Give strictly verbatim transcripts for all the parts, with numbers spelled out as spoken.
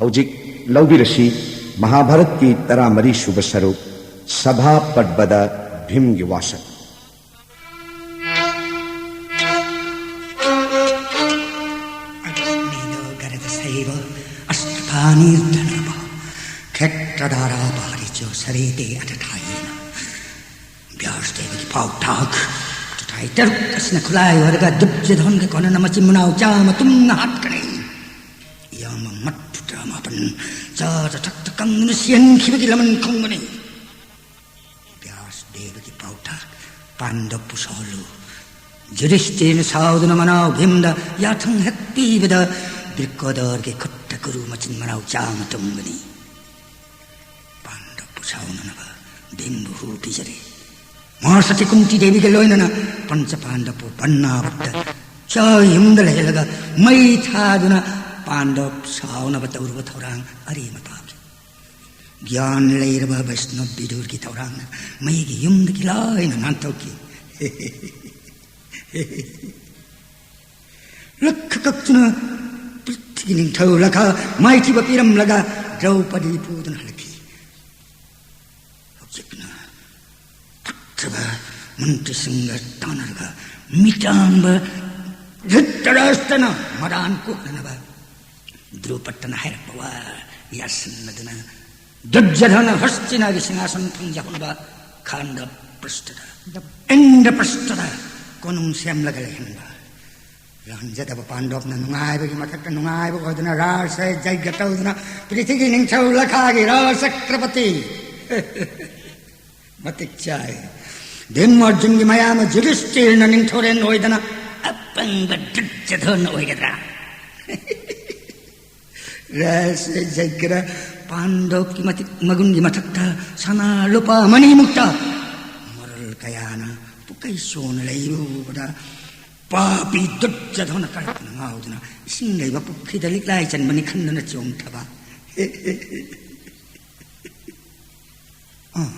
ꯍꯧꯖꯤꯛ ꯂꯧꯕꯤꯔꯁꯤ ꯃꯍꯥꯚꯥꯔꯠꯀꯤ ꯇꯔꯥꯃꯔꯤ ꯁꯨꯕ ꯁꯔꯨꯛ, ꯁꯚꯥ ꯄꯔꯕꯗ ꯚꯤꯝꯒꯤ ꯋꯥꯁꯛ꯫ अग्निदो गरदसैव अष्टपाणिर्धनवः। क्षेत्रधारा पारिचो सरेते अटठायेन। ꯕ꯭ꯌꯥꯁꯗꯦꯕꯒꯤ ꯄꯥꯎꯇꯥꯛ꯫ ꯑꯇꯣꯇꯥꯏ ꯇꯔꯨꯛ ꯑꯁꯤꯅ ꯈꯨꯠꯂꯥꯏ ꯑꯣꯏꯔꯒ ꯗꯨꯔꯖꯣꯙꯟꯒ ꯀꯣꯟꯅꯅ ꯃꯆꯤꯟ ꯃꯅꯥꯎ ꯆꯥꯝꯃ ꯇꯨꯡꯅ ꯍꯥꯠꯀꯅꯤ꯫ ꯏꯌꯥꯝꯕ ꯃꯠꯇꯨ ꯇꯔꯥꯃꯥꯄꯟ ꯆꯥꯗ ꯊꯛꯇ ꯀꯪꯗꯨꯅ ꯁꯤꯍꯟꯈꯤꯕꯒꯤ ꯂꯃꯟ ꯈꯨꯝꯒꯅꯤ꯫ ꯕ꯭ꯌꯥꯁꯗꯦꯕꯒꯤ ꯄꯥꯎꯇꯥꯛ꯫ ꯄꯥꯟꯗꯕꯄꯨ ꯁꯥꯎꯍꯜꯂꯨ꯫ ꯌꯨꯙꯤꯁꯇꯤꯔꯅ ꯁꯥꯎꯗꯨꯅ ꯃꯅꯥꯎ ꯚꯤꯝꯗ ꯌꯥꯊꯪ ꯍꯦꯛ ꯄꯤꯕꯗ ꯕ꯭ꯔꯤꯀꯣꯗꯔꯒꯤ ꯈꯨꯠꯇ ꯀꯨꯔꯨ ꯃꯆꯤꯟ ꯃꯅꯥꯎ ꯆꯥꯝꯃ ꯇꯨꯝꯒꯅꯤ꯫ ꯄꯥꯟꯗꯕꯄꯨ ꯁꯥꯎꯅꯅꯕ ꯚꯤꯝꯕꯨ ꯍꯨ ꯄꯤꯖꯔꯤ꯫ ꯃꯍꯥꯁꯇꯤ ꯀꯨꯟꯇꯤ ꯗꯦꯕꯤꯒ ꯂꯣꯏꯅꯅ ꯄꯟꯆ ꯄꯥꯟꯗꯕꯄꯨ ꯕꯟꯅꯥꯕꯠꯇ ꯆꯥ ꯌꯨꯝꯗ ꯂꯩꯍꯜꯂꯒ ꯃꯩ ꯊꯥꯗꯨꯅ ꯄꯥꯟꯗꯕ ꯁꯥꯎꯅꯕ ꯇꯧꯔꯨꯕ ꯊꯧꯔꯥꯡ ꯑꯔꯦꯝꯕ ꯇꯥꯈꯤ꯫ ꯒ꯭ꯌꯥꯟ ꯂꯩꯔꯕ ꯕꯩꯁꯅꯕ ꯕꯤꯗꯨꯔꯒꯤ ꯊꯧꯔꯥꯡꯅ ꯃꯩꯒꯤ ꯌꯨꯝꯗꯒꯤ ꯂꯥꯏꯅ ꯅꯥꯟꯊꯣꯛꯈꯤ꯫ ꯂꯛꯈ ꯀꯛꯇꯨꯅ ꯄ꯭ꯔꯤꯊꯤꯒꯤ ꯅꯤꯡꯊꯧ ꯂꯈꯥ ꯃꯥꯏꯊꯤꯕ ꯄꯤꯔꯝꯂꯒ ꯗ꯭ꯔꯧꯄꯗꯤ ꯄꯨꯗꯨꯅ ꯍꯜꯂꯛꯈꯤ꯫ ꯍꯧꯖꯤꯛꯅ ꯐꯠꯇꯕ ꯃꯟꯇ꯭ꯔꯤꯁꯤꯡꯒ ꯇꯥꯟꯅꯔꯒ ꯃꯤꯇꯥꯡꯕ ꯙ꯭ꯔꯤꯇꯔꯥꯁꯇ꯭ꯔꯅ ꯃꯔꯥꯟ ꯀꯣꯛꯅꯅꯕ ꯗ꯭ꯔꯨꯄꯗꯅ ꯍꯥꯏꯔꯛꯄ ꯋꯥ ꯌꯥꯁꯤꯟꯅꯗꯨꯅ ꯗꯨꯔꯖꯣꯙꯅ ꯍꯁꯇꯤꯅꯥꯒꯤ ꯁꯤꯡꯍꯥꯁꯟ ꯐꯪꯖꯍꯟꯕ ꯈꯥꯟꯗ ꯄ꯭ꯔꯁꯇꯗ, ꯏꯟꯗ꯭ꯔ ꯄ꯭ꯔꯁꯇꯗ ꯀꯣꯅꯨꯡ ꯁꯦꯝꯂꯒ ꯂꯩꯍꯟꯕ꯫ ꯂꯥꯟꯖꯗꯕ ꯄꯥꯟꯗꯕꯅ ꯅꯨꯡꯉꯥꯏꯕꯒꯤ ꯃꯊꯛꯇ ꯅꯨꯡꯉꯥꯏꯕ ꯑꯣꯏꯗꯨꯅ ꯔꯥꯁ ꯌꯩꯒ ꯇꯧꯗꯨꯅ ꯄ꯭ꯔꯤꯊꯤꯒꯤ ꯅꯤꯡꯊꯧ ꯂꯈꯥꯒꯤ ꯔꯥꯁ ꯆꯀ꯭ꯔꯄꯇꯤ ꯃꯇꯤꯛ ꯆꯥꯏ꯫ ꯚꯤꯝ ꯑꯔꯖꯨꯟꯒꯤ ꯃꯌꯥꯝꯕ ꯌꯨꯙꯤꯁꯇꯤꯔꯅ ꯅꯤꯡꯊꯧꯔꯦꯜ ꯑꯣꯏꯗꯅ ꯑꯄꯪꯕ ꯗꯨꯔꯖꯣꯙꯟ ꯑꯣꯏꯒꯗ꯭ꯔꯥ? ꯔꯥꯁ ꯌꯩꯈ꯭ꯔ ꯄꯥꯟꯗꯕꯀꯤ ꯃꯇꯤꯛ ꯃꯒꯨꯟꯒꯤ ꯃꯊꯛꯇ ꯁꯅꯥ ꯂꯨꯄꯥ ꯃꯅꯤꯃꯨꯛꯇ ꯃꯔꯜ ꯀꯌꯥꯅ ꯄꯨꯀꯩ ꯁꯣꯟꯅ ꯂꯩꯔꯨꯕꯗ ꯄꯥꯄꯤ ꯗꯨꯔꯖꯣꯙꯅ ꯀꯔꯛꯇꯅ ꯉꯥꯎꯗꯨꯅ ꯏꯁꯤꯡ ꯂꯩꯕ ꯄꯨꯈ꯭ꯔꯤꯗ ꯂꯤꯛꯂꯥꯏ ꯆꯟꯕꯅꯤ ꯈꯟꯗꯨꯅ ꯆꯣꯡꯊꯕ꯫ ꯑꯥ,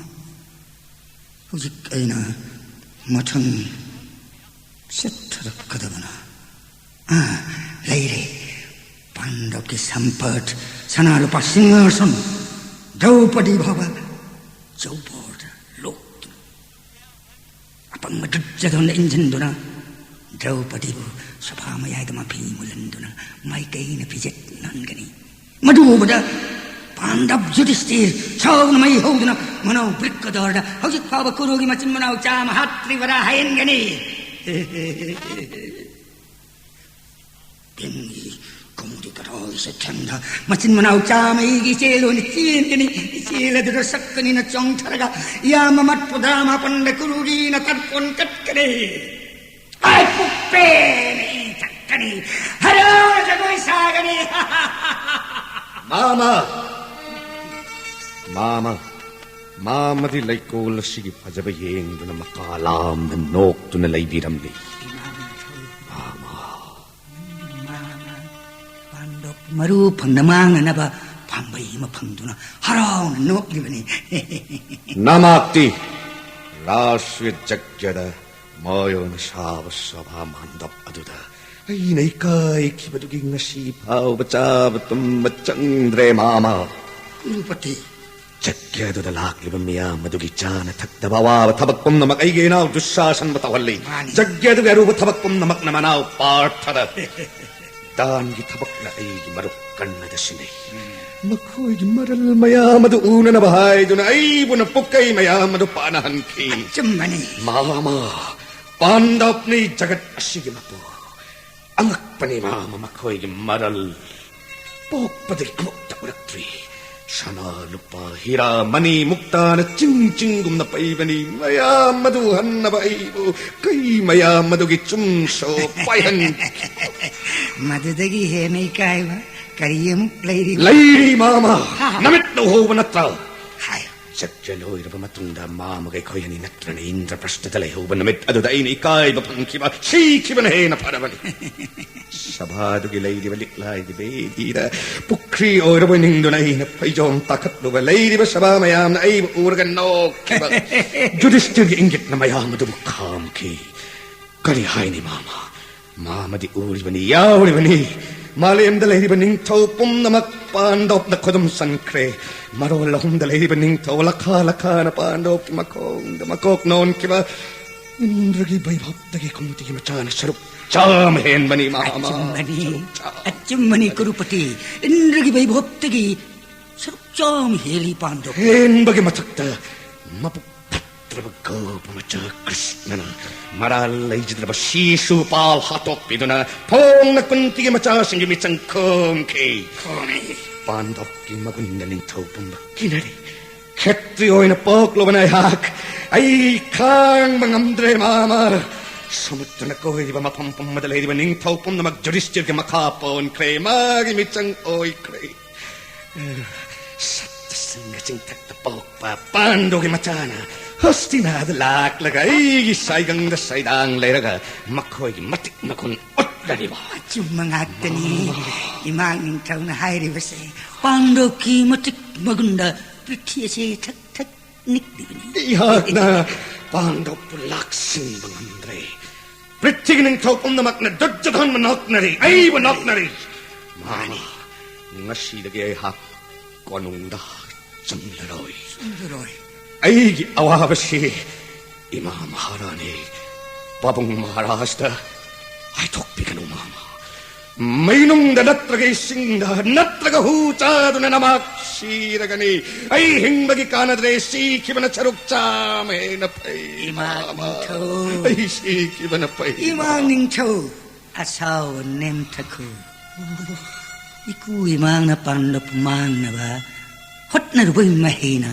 ꯍꯧꯖꯤꯛ ꯑꯩꯅ ꯃꯊꯪ ꯆꯠꯊꯔꯛꯀꯗꯕꯅ, ꯑꯥ, ꯂꯩꯔꯦ꯫ ꯄꯥꯟꯗꯕꯀꯤ ꯁꯝꯄꯠ, ꯁꯅꯥ ꯂꯨꯄꯥ ꯁꯤꯡꯍꯥꯁꯟ, ꯗ꯭ꯔꯧꯄꯗꯤ ꯐꯥꯎꯕ ꯆꯧꯕꯣꯔꯗ ꯂꯣꯛꯇꯨꯅ, ꯑꯄꯪꯕ ꯗꯨꯔꯖꯣꯙꯟꯗ ꯏꯟꯁꯤꯟꯗꯨꯅ ꯗ꯭ꯔꯧꯄꯗꯤꯕꯨ ꯁꯣꯐꯥ ꯃꯌꯥꯏꯗ ꯃꯐꯤ ꯃꯨꯜꯍꯟꯗꯨꯅ ꯃꯥꯏꯀꯩꯅ ꯐꯤꯖꯦꯠ ꯅꯥꯟꯒꯅꯤ꯫ ꯃꯗꯨ ꯎꯕꯗ ꯄꯥꯟꯗꯕ ꯌꯨꯙꯤꯁꯇꯤꯔ ꯁꯥꯎꯅ ꯃꯩ ꯍꯧꯗꯨꯅ ꯃꯅꯥꯎ ꯕ꯭ꯔꯤꯛꯀꯗꯔꯗ ꯍꯧꯖꯤꯛ ꯐꯥꯎꯕ ꯀꯨꯔꯨꯒꯤ ꯃꯆꯤꯟ ꯃꯅꯥꯎ ꯆꯥꯝꯃ ꯍꯥꯠꯇ꯭ꯔꯤꯕꯔꯥ ꯍꯥꯏꯍꯟꯒꯅꯤ꯫ ꯚꯤꯝꯒꯤ ꯀꯧꯗꯤ ꯀꯗꯥꯏ ꯆꯠꯈ꯭ꯔꯕꯅꯣ? ꯃꯆꯤꯟ ꯃꯅꯥꯎ ꯆꯥꯝꯃ ꯑꯩꯒꯤ ꯏꯆꯦꯜ ꯑꯣꯏꯅ ꯆꯦꯟꯒꯅꯤ꯫ ꯏꯆꯦꯜ ꯑꯗꯨꯗ ꯁꯛꯀꯅꯤꯅ ꯆꯣꯡꯊꯔꯒ ꯏꯌꯥꯝꯕ ꯃꯠꯄꯨꯗꯥ ꯃꯥꯄꯟꯗ ꯀꯨꯔꯨꯒꯤꯅ ꯇꯔꯄꯣꯟ ꯀꯠꯀꯅꯤ꯫ ꯑꯩ ꯄꯨꯛꯄꯦꯟ ꯏ ꯊꯛꯀꯅꯤ꯫ ꯍꯔꯥꯎ ꯖꯒꯣꯏ ꯁꯥꯒꯅꯤ꯫ ꯃꯥꯃ! ꯃꯥꯃ! ꯃꯥꯃꯗꯤ ꯂꯩꯀꯣꯜ ꯑꯁꯤꯒꯤ ꯐꯖꯕ ꯌꯦꯡꯗꯨꯅ ꯃꯀꯥ ꯂꯥꯝꯅ ꯅꯣꯛꯇꯨꯅ ꯂꯩꯕꯤꯔꯝꯂꯤ꯫ ꯃꯥꯃ! ꯄꯥꯟꯗꯕ ꯃꯔꯨ ꯐꯪꯅ ꯃꯥꯡꯅꯅꯕ ꯄꯥꯝꯕꯩ ꯑꯃ ꯐꯪꯗꯨꯅ ꯍꯔꯥꯎꯅ ꯅꯣꯛꯂꯤꯕꯅꯤ꯫ ꯅꯃꯥꯛꯇꯤ ꯔꯥꯁꯇ꯭ꯔꯤꯌ ꯖꯒ꯭ꯌꯗ ꯃꯥꯌꯣꯟ ꯁꯥꯕ ꯁꯚꯥ ꯃꯥꯟꯗꯞ ꯑꯗꯨꯗ ꯑꯩꯅ ꯏꯀꯥꯏꯈꯤꯕꯗꯨꯒꯤ ꯉꯁꯤ ꯐꯥꯎꯕ ꯆꯥꯕ ꯇꯨꯝꯕ ꯆꯪꯗ꯭ꯔꯦ, ꯃꯥꯃ꯫ ꯀꯨꯔꯨꯄꯇꯤ꯫ ꯖꯒ꯭ꯌ ꯑꯗꯨꯗ ꯂꯥꯛꯂꯤꯕ ꯃꯤꯌꯥꯝ ꯑꯗꯨꯒꯤ ꯆꯥꯅ ꯊꯛꯇꯕ ꯑꯋꯥꯕ ꯊꯕꯛ ꯄꯨꯝꯅꯃꯛ ꯑꯩꯒꯤ ꯏꯅꯥꯎ ꯗꯨꯁꯥꯁꯟꯕꯨ ꯇꯧꯍꯜꯂꯤ꯫ ꯃꯥꯅꯤ꯫ ꯖꯒ꯭ꯌ ꯑꯗꯨꯒꯤ ꯑꯔꯨꯕ ꯊꯕꯛ ꯄꯨꯝꯅꯃꯛꯅ ꯃꯅꯥꯎ ꯄꯥꯔꯊꯗ ꯗꯥꯟꯒꯤ ꯊꯕꯛꯅ ꯑꯩꯒꯤ ꯃꯔꯨꯞ ꯀꯟꯅꯗ ꯁꯤꯟꯅꯩ꯫ ꯃꯈꯣꯏꯒꯤ ꯃꯔꯜ ꯃꯌꯥꯝ ꯑꯗꯨ ꯎꯅꯅꯕ ꯍꯥꯏꯗꯨꯅ ꯑꯩꯕꯨꯅ ꯄꯨꯛꯀꯩ ꯃꯌꯥꯝ ꯑꯗꯨ ꯄꯥꯅꯍꯟꯈꯤ꯫ ꯑꯆꯨꯝꯕꯅꯤ꯫ ꯃꯥꯃ, ꯄꯥꯟꯗꯕꯅꯤ ꯖꯒꯠ ꯑꯁꯤꯒꯤ ꯃꯄꯨ꯫ ꯑꯉꯛꯄꯅꯤ, ꯃꯥꯃ, ꯃꯈꯣꯏꯒꯤ ꯃꯔꯜ꯫ ꯄꯣꯛꯄꯗꯒꯤ ꯑꯃꯨꯛꯇ ꯎꯔꯛꯇ꯭ꯔꯤ꯫ ꯁꯅꯥ, ꯂꯨꯄꯥ, ꯍꯤꯔꯥ, ꯃꯅꯤ, ꯃꯨꯛꯇꯥꯅ ꯆꯤꯡ ꯆꯤꯡꯒꯨꯝꯅ ꯄꯩꯕꯅꯤ꯫ ꯃꯌꯥꯝ ꯑꯗꯨ ꯍꯟꯅꯕ ꯑꯩꯕꯨ ꯀꯩ ꯃꯌꯥꯝ ꯑꯗꯨꯒꯤ ꯆꯨꯝꯁꯣ ꯄꯥꯏꯍꯟꯈꯤ꯫ ꯃꯗꯨꯗꯒꯤ ꯍꯦꯟꯅ ꯏꯀꯥꯏꯕ ꯀꯔꯤ ꯑꯃꯨꯛ ꯂꯩꯔꯤ? ꯂꯩꯔꯤ, ꯃꯥꯃ꯫ ꯍꯥ꯫ ꯅꯃꯤꯠꯅ ꯎꯍꯧꯕ ꯅꯠꯇ꯭ꯔꯥ? ꯍꯥꯏ꯫ ꯖꯒ꯭ꯌ ꯂꯣꯏꯔꯕ ꯃꯇꯨꯡꯗ ꯃꯥꯃꯒ ꯑꯩꯈꯣꯏ ꯑꯅꯤ ꯅꯠꯇ꯭ꯔꯅ ꯏꯟꯗ꯭ꯔꯄ꯭ꯔꯁꯊꯗ ꯂꯩꯍꯧꯕ ꯅꯨꯃꯤꯠ ꯑꯗꯨꯗ ꯑꯩꯅ ꯏꯀꯥꯏꯕ ꯐꯪꯈꯤꯕ, ꯁꯤꯈꯤꯕꯅ ꯍꯦꯟꯅ ꯐꯔꯕꯅꯤ꯫ ꯁꯚꯥꯗꯨꯒꯤ ꯂꯩꯔꯤꯕ ꯂꯤꯛꯂꯥꯏꯒꯤ ꯕꯦꯗꯤꯗ ꯄꯨꯈ꯭ꯔꯤ ꯑꯣꯏꯔꯕꯣꯏ ꯅꯤꯡꯗꯨꯅ ꯑꯩꯅ ꯐꯩꯖꯣꯝ ꯇꯥꯈꯠꯂꯨꯕ, ꯂꯩꯔꯤꯕ ꯁꯚꯥ ꯃꯌꯥꯝꯅ ꯑꯩꯕꯨ ꯎꯔꯒ ꯅꯣꯛꯈꯤꯕ꯫ ꯌꯨꯙꯤꯁꯇꯤꯔꯒꯤ ꯏꯪꯒꯤꯠꯅ ꯃꯌꯥꯝ ꯑꯗꯨꯕꯨ ꯈꯥꯝꯈꯤ꯫ ꯀꯔꯤ ꯍꯥꯏꯅꯤ, ꯃꯥꯃ? ꯃꯥꯃꯗꯤ ꯎꯔꯤꯕꯅꯤ, ꯌꯥꯎꯔꯤꯕꯅꯤ꯫ ꯃꯥꯂꯦꯝꯗ ꯂꯩꯔꯤꯕ ꯅꯤꯡꯊꯧ ꯄꯨꯝꯅꯃꯛ ꯄꯥꯟꯗꯣꯞꯅ ꯈꯨꯗꯨꯝ ꯆꯟꯈ꯭ꯔꯦ꯫ ꯃꯔꯣꯜ ꯑꯍꯨꯝꯗ ꯂꯩꯔꯤꯕ ꯅꯤꯡꯊꯧ ꯂꯈꯥ ꯂꯈꯥꯅ ꯄꯥꯟꯗꯣꯞꯀꯤ ꯃꯈꯣꯡꯗ ꯃꯀꯣꯛ ꯅꯣꯟꯈꯤꯕ ꯏꯟꯗ꯭ꯔꯒꯤ ꯕꯩꯚꯕꯇꯒꯤ ꯀꯨꯟꯇꯤꯒꯤ ꯃꯆꯥꯅ ꯁꯔꯨꯛ ꯆꯥꯝꯃ ꯍꯦꯟꯕꯅꯤ, ꯃꯍꯥꯃ꯫ ꯑꯆꯨꯝꯕꯅꯤ, ꯁꯔꯨꯛ ꯆꯥꯝꯃ꯫ ꯑꯆꯨꯝꯕꯅꯤ, ꯀꯨꯔꯨꯄꯇꯤ꯫ ꯏꯟꯗ꯭ꯔꯒꯤ ꯕꯩꯚꯕꯇꯒꯤ ꯁꯔꯨꯛ ꯆꯥꯝꯃ ꯍꯦꯜꯂꯤ ꯄꯥꯟꯗꯣꯞ꯫ ꯍꯦꯟꯕꯒꯤ ꯃꯊꯛꯇ ꯃꯕꯨꯛ ꯐꯠꯇ꯭ꯔꯕ ꯒꯣꯄ ꯃꯆꯥ ꯀ꯭ꯔꯤꯁꯅꯅ ꯃꯔꯥꯜ ꯂꯩꯖꯗ꯭ꯔꯕ ꯁꯤꯁꯨ ꯄꯥꯜ ꯍꯥꯠꯇꯣꯛꯄꯤꯗꯨꯅ ꯐꯣꯡꯅ ꯀꯨꯟꯇꯤꯒꯤ ꯃꯆꯥꯁꯤꯡꯒꯤ ꯃꯤꯆꯪ ꯈꯣꯝꯈꯤ꯫ ꯈꯣꯝꯃꯤ꯫ ꯄꯥꯟꯗꯣꯞꯀꯤ ꯃꯒꯨꯟꯗ ꯅꯤꯡꯊꯧ ꯄꯨꯝꯕ ꯀꯤꯅꯔꯦ꯫ ꯈꯦꯇ꯭ꯔꯤ ꯑꯣꯏꯅ ꯄꯣꯛꯂꯨꯕꯅ ꯑꯩꯍꯥꯛ, ꯑꯩ ꯈꯥꯡꯕ ꯉꯝꯗ꯭ꯔꯦ, ꯃꯥꯃ꯫ ꯁꯃꯨꯗ꯭ꯔꯅ ꯀꯣꯏꯔꯤꯕ ꯃꯐꯝ ꯄꯨꯝꯕꯗ ꯂꯩꯔꯤꯕ ꯅꯤꯡꯊꯧ ꯄꯨꯝꯅꯃꯛ ꯌꯨꯙꯤꯁꯇꯤꯔꯒꯤ ꯃꯈꯥ ꯄꯣꯟꯈ꯭ꯔꯦ, ꯃꯥꯒꯤ ꯃꯤꯆꯪ ꯑꯣꯏꯈ꯭ꯔꯦ꯫ ꯁꯞꯇ ꯁꯤꯡꯍ ꯆꯤꯡꯊꯛꯇ ꯄꯣꯛꯄ ꯄꯥꯟꯗꯨꯒꯤ ꯃꯆꯥꯅ ꯍꯣꯁꯇꯤꯅꯥꯗ ꯂꯥꯛꯂꯒ ꯑꯩꯒꯤ ꯁꯥꯏꯒꯪꯗ ꯁꯩꯗꯥꯡ ꯂꯩꯔꯒ ꯃꯈꯣꯏꯒꯤ ꯃꯇꯤꯛ ꯃꯒꯨꯟ ꯎꯠꯂꯔꯤꯕ꯫ ꯑꯆꯨꯝꯕ ꯉꯥꯛꯇꯅꯤ꯫ ꯏꯃꯥ ꯅꯤꯡꯊꯧꯅ ꯍꯥꯏꯔꯤꯕꯁꯦ ꯄꯥꯟꯗꯣꯞꯀꯤ ꯃꯇꯤꯛ ꯃꯒꯨꯟꯗ ꯄ꯭ꯔꯤꯊꯤ ꯑꯁꯦ ꯊꯛ ꯊꯛ ꯅꯤꯛꯂꯤꯕꯅꯤ꯫ ꯑꯩꯍꯥꯛꯅ ꯄꯥꯟꯗꯣꯞꯄꯨ ꯂꯥꯛꯁꯤꯟꯕ ꯉꯝꯗ꯭ꯔꯦ꯫ ꯄ꯭ꯔꯤꯊꯤꯒꯤ ꯅꯤꯡꯊꯧ ꯄꯨꯝꯅꯃꯛꯅ ꯗꯨꯔꯖꯣꯙꯟꯕꯨ ꯅꯣꯛꯅꯔꯤ, ꯑꯩꯕꯨ ꯅꯣꯛꯅꯔꯤ꯫ ꯃꯥꯅꯤ, ꯉꯁꯤꯗꯒꯤ ꯑꯩꯍꯥꯛ ꯀꯣꯅꯨꯡꯗ ꯆꯪꯂꯔꯣꯏ꯫ ꯆꯪꯂꯔꯣꯏ꯫ ꯑꯩꯒꯤ ꯑꯋꯥꯕꯁꯤ ꯏꯃꯥ ꯃꯍꯥꯔꯥꯅꯤ, ꯄꯥꯕꯨꯡ ꯃꯍꯥꯔꯥꯖꯇ ꯍꯥꯏꯗꯣꯛꯄꯤꯒꯅꯨ, ꯃꯥꯃ꯫ ꯃꯩꯅꯨꯡꯗ ꯅꯠꯇ꯭ꯔꯒ ꯏꯁꯤꯡꯗ ꯅꯠꯇ꯭ꯔꯒ ꯍꯨ ꯆꯥꯗꯨꯅ ꯅꯃꯥꯛ ꯁꯤꯔꯒꯅꯤ꯫ ꯑꯩ ꯍꯤꯡꯕꯒꯤ ꯀꯥꯟꯅꯗ꯭ꯔꯦ, ꯁꯤꯈꯤꯕꯅ ꯁꯔꯨꯛ ꯆꯥꯝꯃ ꯍꯦꯟꯅ ꯐꯩ, ꯏꯃꯥ ꯃꯥꯃ꯫ ꯅꯤꯡꯊꯧ꯫ ꯑꯩ ꯁꯤꯈꯤꯕꯅ ꯐꯩ, ꯏꯃꯥ ꯃꯥꯃ꯫ ꯅꯤꯡꯊꯧ꯫ ꯑꯁꯥꯎꯕ ꯅꯦꯝꯊꯈꯣ꯫ ꯏꯀꯨ ꯏꯃꯥꯡꯅ ꯄꯥꯟꯗꯣꯞ ꯃꯥꯡꯅꯕ ꯍꯣꯠꯅꯔꯨꯕꯒꯤ ꯃꯍꯩꯅ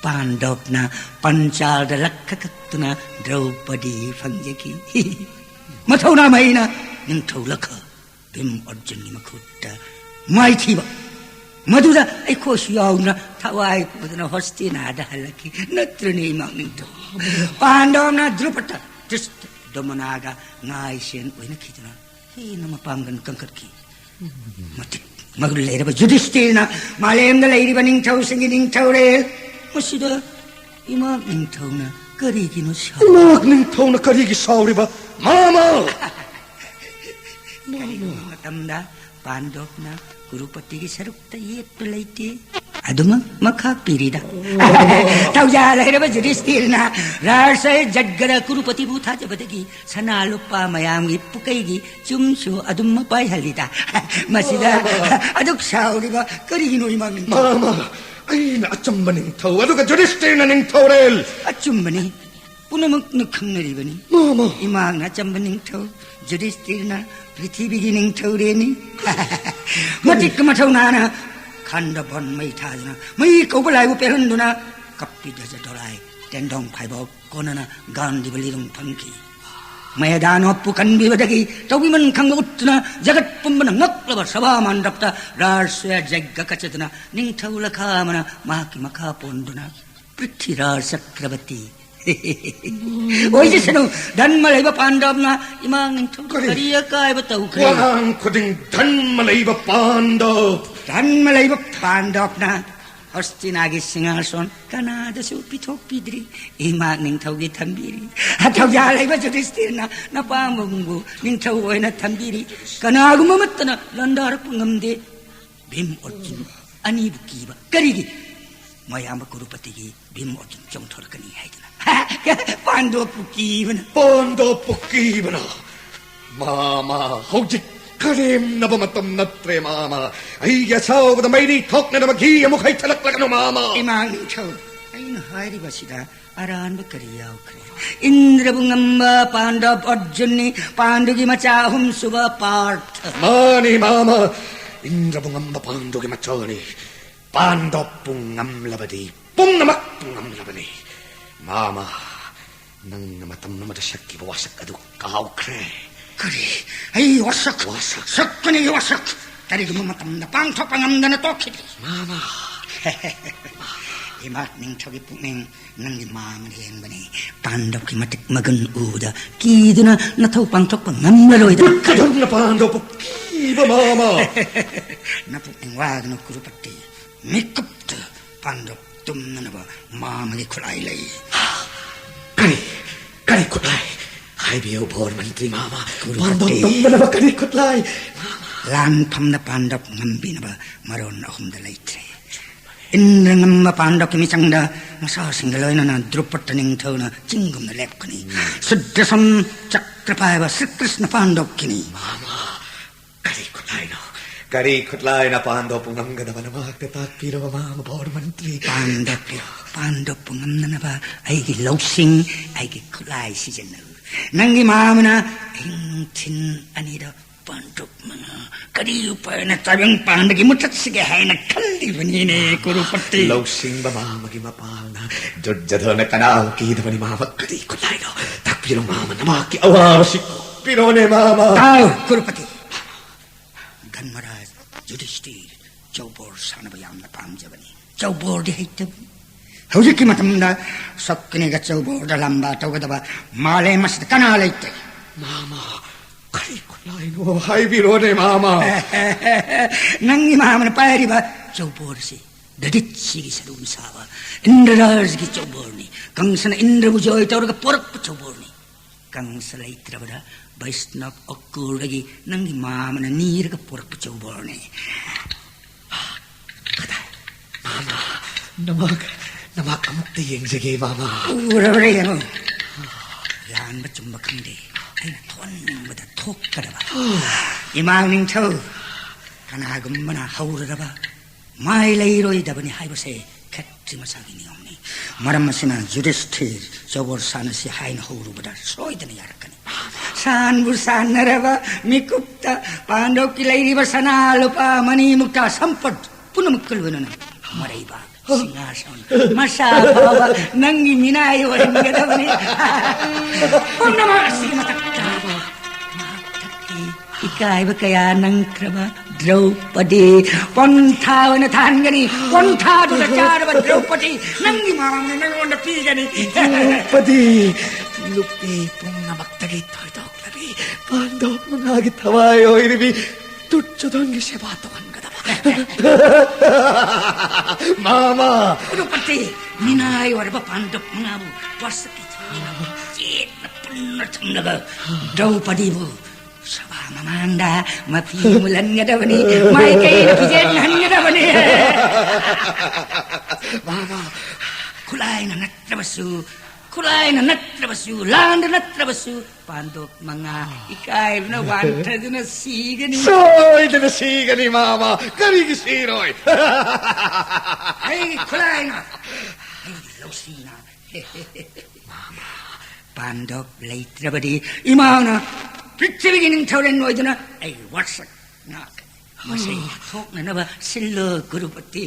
ꯄꯥꯟꯗꯣꯞꯅ ꯄꯟꯆꯥꯜꯗ ꯂꯛꯈ ꯀꯛꯇꯨꯅ ꯗ꯭ꯔꯧꯄꯗꯤ ꯐꯪꯖꯈꯤ꯫ ꯃꯊꯧꯅꯥ ꯃꯍꯩꯅ ꯅꯤꯡꯊꯧ ꯂꯈ ꯚꯤꯝ ꯑꯔꯖꯨꯟꯒꯤ ꯃꯈꯨꯠꯇ ꯃꯥꯏꯊꯤꯕ꯫ ꯃꯗꯨꯗ ꯑꯩꯈꯣꯏꯁꯨ ꯌꯥꯎꯗꯨꯅ ꯊꯋꯥꯏ ꯄꯨꯗꯨꯅ ꯍꯣꯁꯇꯤꯅꯥꯗ ꯍꯜꯂꯛꯈꯤ꯫ ꯅꯠꯇ꯭ꯔꯅꯦ, ꯏꯃꯥ ꯅꯤꯡꯊꯧ? ꯄꯥꯟꯗꯣꯞꯅ ꯗ꯭ꯔꯨꯄꯗ ꯗ꯭ꯔꯤꯁꯇ ꯗꯣꯃꯅꯥꯒ ꯉꯥꯏꯁꯦꯟ ꯑꯣꯏꯅꯈꯤꯗꯨꯅ ꯍꯦꯟꯅ ꯃꯄꯥꯡꯒꯜ ꯀꯟꯈꯠꯈꯤ꯫ ꯃꯇꯤꯛ ꯃꯒꯨꯟ ꯂꯩꯔꯕ ꯌꯨꯙꯤꯁꯇꯤꯔꯅ ꯃꯥꯂꯦꯝꯗ ꯂꯩꯔꯤꯕ ꯅꯤꯡꯊꯧꯁꯤꯡꯒꯤ ꯅꯤꯡꯊꯧꯔꯦꯜ꯫ ꯃꯁꯤꯗ ꯏꯃꯥ ꯅꯤꯡꯊꯧꯅ ꯀꯔꯤꯒꯤꯅꯣ ꯁꯥꯎ- ꯏꯃꯥ ꯅꯤꯡꯊꯧꯅ ꯀꯔꯤꯒꯤ ꯁꯥꯎꯔꯤꯕ? ꯃꯥꯃ! ꯀꯔꯤꯒꯨꯝꯕ ꯃꯇꯝꯗ ꯄꯥꯟꯗꯣꯞꯅ ꯀꯨꯔꯨꯄꯇꯤꯒꯤ ꯁꯔꯨꯛꯇ ꯌꯦꯠꯄ ꯂꯩꯇꯦ꯫ ꯑꯗꯨꯃꯛ ꯃꯈꯥ ꯄꯤꯔꯤꯗ꯫ ꯊꯧꯖꯥꯜ ꯍꯩꯔꯕ ꯌꯨꯙꯤꯁꯇꯤꯔꯅ ꯔꯥꯖꯁ ꯖꯠꯒꯗ ꯀꯨꯔꯨꯄꯇꯤꯕꯨ ꯊꯥꯖꯕꯗꯒꯤ ꯁꯅꯥ ꯂꯨꯄꯥ ꯃꯌꯥꯝꯒꯤ ꯄꯨꯀꯩꯒꯤ ꯆꯨꯝꯁꯨ ꯑꯗꯨꯝ ꯃꯄꯥꯏꯍꯜꯂꯤꯗ꯫ ꯃꯁꯤꯗ ꯑꯗꯨꯛ ꯁꯥꯎꯔꯤꯕ ꯀꯔꯤꯒꯤꯅꯣ, ꯏꯃꯥ ꯅꯤꯡꯊꯧ? ꯃꯥꯃ, ꯑꯩꯅ ꯑꯆꯝꯕ ꯅꯤꯡꯊꯧ, ꯑꯗꯨꯒ ꯌꯨꯙꯤꯁꯇꯤꯔꯅ ꯅꯤꯡꯊꯧꯔꯦꯜ꯫ ꯑꯆꯨꯝꯕꯅꯤ, ꯄꯨꯝꯅꯃꯛꯅ ꯈꯪꯅꯔꯤꯕꯅꯤ꯫ ꯃꯥꯃ꯫ ꯏꯃꯥꯅ ꯑꯆꯝꯕ ꯅꯤꯡꯊꯧ, ꯌꯨꯙꯤꯁꯇꯤꯔꯅ ꯄ꯭ꯔꯤꯊꯤꯕꯤꯒꯤ ꯅꯤꯡꯊꯧꯔꯦꯜꯅꯤ꯫ ꯃꯇꯤꯛ ꯃꯊꯧꯅꯥꯅ ꯈꯟꯗ ꯕꯟ ꯃꯩ ꯊꯥꯗꯨꯅ, ꯃꯩ ꯀꯧꯕ ꯂꯥꯏꯕꯨ ꯄꯦꯜꯍꯟꯗꯨꯅ, ꯀꯞꯄꯤ ꯙꯖ ꯗꯣꯂꯥꯏ, ꯇꯦꯟꯗꯣꯡ ꯐꯥꯏꯕꯣꯛ ꯀꯣꯟꯅꯅ ꯒꯥꯟꯙꯤ ꯕꯂꯤꯗꯨꯡ ꯐꯪꯈꯤ꯫ ꯃꯌꯥꯗꯥꯅꯣꯞꯄꯨ ꯀꯟꯕꯤꯕꯗꯒꯤ ꯇꯧꯕꯤꯃꯟ ꯈꯪꯕ ꯎꯠꯇꯨꯅ, ꯖꯒꯠ ꯄꯨꯝꯕꯅ ꯉꯛꯂꯕ ꯁꯚꯥ ꯃꯟꯗꯞꯇ ꯔꯥꯖꯁ ꯖꯩꯒ ꯀꯆꯗꯨꯅ ꯅꯤꯡꯊꯧ ꯂꯈꯥ ꯑꯃꯅ ꯃꯍꯥꯛꯀꯤ ꯃꯈꯥ ꯄꯣꯟꯗꯨꯅ ꯄ꯭ꯔꯤꯊꯤꯔꯥꯖ ꯆꯀ꯭ꯔꯕꯇꯤ ꯑꯣꯏꯖꯁꯅꯨ꯫ ꯙꯟꯃ ꯂꯩꯕ ꯄꯥꯟꯗꯕꯅ ꯏꯃꯥ ꯅꯤꯡꯊꯧ ꯀꯔꯤ? ꯀꯔꯤ ꯑꯀꯥꯏꯕ ꯇꯧꯈ꯭ꯔꯦ? ꯋꯥꯉꯥꯡ ꯈꯨꯗꯤꯡ ꯙꯟꯃ ꯂꯩꯕ ꯄꯥꯟꯗꯕ꯫ ꯙꯟꯃ ꯂꯩꯕ ꯄꯥꯟꯗꯕꯅ ꯍꯁꯇꯤꯅꯥꯒꯤ ꯁꯤꯡꯍꯥꯁꯣꯟ ꯀꯅꯥꯗꯁꯨ ꯄꯤꯊꯣꯛꯄꯤꯗ꯭ꯔꯤ꯫ ꯏꯃꯥ ꯅꯤꯡꯊꯧꯒꯤ ꯊꯝꯕꯤꯔꯤ꯫ ꯊꯧꯖꯥꯜ ꯂꯩꯕ ꯌꯨꯙꯤꯁꯇꯤꯔꯅ ꯅꯄꯥꯝꯕꯕꯨ ꯅꯤꯡꯊꯧ ꯑꯣꯏꯅ ꯊꯝꯕꯤꯔꯤ꯫ ꯀꯅꯥꯒꯨꯝꯕ ꯑꯃꯠꯇꯅ ꯂꯥꯟꯗꯥꯔꯛꯄ ꯉꯝꯗꯦ꯫ ꯚꯤꯝ ꯑꯔꯖꯨꯟ ꯑꯅꯤꯕꯨ ꯀꯤꯕ ꯀꯔꯤꯒꯤ? ꯃꯌꯥꯝꯕ ꯀꯨꯔꯨꯄꯇꯤꯒꯤ ꯚꯤꯝ ꯑꯔꯖꯨꯟ ꯆꯣꯡꯊꯣꯔꯛꯀꯅꯤ ꯍꯥꯏꯗꯅ꯫ ꯄꯥꯟꯗꯣꯞꯄꯨ ꯀꯤꯕꯅ꯫ ꯄꯥꯟꯗꯣꯞꯄꯨ ꯀꯤꯕꯅ꯫ ꯃꯥꯃ, ꯍꯧꯖꯤꯛ ꯀꯔꯦꯝꯅꯕ ꯃꯇꯝ ꯅꯠꯇ꯭ꯔꯦ, ꯃꯥꯃ꯫ ꯑꯩꯒꯤ ꯑꯁꯥꯎꯕꯗ ꯃꯩꯔꯤ ꯊꯣꯛꯅꯅꯕ ꯘꯤ ꯑꯃꯨꯛ ꯍꯩꯊꯂꯛꯂꯒꯅꯨ, ꯃꯥꯃ꯫ ꯏꯃꯥ ꯅꯤꯡꯊꯧ, ꯑꯩꯅ ꯍꯥꯏꯔꯤꯕꯁꯤꯗ ꯑꯔꯥꯟꯕ ꯀꯔꯤ ꯌꯥꯎꯈ꯭ꯔꯦ? ꯏꯟꯗ꯭ꯔꯕꯨ ꯉꯝꯕ ꯄꯥꯟꯗꯕ ꯑꯔꯖꯨꯟꯅꯤ, ꯄꯥꯟꯗꯨꯒꯤ ꯃꯆꯥ ꯑꯍꯨꯝꯁꯨꯕ ꯄꯥꯔꯊ꯫ ꯃꯥꯅꯤ, ꯃꯥꯃ, ꯏꯟꯗ꯭ꯔꯕꯨ ꯉꯝꯕ ꯄꯥꯟꯗꯨꯒꯤ ꯃꯆꯥꯅꯤ꯫ ꯄꯥꯟꯗꯕꯄꯨ ꯉꯝꯂꯕꯗꯤ ꯄꯨꯝꯅꯃꯛꯄꯨ ꯉꯝꯂꯕꯅꯤ꯫ ꯃꯥꯃ, ꯅꯪꯅ ꯃꯇꯝ ꯑꯃꯗ ꯁꯛꯈꯤꯕ ꯋꯥꯁꯛ ꯑꯗꯨ ꯀꯥꯎꯈ꯭ꯔꯦ꯫ ꯀꯔꯤ? ꯑꯩ ꯋꯥꯁꯛ? ꯋꯥꯁꯛ꯫ ꯁꯛꯄꯅꯤ ꯋꯥꯁꯛ꯫ ꯀꯔꯤꯒꯨꯝꯕ ꯃꯇꯝꯗ ꯄꯥꯡꯊꯣꯛꯄ ꯉꯝꯗꯅ ꯇꯣꯛꯈꯤꯗꯦ꯫ ꯃꯥꯃ꯫ ꯏꯃꯥ ꯅꯤꯡꯊꯧꯒꯤ ꯄꯨꯛꯅꯤꯡ ꯅꯪꯒꯤ ꯃꯥꯃ ꯂꯦꯡꯕꯅꯤ꯫ ꯄꯥꯟꯗꯕꯀꯤ ꯃꯇꯤꯛ ꯃꯒꯨꯟ ꯎꯕꯗ ꯀꯤꯗꯨꯅ ꯅꯊꯧ ꯄꯥꯡꯊꯣꯛꯄ ꯉꯝꯂꯔꯣꯏꯗ꯫ ꯀꯗꯝꯅ ꯄꯥꯟꯗꯕꯄꯨ ꯀꯤꯕ, ꯃꯥꯃ꯫ ꯅꯄꯨꯛꯅꯤꯡ ꯋꯥꯒꯅꯨ ꯀꯨꯔꯨꯄꯇꯤ꯫ ꯃꯤꯀꯨꯞꯇ ꯄꯥꯟꯗꯕ ꯇꯨꯝꯅꯅꯕ ꯃꯥꯃꯒꯤ ꯈꯨꯠꯂꯥꯏ ꯂꯩ꯫ ꯀꯔꯤ? ꯀꯔꯤ ꯈꯨꯠꯂꯥꯏ? ꯍꯥꯏꯕꯤꯌꯨ ꯚꯣꯔ ꯃꯟꯇ꯭ꯔꯤ ꯃꯥꯃ, ꯀꯨꯔꯨꯄꯇꯤ꯫ ꯄꯥꯟꯗꯣꯞ ꯇꯨꯝꯒꯗꯕ ꯀꯔꯤ ꯈꯨꯠꯂꯥꯏ? ꯂꯥꯟꯐꯝꯗ ꯄꯥꯟꯗꯣꯞ ꯉꯝꯕꯤꯅꯕ ꯃꯔꯣꯟ ꯑꯍꯨꯝꯗ ꯂꯩꯇ꯭ꯔꯦ꯫ ꯏꯟꯗ꯭ꯔ ꯉꯝꯕ ꯄꯥꯟꯗꯣꯞꯀꯤ ꯃꯤꯆꯪꯗ ꯃꯆꯥꯁꯤꯡꯒ ꯂꯣꯏꯅꯅ ꯗ꯭ꯔꯨꯄꯗ ꯅꯤꯡꯊꯧꯅ ꯆꯤꯡꯒꯨꯝꯅ ꯂꯦꯞꯀꯅꯤ꯫ ꯁꯨꯗ꯭ꯔꯁꯟ ꯆꯀ꯭ꯔ ꯄꯥꯏꯕ ꯁ꯭ꯔꯤ ꯀ꯭ꯔꯤꯁꯅ ꯄꯥꯟꯗꯣꯞꯀꯤꯅꯤ꯫ ꯃꯥꯃ, ꯀꯔꯤ ꯈꯨꯠꯂꯥꯏꯅꯣ? ꯀꯔꯤ ꯈꯨꯠꯂꯥꯏꯅ ꯄꯥꯟꯗꯣꯞꯄꯨ ꯉꯝꯒꯗꯕ? ꯅꯃꯥꯛꯇ ꯇꯥꯛꯄꯤꯔꯣ ꯃꯥꯃ ꯚꯣꯔ ꯃꯟꯇ꯭ꯔꯤ꯫ ꯄꯥꯟꯗꯣꯞꯄꯨ, ꯄꯥꯟꯗꯣꯞꯄꯨ ꯉꯝꯅꯅꯕ ꯑꯩꯒꯤ ꯂꯧꯁꯤꯡ, ꯑꯩꯒꯤ ꯈꯨꯠꯂꯥꯏ ꯁꯤꯖꯤꯟꯅꯧ꯫ ꯅꯪꯒꯤ ꯃꯥꯃꯅ ꯑꯍꯤꯡ ꯅꯨꯡꯊꯤꯟ ꯑꯅꯤꯗ ꯄꯥꯟꯗꯣꯞ ꯃꯉꯥ ꯀꯔꯤ ꯎꯄꯥꯏꯅ ꯇꯥꯏꯕꯪ ꯄꯥꯟꯗꯒꯤ ꯃꯨꯊꯠꯁꯤꯒꯦ ꯍꯥꯏꯅ ꯈꯜꯂꯤꯕꯅꯤꯅꯦ, ꯀꯨꯔꯨꯄꯇꯤ꯫ ꯂꯧꯁꯤꯡꯕ ꯃꯥꯃꯒꯤ ꯃꯄꯥꯜꯅ ꯗꯨꯔꯖꯣꯙꯅ ꯀꯅꯥꯕꯨ ꯀꯤꯗꯕꯅꯤ ꯃꯥꯃ? ꯀꯔꯤ ꯈꯨꯠꯂꯥꯏꯅꯣ? ꯇꯥꯛꯄꯤꯔꯣ ꯃꯥꯃ, ꯅꯃꯥꯛꯀꯤ ꯑꯋꯥꯕꯁꯤ ꯀꯣꯛꯄꯤꯔꯣꯅꯦ ꯃꯥꯃ꯫ ꯇꯥꯎ, ꯀꯨꯔꯨꯄꯇꯤ꯫ ꯙꯔꯃꯔꯥꯖ ꯌꯨꯙꯤꯁꯇꯤꯔ ꯆꯧꯕꯣꯔ ꯁꯥꯟꯅꯕ ꯌꯥꯝꯅ ꯄꯥꯝꯖꯕꯅꯤ꯫ ꯆꯧꯕꯣꯔꯗꯤ ꯍꯩꯇꯕꯅꯤ꯫ ꯍꯧꯖꯤꯛꯀꯤ ꯃꯇꯝꯗ ꯁꯛꯀꯅꯤꯒ ꯆꯧꯕꯣꯔꯗ ꯂꯝꯕꯥ ꯇꯧꯒꯗꯕ ꯃꯥꯂꯦꯝ ꯑꯁꯤꯗ ꯀꯅꯥ ꯂꯩꯇꯦ? ꯃꯥꯃ, ꯀꯔꯤ ꯈꯨꯠꯂꯥꯏꯅꯣ? ꯍꯥꯏꯕꯤꯔꯣꯅꯦ ꯃꯥꯃ꯫ ꯅꯪꯒꯤ ꯃꯥꯃꯅ ꯄꯥꯏꯔꯤꯕ ꯆꯧꯕꯣꯔꯁꯤ ꯗꯗꯤꯠꯁꯤꯒꯤ ꯁꯔꯨꯅ ꯁꯥꯕ ꯏꯟꯗ꯭ꯔꯔꯥꯖꯒꯤ ꯆꯧꯕꯣꯔꯅꯤ꯫ ꯀꯪꯁꯅ ꯏꯟꯗ꯭ꯔꯕꯨ ꯖꯣꯏ ꯇꯧꯔꯒ ꯄꯣꯔꯛꯄ ꯆꯧꯕꯣꯔꯅꯤ꯫ ꯀꯪꯁ ꯂꯩꯇ꯭ꯔꯕꯗ ꯕꯩꯁꯅꯕ ꯑꯀꯨꯔꯗꯒꯤ ꯅꯪꯒꯤ ꯃꯥꯃꯅ ꯅꯤꯔꯒ ꯄꯨꯔꯛꯄ ꯆꯧꯕꯣꯔꯅꯤ꯫ ꯀꯗꯥꯏ? ꯃꯥꯃ, ꯅꯃꯛ, ꯅꯃꯛ ꯑꯃꯨꯛꯇ ꯌꯦꯡꯖꯒꯦ, ꯃꯥꯃ꯫ ꯎꯔꯕ꯭ꯔꯥ ꯌꯦꯡꯉꯨ꯫ ꯂꯥꯟꯕ ꯆꯨꯝꯕ ꯈꯪꯗꯦ꯫ ꯑꯩꯅ ꯊꯣꯛꯍꯟꯅꯤꯡꯕꯗ ꯊꯣꯛꯀꯗꯕ꯫ ꯏꯃꯥ ꯅꯤꯡꯊꯧ, ꯀꯅꯥꯒꯨꯝꯕꯅ ꯍꯧꯔꯨꯔꯕ ꯃꯥꯏ ꯂꯩꯔꯣꯏꯗꯕꯅꯤ ꯍꯥꯏꯕꯁꯦ ꯈꯦꯇ꯭ꯔꯤ ꯃꯆꯥꯒꯤ ꯅꯤꯌꯣꯝꯅꯤ꯫ ꯃꯔꯝ ꯑꯁꯤꯅ ꯌꯨꯙꯤꯁꯊꯤꯔ ꯆꯧꯕꯣꯔ ꯁꯥꯟꯅꯁꯤ ꯍꯥꯏꯅ ꯍꯧꯔꯨꯕꯗ ꯁꯣꯏꯗꯅ ꯌꯥꯔꯛꯀꯅꯤ꯫ ꯁꯥꯟꯕꯨ ꯁꯥꯟꯅꯔꯕ ꯃꯤꯀꯨꯞꯇ ꯄꯥꯟꯗꯣꯞꯀꯤ ꯂꯩꯔꯤꯕ ꯁꯅꯥ ꯂꯨꯄꯥ ꯃꯅꯤ ꯃꯨꯛꯇ ꯁꯝꯄꯠ ꯄꯨꯝꯅꯃꯛꯀ ꯂꯣꯏꯅꯅ ꯃꯔꯩꯕꯥꯛ, ꯁꯤꯡꯍꯥꯁꯟ, ꯃꯁꯥ ꯐꯥꯎꯕ ꯅꯪꯒꯤ ꯃꯤꯅꯥꯏ ꯑꯣꯏꯍꯟꯒꯗꯕꯅꯤ꯫ ꯄꯨꯝꯅꯃꯛ ꯑꯁꯤꯒꯤ ꯃꯊꯛꯇ ꯃꯍꯥꯛ ꯊꯛꯈꯤ꯫ ꯏꯀꯥꯏꯕ ꯀꯌꯥ ꯅꯪꯈ꯭ꯔꯕ ꯗ꯭ꯔꯧꯄꯗꯤ ꯄꯟꯊꯥ ꯑꯣꯏꯅ ꯊꯥꯍꯟꯒꯅꯤ꯫ ꯄꯟꯊꯥꯗꯨꯗ ꯆꯥꯔꯕ ꯗ꯭ꯔꯧꯄꯗꯤ ꯅꯪꯒꯤ ꯃꯥꯡꯗ ꯅꯪꯉꯣꯟꯗ ꯄꯤꯒꯅꯤ꯫ ꯗ꯭ꯔꯧꯄꯗꯤ, ꯅꯨꯄꯤ ꯄꯨꯝꯅꯃꯛꯇꯒꯤ ꯊꯣꯏꯗꯣꯛꯂꯕꯤ, ꯄꯥꯟꯗꯣꯞ ꯃꯉꯥꯒꯤ ꯊꯋꯥꯏ ꯑꯣꯏꯔꯤꯕꯤ ꯗꯨꯔꯖꯣꯙꯟꯒꯤ ꯁꯦꯕꯥ ꯇꯧꯍꯟꯒꯗꯕ꯫ ꯃꯥꯃ! ꯗ꯭ꯔꯧꯄꯗꯤ, ꯃꯤꯅꯥꯏ ꯑꯣꯏꯔꯕ ꯄꯥꯟꯗꯣꯞ ꯃꯉꯥꯕꯨ ꯋꯥꯁꯛꯀꯤ ꯆꯦꯠꯅ ꯊꯝꯂꯒ ꯗ꯭ꯔꯧꯄꯗꯤꯕꯨ ꯁꯚꯥ ꯃꯃꯥꯡꯗ ꯃꯐꯤ ꯃꯨꯜꯍꯟꯒꯗꯕꯅꯤ, ꯃꯥꯏꯀꯩꯅ ꯐꯤꯖꯦꯠꯍꯟꯒꯗꯕꯅꯤ꯫ ꯃꯥꯃ, ꯈꯨꯠꯂꯥꯏꯅ ꯅꯠꯇ꯭ꯔꯕꯁꯨ, ꯈꯨꯠꯂꯥꯏꯅ ꯅꯠꯇ꯭ꯔꯕꯁꯨ, ꯂꯥꯟꯗ ꯅꯠꯇ꯭ꯔꯕꯁꯨ, ꯄꯥꯟꯗꯣꯞ ꯃꯉꯥ ꯏꯀꯥꯏꯕꯅ ꯋꯥꯟꯊꯗꯨꯅ ꯁꯤꯒꯅꯤ꯫ ꯁꯣꯏꯗꯅ ꯁꯤꯒꯅꯤ, ꯃꯥꯃ꯫ ꯀꯔꯤꯒꯤ ꯁꯤꯔꯣꯏ? ꯑꯩꯒꯤ ꯈꯨꯠꯂꯥꯏꯅ, ꯑꯩꯒꯤ ꯂꯧꯁꯤꯡꯅ꯫ ꯄꯥꯟꯗꯣꯞ ꯂꯩꯇ꯭ꯔꯕꯗꯤ ꯏꯃꯥꯅ ꯄ꯭ꯔꯤꯊꯤꯕꯤꯒꯤ ꯅꯤꯡꯊꯧꯔꯦꯜ ꯑꯣꯏꯗꯨꯅ ꯑꯩ ꯋꯥꯁꯛ ꯉꯥꯛꯀꯅꯤ꯫ ꯃꯁꯤ ꯊꯣꯛꯅꯅꯕ ꯁꯤꯜꯂꯣ, ꯒꯨꯔꯨꯄꯇꯤ꯫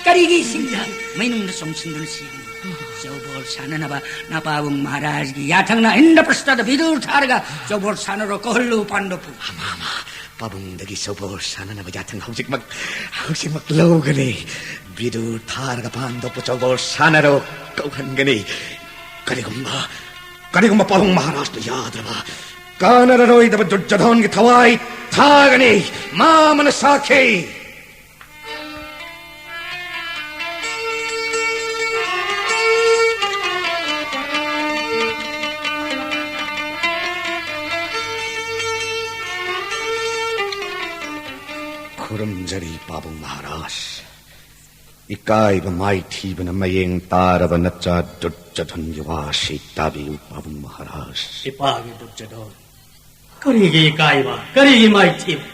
ꯀꯔꯤꯒꯤ ꯁꯤꯜꯂ? ꯃꯩꯅꯨꯡꯗ ꯆꯣꯡꯁꯤꯟꯗꯨꯅ ꯁꯤꯒꯅꯤ꯫ ꯆꯧꯕꯣꯜ ꯁꯥꯟꯅꯅꯕ ꯅꯄꯥꯕꯨꯡ ꯃꯍꯥꯔꯥꯖꯒꯤ ꯌꯥꯊꯪꯅ ꯏꯟꯗ꯭ꯔꯄ꯭ꯔꯁꯊꯗ ꯕꯤꯗꯨꯔ ꯊꯥꯔꯒ ꯆꯧꯕꯣꯜ ꯁꯥꯟꯅꯔꯣ ꯀꯧꯍꯜꯂꯨ, ꯄꯥꯟꯗꯣꯞꯄꯨ꯫ ꯃꯥꯃ, ꯄꯥꯕꯨꯡꯗꯒꯤ ꯆꯧꯕꯣꯜ ꯁꯥꯟꯅꯅꯕ ꯌꯥꯊꯪ ꯍꯧꯖꯤꯛꯃꯛ, ꯍꯧꯖꯤꯛꯃꯛ ꯂꯧꯒꯅꯤ꯫ ꯕꯤꯗꯨꯔ ꯊꯥꯔꯒ ꯄꯥꯟꯗꯣꯞꯄꯨ ꯆꯧꯕꯣꯜ ꯁꯥꯟꯅꯔꯣ ꯀꯧꯍꯟꯒꯅꯤ꯫ ꯀꯔꯤꯒꯨꯝꯕ, ꯀꯔꯤꯒꯨꯝꯕ ꯄꯥꯕꯨꯡ ꯃꯍꯥꯔꯥꯖꯅ ꯌꯥꯗ꯭ꯔꯕ, ꯀꯥꯟꯅꯔꯔꯣꯏꯗꯕ ꯗꯨꯔꯖꯣꯙꯟꯒꯤ ꯊꯋꯥꯏ ꯊꯥꯒꯅꯤ꯫ ꯃꯥꯃꯅ ꯁꯥꯈꯤ꯫ ꯈꯨꯔꯨꯝꯖꯔꯤ ꯄꯥꯕꯨꯡ ꯃꯍꯥꯔꯥꯖ꯫ ꯏꯀꯥꯏꯕ ꯃꯥꯏꯊꯤꯕꯅ ꯃꯌꯦꯡ ꯇꯥꯔꯕ ꯅꯆꯥ ꯗꯨꯔꯖꯣꯙꯟꯒꯤ ꯋꯥꯁꯤ ꯇꯥꯕꯤꯌꯨ, ꯄꯥꯕꯨꯡ ꯃꯍꯥꯔꯥꯖ꯫ ꯏꯄꯥꯒꯤ ꯗꯨꯔꯖꯣꯙꯟ, ꯀꯔꯤꯒꯤ ꯏꯀꯥꯏꯕ, ꯀꯔꯤꯒꯤ ꯃꯥꯏꯊꯤꯕ?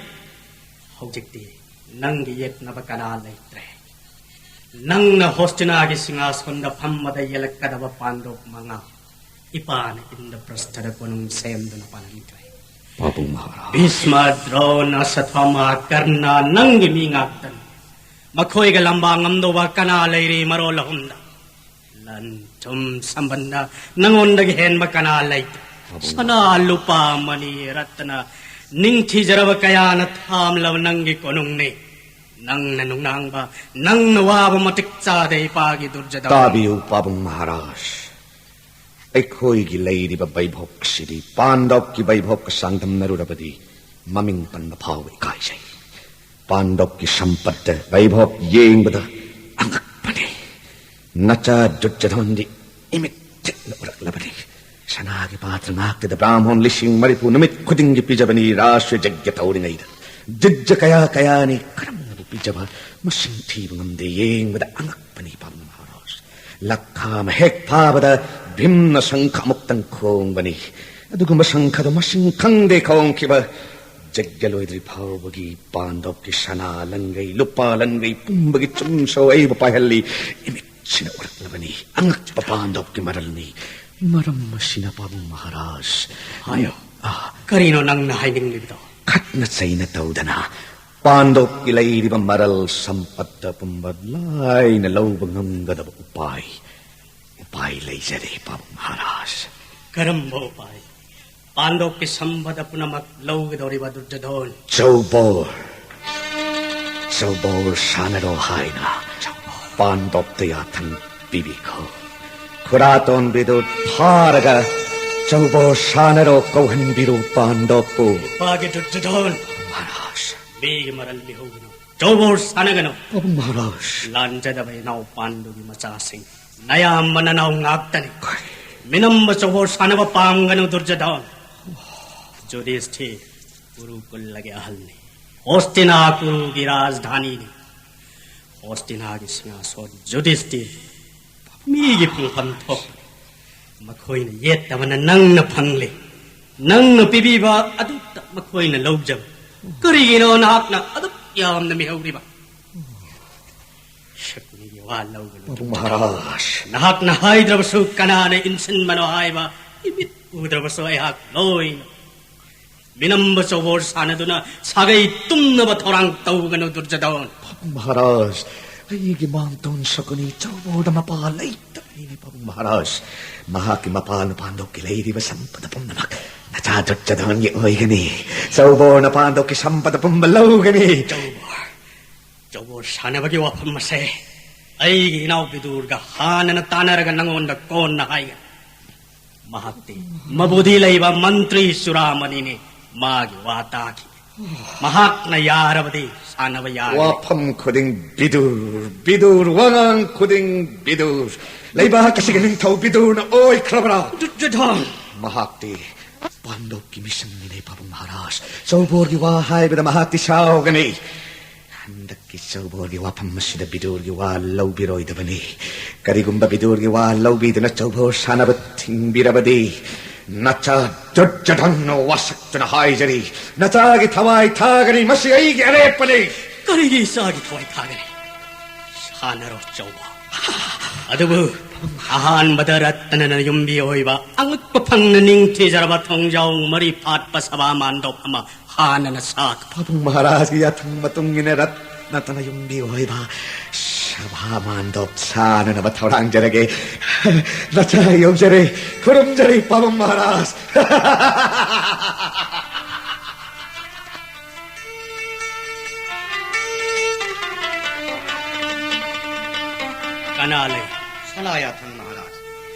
ꯍꯧꯖꯤꯛꯇꯤ ꯅꯪꯒꯤ ꯌꯦꯠꯅꯕ ꯀꯅꯥ ꯂꯩꯇ꯭ꯔꯦ꯫ ꯅꯪꯅ ꯍꯣꯁꯇꯤꯅꯥꯒꯤ ꯁꯤꯡꯍꯥꯁꯣꯟꯗ ꯐꯝꯕꯗ ꯌꯦꯜꯂꯛꯀꯗꯕ ꯄꯥꯟꯗꯣꯞ ꯃꯉꯥ ꯏꯄꯥꯅ ꯏꯟꯗ꯭ꯔꯄ꯭ꯔꯁꯊꯗ ꯀꯣꯅꯨꯡ ꯁꯦꯝꯗꯨꯅ ꯄꯥꯜꯍꯟꯈ꯭ꯔꯦ꯫ ꯄꯥꯕꯨꯡ ꯃꯍꯥꯔꯥꯖ꯫ ꯚꯤꯁꯃ, ꯗ꯭ꯔꯣꯅ, ꯁꯊ꯭ꯋꯥꯃ, ꯀꯔꯅ, ꯅꯪꯒꯤ ꯃꯤ ꯉꯥꯛꯇꯅꯤ꯫ ꯃꯈꯣꯏꯒ ꯂꯝꯕꯥ ꯉꯝꯗꯧꯕ ꯀꯅꯥ ꯂꯩꯔꯤ ꯃꯔꯣꯜ ꯑꯍꯨꯝꯗ? ꯂꯟ ꯊꯨꯝ ꯁꯝꯕꯟꯗ ꯅꯉꯣꯟꯗꯒꯤ ꯍꯦꯟꯕ ꯀꯅꯥ ꯂꯩꯇꯦ꯫ ꯄꯥꯕꯨꯡ ꯁꯅꯥ, ꯂꯨꯄꯥ, ꯃꯅꯤ, ꯔꯠꯇꯅ, ꯅꯤꯡꯊꯤꯖꯔꯕ ꯀꯌꯥꯅ ꯊꯥꯝꯂꯕ ꯅꯪꯒꯤ ꯀꯣꯅꯨꯡꯅꯤ꯫ ꯅꯪꯅ ꯅꯨꯡꯅꯥꯡꯕ, ꯅꯪꯅ ꯋꯥꯕ ꯃꯇꯤꯛ ꯆꯥꯗꯦ, ꯏꯄꯥꯒꯤ ꯗꯨꯔꯖꯣꯙꯟ꯫ ꯇꯥꯕꯤꯌꯨ, ꯄꯥꯕꯨꯡ ꯃꯍꯥꯔꯥꯖ꯫ ꯑꯩꯈꯣꯏꯒꯤ ꯂꯩꯔꯤꯕ ꯕꯩꯚꯣꯛꯁꯤꯗꯤ ꯄꯥꯟꯗꯣꯞꯀꯤ ꯕꯩꯚꯣꯛꯀ ꯆꯥꯡꯗꯝꯅꯔꯨꯔꯕꯗꯤ ꯃꯃꯤꯡ ꯄꯟꯕ ꯐꯥꯎꯕ ꯏꯀꯥꯏꯖꯩ꯫ ꯄꯥꯟꯗꯣꯞꯀꯤ ꯁꯝꯄꯠꯇ ꯕꯩꯚꯣꯛ ꯌꯦꯡꯕꯗ ꯑꯉꯛꯄꯅꯤ꯫ ꯅꯆꯥ ꯗꯨꯔꯖꯣꯙꯟꯗꯤ ꯏꯃꯤꯠ ꯊꯤꯠꯅ ꯎꯔꯛꯂꯕꯅꯤ꯫ ꯁꯅꯥꯒꯤ ꯄꯥꯇ꯭ꯔ ꯉꯥꯛꯇꯗ ꯕ꯭ꯔꯥꯍꯃꯣꯟ ꯂꯤꯁꯤꯡ ꯃꯔꯤꯐꯨ ꯅꯨꯃꯤꯠ ꯈꯨꯗꯤꯡꯒꯤ ꯄꯤꯖꯕꯅꯤ꯫ ꯔꯥꯁ ꯌꯖ꯭ઞ ꯇꯧꯔꯤꯉꯩꯗ ꯗ꯭ꯔꯤꯖ꯭ꯌ ꯀꯌꯥ ꯀꯌꯥꯅꯤ ꯀꯔꯝꯅꯕꯨ ꯄꯤꯖꯕ, ꯃꯁꯤꯡ ꯊꯤꯕ ꯉꯝꯗꯦ꯫ ꯌꯦꯡꯕꯗ ꯑꯉꯛꯄꯅꯤ ꯄꯥꯕꯨꯡ ꯃꯍꯥꯔꯥꯖ꯫ ꯂꯛꯈꯥ ꯑꯃ ꯍꯦꯛ ꯐꯥꯕꯗ ꯚꯤꯝꯅ ꯁꯪꯈ ꯑꯃꯨꯛꯇꯪ ꯈꯣꯡꯕꯅꯤ꯫ ꯑꯗꯨꯒꯨꯝꯕ ꯁꯪꯈꯗꯣ ꯃꯁꯤꯡ ꯈꯪꯗꯦ ꯈꯣꯡꯈꯤꯕ꯫ ꯌꯖ꯭ઞ ꯂꯣꯏꯗ꯭ꯔꯤ ꯐꯥꯎꯕꯒꯤ ꯄꯥꯟꯗꯣꯞꯀꯤ ꯁꯅꯥ ꯂꯟꯒꯩ, ꯂꯨꯄꯥ ꯂꯟꯒꯩ ꯄꯨꯝꯕꯒꯤ ꯆꯨꯝꯁꯨ ꯑꯩꯕꯨ ꯄꯥꯏꯍꯜꯂꯤ꯫ ꯏꯃꯤꯠꯁꯤꯅ ꯎꯔꯛꯂꯕꯅꯤ꯫ ꯑꯉꯛꯄ ꯄꯥꯟꯗꯣꯞꯀꯤ ꯃꯔꯜꯅꯤ꯫ ꯃꯔꯝ ꯑꯁꯤꯅ ꯄꯥꯕꯨꯡ ꯃꯍꯥꯔꯥꯖ꯫ ꯍꯥꯏꯌꯣ꯫ ꯑꯥ꯫ ꯀꯔꯤꯅꯣ ꯅꯪꯅ ꯍꯥꯏꯅꯤꯡꯂꯤꯕꯗꯣ? ꯈꯠꯅ ꯆꯩꯅ ꯇꯧꯗꯅ ꯄꯥꯟꯗꯣꯞꯀꯤ ꯂꯩꯔꯤꯕ ꯃꯔꯜ ꯁꯝꯄꯠꯇ ꯄꯨꯝꯕ ꯂꯥꯏꯅ ꯂꯧꯕ ꯉꯝꯒꯗꯕ ꯎꯄꯥꯏ, ꯎꯄꯥꯏ ꯂꯩꯖꯔꯦ ꯄꯥꯕꯨꯡ ꯃꯍꯥꯔꯥꯖ꯫ ꯀꯔꯝꯕ ꯎꯄꯥꯏ? ꯄꯥꯟꯗꯣꯞꯀꯤ ꯁꯝꯄꯗ ꯄꯨꯝꯅꯃꯛ ꯂꯧꯒꯗꯧꯔꯤꯕ ꯗꯨꯔꯖꯣꯙꯣꯟ꯫ ꯆꯧꯕꯣꯔ, ꯆꯧꯕꯣꯔ ꯁꯥꯟꯅꯔꯣ ꯍꯥꯏꯅ ꯄꯥꯟꯗꯣꯞꯇ ꯌꯥꯊꯪ ꯄꯤꯕꯤꯈꯣ꯫ ꯈꯨꯔꯥꯇꯣꯟ ꯕꯤꯗꯨꯔ ꯐꯥꯔꯒ ꯆꯧꯕꯣꯔ ꯁꯥꯟꯅꯔꯣ ꯀꯧꯍꯟꯕꯤꯔꯨ ꯄꯥꯟꯗꯣꯞꯄꯨ꯫ ꯅꯨꯄꯥꯒꯤ ꯗꯨꯔꯖꯣꯙꯣꯟ꯫ ꯃꯍꯥꯔꯥꯖ꯫ ꯃꯤꯒꯤ ꯃꯔꯜ ꯃꯤꯍꯧꯒꯅꯨ꯫ ꯆꯧꯕꯣꯔ ꯁꯥꯟꯅꯒꯅꯨ꯫ ꯄꯥꯕꯨꯡ ꯃꯍꯥꯔꯥꯖ꯫ ꯂꯥꯟꯖꯗꯕ ꯏꯅꯥꯎ ꯄꯥꯟꯗꯨꯒꯤ ꯃꯆꯥꯁꯤꯡ꯫ ꯅꯌꯥꯝꯕ ꯅꯅꯥꯎ ꯉꯥꯛꯇꯅꯤ꯫ ꯀꯔꯤ? ꯃꯤꯅꯝꯕ ꯆꯧꯕꯣꯔ ꯁꯥꯟꯅꯕ ꯄꯥꯝꯒꯅꯨ ꯗꯨꯔꯖꯣꯙꯣꯟ꯫ ꯌꯨꯙꯤꯁꯊꯤꯔ ꯀꯨꯔꯨ ꯀꯨꯜꯂꯒꯤ ꯑꯍꯜꯅꯤ꯫ ꯍꯣꯁꯇꯤꯅꯥ ꯀꯨꯔꯨꯒꯤ ꯔꯥꯖꯙꯥꯅꯤꯅꯤ꯫ ꯍꯣꯁꯇꯤꯅꯥꯒꯤ ꯁꯤꯡꯍꯥꯁꯣꯟ ꯌꯨꯙꯤꯁꯊꯤꯔ ꯃꯤꯒꯤ ꯐꯪꯐꯝ ꯊꯣꯛꯄꯅꯤ꯫ ꯃꯈꯣꯏꯅ ꯌꯦꯠꯇꯕꯅ ꯅꯪꯅ ꯐꯪꯂꯦ꯫ ꯅꯪꯅ ꯄꯤꯕꯤꯕ ꯑꯗꯨꯇ ꯃꯈꯣꯏꯅ ꯂꯧꯖꯕ꯫ ꯀꯔꯤꯒꯤꯅꯣ ꯅꯍꯥꯛꯅ ꯑꯗꯨꯛ ꯌꯥꯝꯅ ꯃꯤꯍꯧꯔꯤꯕ? ꯁꯀꯨꯅꯤꯒꯤ ꯋꯥ ꯂꯧꯒꯅꯨ꯫ ꯄꯥꯕꯨꯡ ꯃꯍꯥꯔꯥꯖ꯫ ꯅꯍꯥꯛꯅ ꯍꯥꯏꯗ꯭ꯔꯕꯁꯨ ꯀꯅꯥꯅ ꯏꯟꯁꯤꯟꯕꯅꯣ ꯍꯥꯏꯕ ꯏꯃꯤꯠ ꯎꯗ꯭ꯔꯕꯁꯨ ꯑꯩꯍꯥꯛ ꯂꯣꯏꯅ꯫ ꯃꯤꯅꯝꯕ ꯆꯧꯕꯣꯔ ꯁꯥꯟꯅꯗꯨꯅ ꯁꯥꯒꯩ ꯇꯨꯝꯅꯕ ꯊꯧꯔꯥꯡ ꯇꯧꯒꯅꯨ ꯗꯨꯔꯖꯣꯙꯣꯟ꯫ ꯄꯥꯕꯨꯡ ꯃꯍꯥꯔꯥꯖ, ꯑꯩꯒꯤ ꯃꯥꯡꯇꯣꯟ ꯁꯀꯨꯅꯤ ꯆꯧꯕꯣꯔꯗ ꯃꯄꯥ ꯂꯩꯇꯕꯅꯤꯅꯦ ꯄꯥꯕꯨꯡ ꯃꯍꯥꯔꯥꯖ꯫ ꯃꯍꯥꯛꯀꯤ ꯃꯄꯥ ꯅꯨꯄꯥꯟꯗꯣꯛꯀꯤ ꯂꯩꯔꯤꯕ ꯁꯝꯄꯗ ꯄꯨꯝꯅꯃꯛ ꯅꯆꯥ ꯗꯨꯔꯖꯣꯙꯣꯟꯒꯤ ꯑꯣꯏꯒꯅꯤ꯫ ꯆꯧꯕꯣꯔꯅ ꯄꯥꯟꯗꯣꯛꯀꯤ ꯁꯝꯄꯗ ꯄꯨꯝꯕ ꯂꯧꯒꯅꯤ꯫ ꯆꯧꯕꯣꯔ, ꯆꯧꯕꯣꯔ ꯁꯥꯟꯅꯕꯒꯤ ꯋꯥꯐꯝ ꯑꯁꯦ ꯑꯩꯒꯤ ꯏꯅꯥꯎ ꯕꯤꯗꯨꯔꯒ ꯍꯥꯟꯅꯅ ꯇꯥꯟꯅꯔꯒ ꯅꯉꯣꯟꯗ ꯀꯣꯟꯅ ꯍꯥꯏꯒꯅꯤ꯫ ꯃꯍꯥꯛꯇꯤ ꯃꯕꯨꯗꯤ ꯂꯩꯕ ꯃꯟꯇ꯭ꯔꯤ ꯆꯨꯔꯥꯃꯅꯤꯅꯤ꯫ ꯃꯥꯒꯤ ꯋꯥ ꯇꯥꯈꯤ꯫ ꯃꯍꯥꯛꯅ ꯌꯥꯔꯕꯗꯤ ꯁꯥꯟꯅꯕ ꯌꯥꯒꯅꯤ꯫ ꯋꯥꯐꯝ ꯈꯨꯗꯤꯡ ꯕꯤꯗꯨꯔ, ꯕꯤꯗꯨꯔ, ꯋꯥꯉꯥꯡ ꯈꯨꯗꯤꯡ ꯕꯤꯗꯨꯔ꯫ ꯂꯩꯕꯥꯛ ꯑꯁꯤꯒꯤ ꯅꯤꯡꯊꯧ ꯕꯤꯗꯨꯔꯅ ꯑꯣꯏꯈ꯭ꯔꯕ꯭ꯔꯥ? ꯗꯨꯔꯖꯣꯙꯟ! ꯃꯍꯥꯛꯇꯤ ꯄꯥꯟꯗꯣꯞꯀꯤ ꯃꯤꯁꯛꯅꯤꯅꯦ, ꯄꯥꯕꯨꯡ ꯃꯍꯥꯔꯥꯖ꯫ ꯆꯧꯕꯣꯔꯒꯤ ꯋꯥ ꯍꯥꯏꯕꯗ ꯃꯍꯥꯛꯇꯤ ꯁꯥꯎꯒꯅꯤ꯫ ꯍꯟꯗꯛꯀꯤ ꯆꯧꯕꯣꯔꯒꯤ ꯋꯥꯐꯝ ꯑꯁꯤꯗ ꯕꯤꯗꯨꯔꯒꯤ ꯋꯥ ꯂꯧꯕꯤꯔꯣꯏꯗꯕꯅꯤ꯫ ꯀꯔꯤꯒꯨꯝꯕ ꯕꯤꯗꯨꯔꯒꯤ ꯋꯥ ꯂꯧꯕꯤꯗꯨꯅ ꯆꯧꯕꯣꯔ ꯁꯥꯟꯅꯕ ꯊꯤꯡꯕꯤꯔꯕꯗꯤ, ꯅꯆꯥ ꯗꯨꯔꯖꯣꯙꯟꯅ ꯋꯥꯁꯛꯇꯨꯅ ꯍꯥꯏꯖꯔꯤ, ꯅꯆꯥꯒꯤ ꯊꯋꯥꯏ ꯊꯥꯒꯅꯤ꯫ ꯃꯁꯤ ꯑꯩꯒꯤ ꯑꯔꯦꯞꯄꯅꯤ꯫ ꯀꯔꯤꯒꯤ ꯏꯆꯥꯒꯤ ꯊꯋꯥꯏ ꯊꯥꯒꯅꯤ? ꯁꯥꯟꯅꯔꯣ ꯆꯧꯕꯣꯔ꯫ ꯑꯗꯨꯕꯨ ꯑꯍꯥꯟꯕꯗ ꯔꯠꯇꯅꯅ ꯌꯨꯝꯕꯤ ꯑꯣꯏꯕ ꯑꯉꯛꯄ ꯐꯪꯅ ꯅꯤꯡꯊꯤꯖꯔꯕ ꯊꯣꯡꯖꯥꯎ ꯃꯔꯤ ꯐꯥꯠꯄ ꯁꯚꯥ ꯃꯥꯟꯗꯣꯞ ꯑꯃ ꯍꯥꯟꯅꯅ ꯁꯥꯈꯣ꯫ ꯄꯥꯕꯨꯡ ꯃꯍꯥꯔꯥꯖꯒꯤ ꯌꯥꯊꯪ ꯃꯇꯨꯡ ꯏꯟꯅ ꯔꯠꯅꯇꯅ ꯌꯨꯝꯕꯤ ꯑꯣꯏꯕ ꯁꯚꯥ ꯃꯥꯟꯗꯣꯞ ꯁꯥꯅꯅꯕ ꯊꯧꯔꯥꯡꯖꯔꯒꯦ꯫ ꯅꯆꯥ ꯌꯧꯖꯔꯦ, ꯈꯨꯔꯨꯝꯖꯔꯤ ꯄꯥꯕꯨꯡ ꯃꯍꯥꯔꯥꯖ꯫ ꯀꯅꯥ ꯂꯩ? ꯁꯅꯥꯌꯥꯊꯪ ꯃꯍꯥꯔꯥꯖ꯫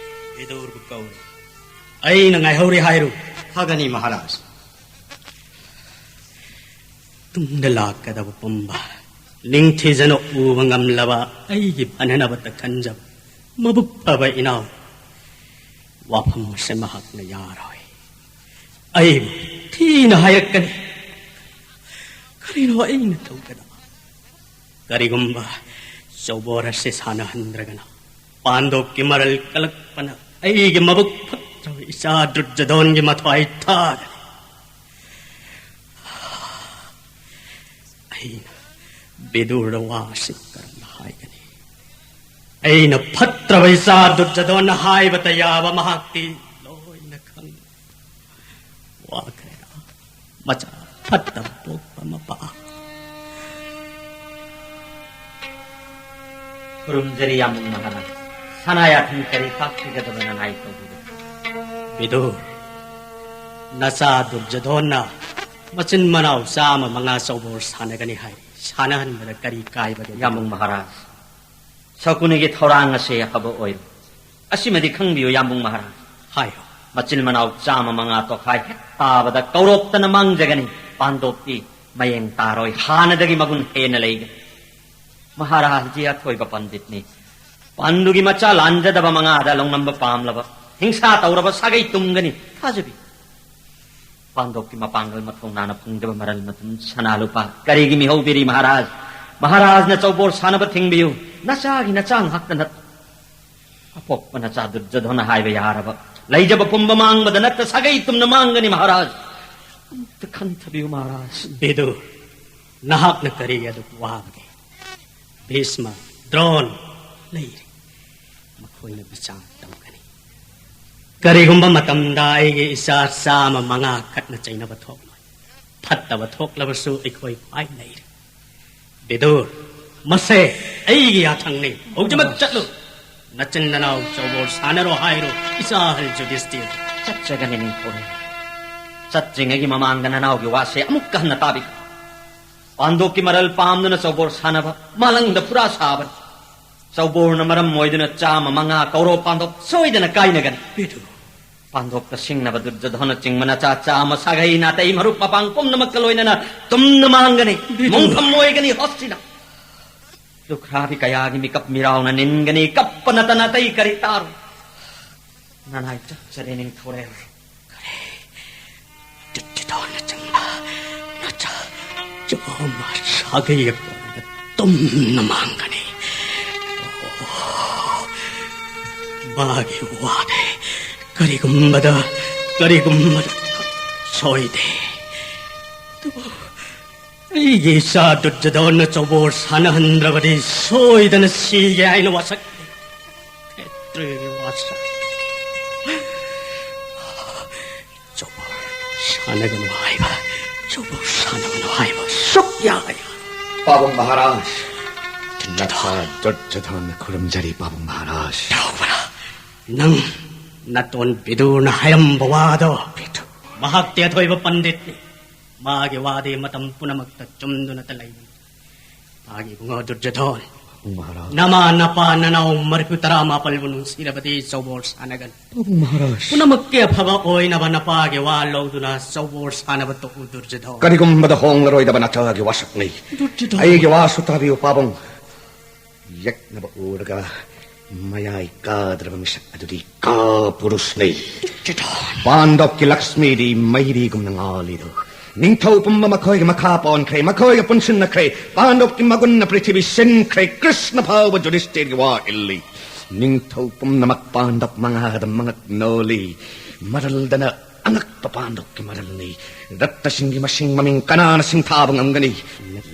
ꯕꯤꯗꯨꯔꯕꯨ ꯀꯧꯔꯤ꯫ ꯑꯩꯅ ꯉꯥꯏꯍꯧꯔꯤ ꯍꯥꯏꯔꯨ꯫ ꯐꯒꯅꯤ ꯃꯍꯥꯔꯥꯖ꯫ ꯇꯨꯡꯗ ꯂꯥꯛꯀꯗꯕ ꯄꯨꯝꯕ ꯅꯤꯡꯊꯤꯖꯅ ꯎꯕ ꯉꯝꯂꯕ ꯑꯩꯒꯤ ꯐꯅꯅꯕꯇ ꯈꯟꯖꯕ ꯃꯕꯨꯛ ꯐꯕ ꯏꯅꯥꯎ, ꯋꯥꯐꯝ ꯑꯁꯤ ꯃꯍꯥꯛꯅ ꯌꯥꯔꯣꯏ꯫ ꯑꯩꯕꯨ ꯊꯤꯅ ꯍꯥꯏꯔꯛꯀꯅꯤ꯫ ꯀꯔꯤꯅꯣ ꯑꯩꯅ ꯇꯧꯒꯗꯕ? ꯀꯔꯤꯒꯨꯝꯕ ꯆꯧꯕꯣꯔ ꯑꯁꯤ ꯁꯥꯟꯅꯍꯟꯗ꯭ꯔꯒꯅ ꯄꯥꯟꯗꯣꯞꯀꯤ ꯃꯔꯜ ꯀꯜꯂꯛꯄꯅ ꯑꯩꯒꯤ ꯃꯕꯨꯛ ꯐꯠꯇ꯭ꯔꯕ ꯏꯆꯥ ꯗꯨꯔꯖꯣꯙꯟꯒꯤ ꯃꯊ꯭ꯋꯥꯏ ꯊꯥꯒꯅꯤ꯫ ꯑꯩꯅ ꯕꯤꯗꯨꯔꯗ ꯋꯥ ꯑꯁꯤ ꯀꯔꯝꯅ ꯍꯥꯏꯒꯅꯤ? ꯑꯩꯅ ꯐꯠꯇ꯭ꯔꯕ ꯏꯆꯥ ꯗꯨꯔꯖꯣꯙꯟꯅ ꯍꯥꯏꯕꯇ ꯌꯥꯕ ꯃꯍꯥꯛꯇꯤ ꯂꯣꯏꯅ ꯈꯪꯏ꯫ ꯋꯥꯈ꯭ꯔꯦꯗ, ꯃꯆꯥ ꯐꯠꯇꯕ ꯄꯣꯛꯄ ꯃꯄꯥ꯫ ꯈꯨꯔꯨꯝꯖꯔꯤ ꯌꯥꯝꯕꯨꯡ ꯃꯍꯥꯔꯥꯖ꯫ ꯁꯅꯥꯌꯥꯊꯪ ꯀꯔꯤ ꯇꯥꯛꯄꯤꯒꯗꯕ ꯅꯅꯥꯏ ꯇꯧꯕꯤꯒꯗꯕ? ꯕꯤꯗꯨꯔ, ꯅꯆꯥ ꯗꯨꯔꯖꯣꯙꯟꯅ ꯃꯆꯤꯟ ꯃꯅꯥꯎ ꯆꯥꯝꯃ ꯃꯉꯥ ꯆꯧꯕꯣꯔ ꯁꯥꯟꯅꯒꯅꯤ ꯍꯥꯏ꯫ ꯁꯥꯟꯅꯍꯟꯕꯗ ꯀꯔꯤ ꯀꯥꯏꯕꯒꯦ? ꯌꯥꯝꯕꯨꯡ ꯃꯍꯥꯔꯥꯖ, ꯁꯀꯨꯅꯤꯒꯤ ꯊꯧꯔꯥꯡ ꯑꯁꯤ ꯑꯐꯕ ꯑꯣꯏꯔꯣꯏ꯫ ꯑꯁꯤꯃꯗꯤ ꯈꯪꯕꯤꯌꯨ ꯌꯥꯝꯕꯨꯡ ꯃꯍꯥꯔꯥꯖ꯫ ꯍꯥꯏꯌꯨ꯫ ꯃꯆꯤꯟ ꯃꯅꯥꯎ ꯆꯥꯝꯃ ꯃꯉꯥ ꯇꯣꯈꯥꯏ ꯍꯦꯛ ꯇꯥꯕꯗ ꯀꯧꯔꯣꯞꯇꯅ ꯃꯥꯡꯖꯒꯅꯤ꯫ ꯄꯥꯟꯗꯣꯞꯇꯤ ꯃꯌꯦꯡ ꯇꯥꯔꯣꯏ, ꯍꯥꯟꯅꯗꯒꯤ ꯃꯒꯨꯟ ꯍꯦꯟꯅ ꯂꯩꯒꯅꯤ꯫ ꯃꯍꯥꯔꯥꯖꯖꯤ ꯑꯊꯣꯏꯕ ꯄꯟꯗꯤꯠꯅꯤ꯫ ꯄꯥꯟꯗꯨꯒꯤ ꯃꯆꯥ ꯂꯥꯟꯖꯗꯕ ꯃꯉꯥꯗ ꯂꯧꯅꯝꯕ ꯄꯥꯝꯂꯕ, ꯍꯤꯡꯁꯥ ꯇꯧꯔꯕ ꯁꯥꯒꯩ ꯇꯨꯝꯒꯅꯤ꯫ ꯊꯥꯖꯕꯤ꯫ ꯄꯥꯟꯗꯣꯞꯀꯤ ꯃꯄꯥꯡꯒꯜ ꯃꯊꯧꯅꯥꯅ ꯐꯪꯗꯕ ꯃꯔꯜ ꯃꯊꯨꯝ ꯁꯅꯥ ꯂꯨꯄꯥ ꯀꯔꯤꯒꯤ ꯃꯤꯍꯧꯕꯤꯔꯤ ꯃꯍꯥꯔꯥꯖ? ꯃꯍꯥꯔꯥꯖꯅ ꯆꯧꯕꯣꯔ ꯁꯥꯟꯅꯕ ꯊꯤꯡꯕꯤꯌꯨ꯫ ꯅꯆꯥꯒꯤ ꯅꯆꯥ ꯉꯥꯛꯇ ꯅꯠꯇꯦ꯫ ꯑꯄꯣꯛꯄ ꯅꯆꯥ ꯗꯨꯔꯖꯣꯙꯅ ꯍꯥꯏꯕ ꯌꯥꯔꯕ, ꯂꯩꯖꯕ ꯄꯨꯝꯕ ꯃꯥꯡꯕꯗ ꯅꯠꯇ ꯁꯥꯒꯩ ꯇꯨꯝꯅ ꯃꯥꯡꯒꯅꯤ ꯃꯍꯥꯔꯥꯖ꯫ ꯑꯝꯇ ꯈꯟꯊꯕꯤꯌꯨ ꯃꯍꯥꯔꯥꯖ꯫ ꯕꯤꯗꯨꯔ, ꯅꯍꯥꯛꯅ ꯀꯔꯤꯒꯤ ꯑꯗꯨꯛ ꯋꯥꯕꯒꯦ? ꯚꯤꯁꯃ, ꯗ꯭ꯔꯣꯟ ꯂꯩꯔꯤ꯫ ꯃꯈꯣꯏꯅ ꯃꯤꯆꯥꯡ ꯇꯝꯒꯅꯤ꯫ ꯀꯔꯤꯒꯨꯝꯕ ꯃꯇꯝꯗ ꯑꯩꯒꯤ ꯏꯆꯥ ꯆꯥꯝꯃ ꯃꯉꯥ ꯈꯠꯅ ꯆꯩꯅꯕ ꯊꯣꯛꯂꯣꯏ꯫ ꯐꯠꯇꯕ ꯊꯣꯛꯂꯕꯁꯨ ꯑꯩꯈꯣꯏ ꯈ꯭ꯋꯥꯏ ꯂꯩꯔꯤ꯫ ꯕꯤꯗꯨꯔ, ꯃꯁꯦ ꯑꯩꯒꯤ ꯌꯥꯊꯪꯅꯤ꯫ ꯍꯧꯖꯤꯛꯃꯛ ꯆꯠꯂꯨ꯫ ꯅꯆꯤꯟ ꯅꯅꯥꯎ ꯆꯧꯕꯣꯜ ꯁꯥꯟꯅꯔꯣ ꯍꯥꯏꯔꯣ, ꯏꯆꯥ ꯑꯍꯜ ꯌꯨꯙꯤꯁꯇꯤꯔ꯫ ꯆꯠꯆꯒꯅꯤ ꯅꯤꯡꯊꯧꯔꯦꯜ꯫ ꯆꯠꯇ꯭ꯔꯤꯉꯩꯒꯤ ꯃꯃꯥꯡꯗ ꯅꯅꯥꯎꯒꯤ ꯋꯥꯁꯦ ꯑꯃꯨꯛꯀ ꯍꯟꯅ ꯇꯥꯕꯤꯈꯣ꯫ ꯄꯥꯟꯗꯣꯞꯀꯤ ꯃꯔꯜ ꯄꯥꯝꯗꯨꯅ ꯆꯧꯕꯣꯜ ꯁꯥꯟꯅꯕ ꯃꯥꯂꯪꯗ ꯄꯨꯔꯥ ꯁꯥꯕꯅꯤ꯫ ꯆꯧꯕꯣꯜꯅ ꯃꯔꯝ ꯑꯣꯏꯗꯨꯅ ꯆꯥꯝꯃ ꯃꯉꯥ ꯀꯧꯔꯣ ꯄꯥꯟꯗꯣꯞ ꯁꯣꯏꯗꯅ ꯀꯥꯏꯅꯒꯅꯤ꯫ ꯕꯤꯗꯨꯔ꯫ ꯄꯥꯟꯗꯣꯞꯇ ꯁꯤꯡꯅꯕ ꯗꯨꯔꯖꯣꯙꯅ ꯆꯤꯡꯕ ꯅꯆꯥ ꯆꯥꯝꯃ ꯁꯥꯒꯩ ꯅꯥꯇꯩ ꯃꯔꯨꯞ ꯃꯄꯥꯡ ꯄꯨꯝꯅꯃꯛꯀ ꯂꯣꯏꯅꯅ ꯇꯨꯝꯅ ꯃꯥꯡꯒꯅꯤ꯫ ꯕꯤꯗꯨꯔ꯫ ꯃꯣꯡꯐꯝ ꯑꯣꯏꯒꯅꯤ ꯍꯣꯁꯇꯤꯅ꯫ ꯂꯨꯈ꯭ꯔꯥꯕꯤ ꯀꯌꯥꯒꯤ ꯃꯤꯀꯞ ꯃꯤꯔꯥꯎꯅ ꯅꯤꯟꯒꯅꯤ꯫ ꯀꯞꯄ ꯅꯠꯇꯅ ꯑꯇꯩ ꯀꯔꯤ ꯇꯥꯔꯣꯏ꯫ ꯅꯅꯥꯏ ꯆꯠꯆꯔꯦ ꯅꯤꯡꯊꯧꯔꯦꯜ꯫ ꯗꯨꯔꯖꯣꯙꯅ ꯆꯤꯡꯕ ꯅꯆꯥ ꯆꯥꯝꯃ ꯁꯥꯒꯩ ꯑꯄꯨꯝꯕ ꯇꯨꯝꯅ ꯃꯥꯡꯒꯅꯤ꯫ ꯑꯣ, ꯃꯥꯒꯤ ꯋꯥꯗꯤ ꯀꯔꯤꯒꯨꯝꯕꯗ, ꯀꯔꯤꯒꯨꯝꯕꯗ ꯁꯣꯏꯗꯦ꯫ ꯑꯗꯨꯕꯨ ꯑꯩꯒꯤ ꯏꯆꯥ ꯗꯨꯔꯖꯣꯙꯅ ꯆꯧꯕꯣꯜ ꯁꯥꯟꯅꯍꯟꯗ꯭ꯔꯕꯗꯤ ꯁꯣꯏꯗꯅ ꯁꯤꯒꯦ ꯍꯥꯏꯅ ꯋꯥꯁꯛ꯫ ꯈꯦꯇ꯭ꯔꯤꯒꯤ ꯋꯥꯁꯛ꯫ ꯆꯧꯕꯣꯜ ꯁꯥꯟꯅꯒꯅꯨ ꯍꯥꯏꯕ, ꯆꯧꯕꯣꯜ ꯁꯥꯟꯅꯒꯅꯨ ꯍꯥꯏꯕ ꯁꯨꯛꯌꯥ ꯌꯥꯔꯣꯏ꯫ ꯄꯥꯕꯨꯡ ꯃꯍꯥꯔꯥꯖ, ꯅꯆꯥ ꯗꯨꯔꯖꯣꯙꯅ ꯈꯨꯔꯨꯝꯖꯔꯤ ꯄꯥꯕꯨꯡ ꯃꯍꯥꯔꯥꯖ꯫ ꯇꯧꯕ꯭ꯔꯥ? ꯅꯪ ꯅꯇꯣꯟ ꯕꯤꯗꯨꯔꯅ ꯍꯥꯏꯔꯝꯕ ꯋꯥꯗꯣ? ꯕꯤꯗꯨꯔ꯫ ꯃꯍꯥꯛꯇꯤ ꯑꯊꯣꯏꯕ ꯄꯟꯗꯤꯠꯅꯤ꯫ ꯃꯥꯒꯤ ꯋꯥꯗꯤ ꯃꯇꯝ ꯄꯨꯝꯅꯃꯛꯇ ꯆꯨꯝꯗꯨꯅꯇ ꯂꯩꯕꯅꯤ꯫ ꯃꯥꯒꯤ ꯏꯕꯨꯡꯉꯣ ꯗꯨꯔꯖꯣꯙꯟ, ꯄꯥꯕꯨꯡ ꯃꯍꯥꯔꯥꯖ꯫ ꯅꯃꯥ ꯅꯄꯥ ꯅꯅꯥꯎ ꯃꯔꯤꯐꯨ ꯇꯔꯥ ꯃꯥꯄꯜꯕꯨ ꯅꯨꯡꯁꯤꯔꯕꯗꯤ ꯆꯧꯕꯣꯜ ꯁꯥꯟꯅꯒꯅꯨ꯫ ꯄꯥꯕꯨꯡ ꯃꯍꯥꯔꯥꯖ꯫ ꯄꯨꯝꯅꯃꯛꯀꯤ ꯑꯐꯕ ꯑꯣꯏꯅꯕ ꯅꯄꯥꯒꯤ ꯋꯥ ꯂꯧꯗꯨꯅ ꯆꯧꯕꯣꯜ ꯁꯥꯟꯅꯕ ꯇꯣꯛꯎ ꯗꯨꯔꯖꯣꯙꯟ꯫ ꯀꯔꯤꯒꯨꯝꯕꯗ ꯍꯣꯡꯂꯔꯣꯏꯗꯕ ꯅꯆꯥꯒꯤ ꯋꯥꯁꯛꯅꯤ꯫ ꯗꯨꯔꯖꯣꯙꯟ꯫ ꯑꯩꯒꯤ ꯋꯥꯁꯨ ꯇꯥꯕꯤꯌꯨ ꯄꯥꯕꯨꯡ꯫ ꯌꯦꯛꯅꯕ ꯎꯔꯒ ꯃꯌꯥꯏ ꯀꯥꯗ꯭ꯔꯕ ꯃꯤꯁꯛ ꯑꯗꯨꯗꯤ ꯀꯥꯄꯨꯔꯨꯁꯅꯤ꯫ ꯄꯥꯟꯗꯣꯞꯀꯤ ꯂꯛꯁꯃꯤꯗꯤ ꯃꯩꯔꯤꯒꯨꯝꯅ ꯉꯥꯜꯂꯤꯗꯣ꯫ ꯅꯤꯡꯊꯧ ꯄꯨꯝꯕ ꯃꯈꯣꯏꯒꯤ ꯃꯈꯥ ꯄꯣꯟꯈ꯭ꯔꯦ, ꯃꯈꯣꯏꯒ ꯄꯨꯟꯁꯤꯟꯅꯈ꯭ꯔꯦ꯫ ꯄꯥꯟꯗꯣꯞꯀꯤ ꯃꯒꯨꯟꯅ ꯄ꯭ꯔꯤꯊꯤꯕꯤ ꯁꯤꯟꯈ꯭ꯔꯦ꯫ ꯀ꯭ꯔꯤꯁꯅ ꯐꯥꯎꯕ ꯌꯨꯙꯤꯁꯇꯤꯔꯒꯤ ꯋꯥ ꯏꯜꯂꯤ꯫ ꯅꯤꯡꯊꯧ ꯄꯨꯝꯅꯃꯛ ꯄꯥꯟꯗꯣꯞ ꯃꯉꯥꯗ ꯃꯉꯛ ꯅꯣꯜꯂꯤ꯫ ꯃꯔꯜꯗꯅ ꯑꯉꯛꯄ ꯄꯥꯟꯗꯣꯞꯀꯤ ꯃꯔꯜꯅꯤ꯫ ꯔꯠꯅꯁꯤꯡꯒꯤ ꯃꯁꯤꯡ ꯃꯃꯤꯡ ꯀꯅꯥꯅ ꯁꯤꯡꯊꯥꯕ ꯉꯝꯒꯅꯤ?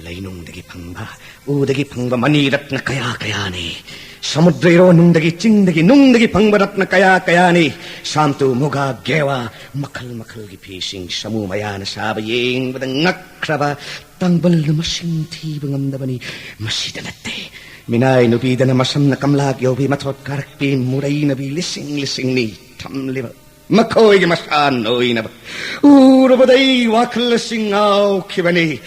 ꯂꯩꯅꯨꯡꯗꯒꯤ ꯐꯪꯕ, ꯎꯗꯒꯤ ꯐꯪꯕ ꯃꯅꯤ ꯔꯠꯅ ꯀꯌꯥ ꯀꯌꯥꯅꯤ꯫ ꯁꯃꯨꯗ꯭ꯔ ꯏꯔꯣꯟꯅꯨꯡꯗꯒꯤ, ꯆꯤꯡꯗꯒꯤ, ꯅꯨꯡꯗꯒꯤ ꯐꯪꯕ ꯔꯠꯅ ꯀꯌꯥ ꯀꯌꯥꯅꯤ꯫ ꯁꯥꯝꯇꯨ, ꯃꯨꯒꯥ, ꯒꯦꯋꯥ, ꯃꯈꯜ ꯃꯈꯜꯒꯤ ꯐꯤꯁꯤꯡ, ꯁꯃꯨ ꯃꯌꯥꯅ ꯁꯥꯕ, ꯌꯦꯡꯕꯗ ꯉꯛꯈ꯭ꯔꯕ, ꯇꯥꯡꯕꯜꯅ ꯃꯁꯤꯡ ꯊꯤꯕ ꯉꯝꯗꯕꯅꯤ꯫ ꯃꯁꯤꯗ ꯅꯠꯇꯦ, ꯃꯤꯅꯥꯏ ꯅꯨꯄꯤꯗꯅ ꯃꯁꯝꯅ ꯀꯝꯂꯥꯛ ꯌꯧꯕꯤ, ꯃꯊꯣꯠ ꯀꯥꯔꯛꯄꯤ, ꯃꯨꯔꯩꯅꯕꯤ ꯂꯤꯁꯤꯡ ꯂꯤꯁꯤꯡꯅꯤ ꯊꯝꯂꯤꯕ꯫ ꯃꯈꯣꯏꯒꯤ ꯃꯁꯥ ꯅꯣꯏꯅꯕ ꯎꯔꯨꯕꯗꯩ ꯋꯥꯈꯜ ꯑꯁꯤ ꯉꯥꯎꯈꯤꯕꯅꯤ꯫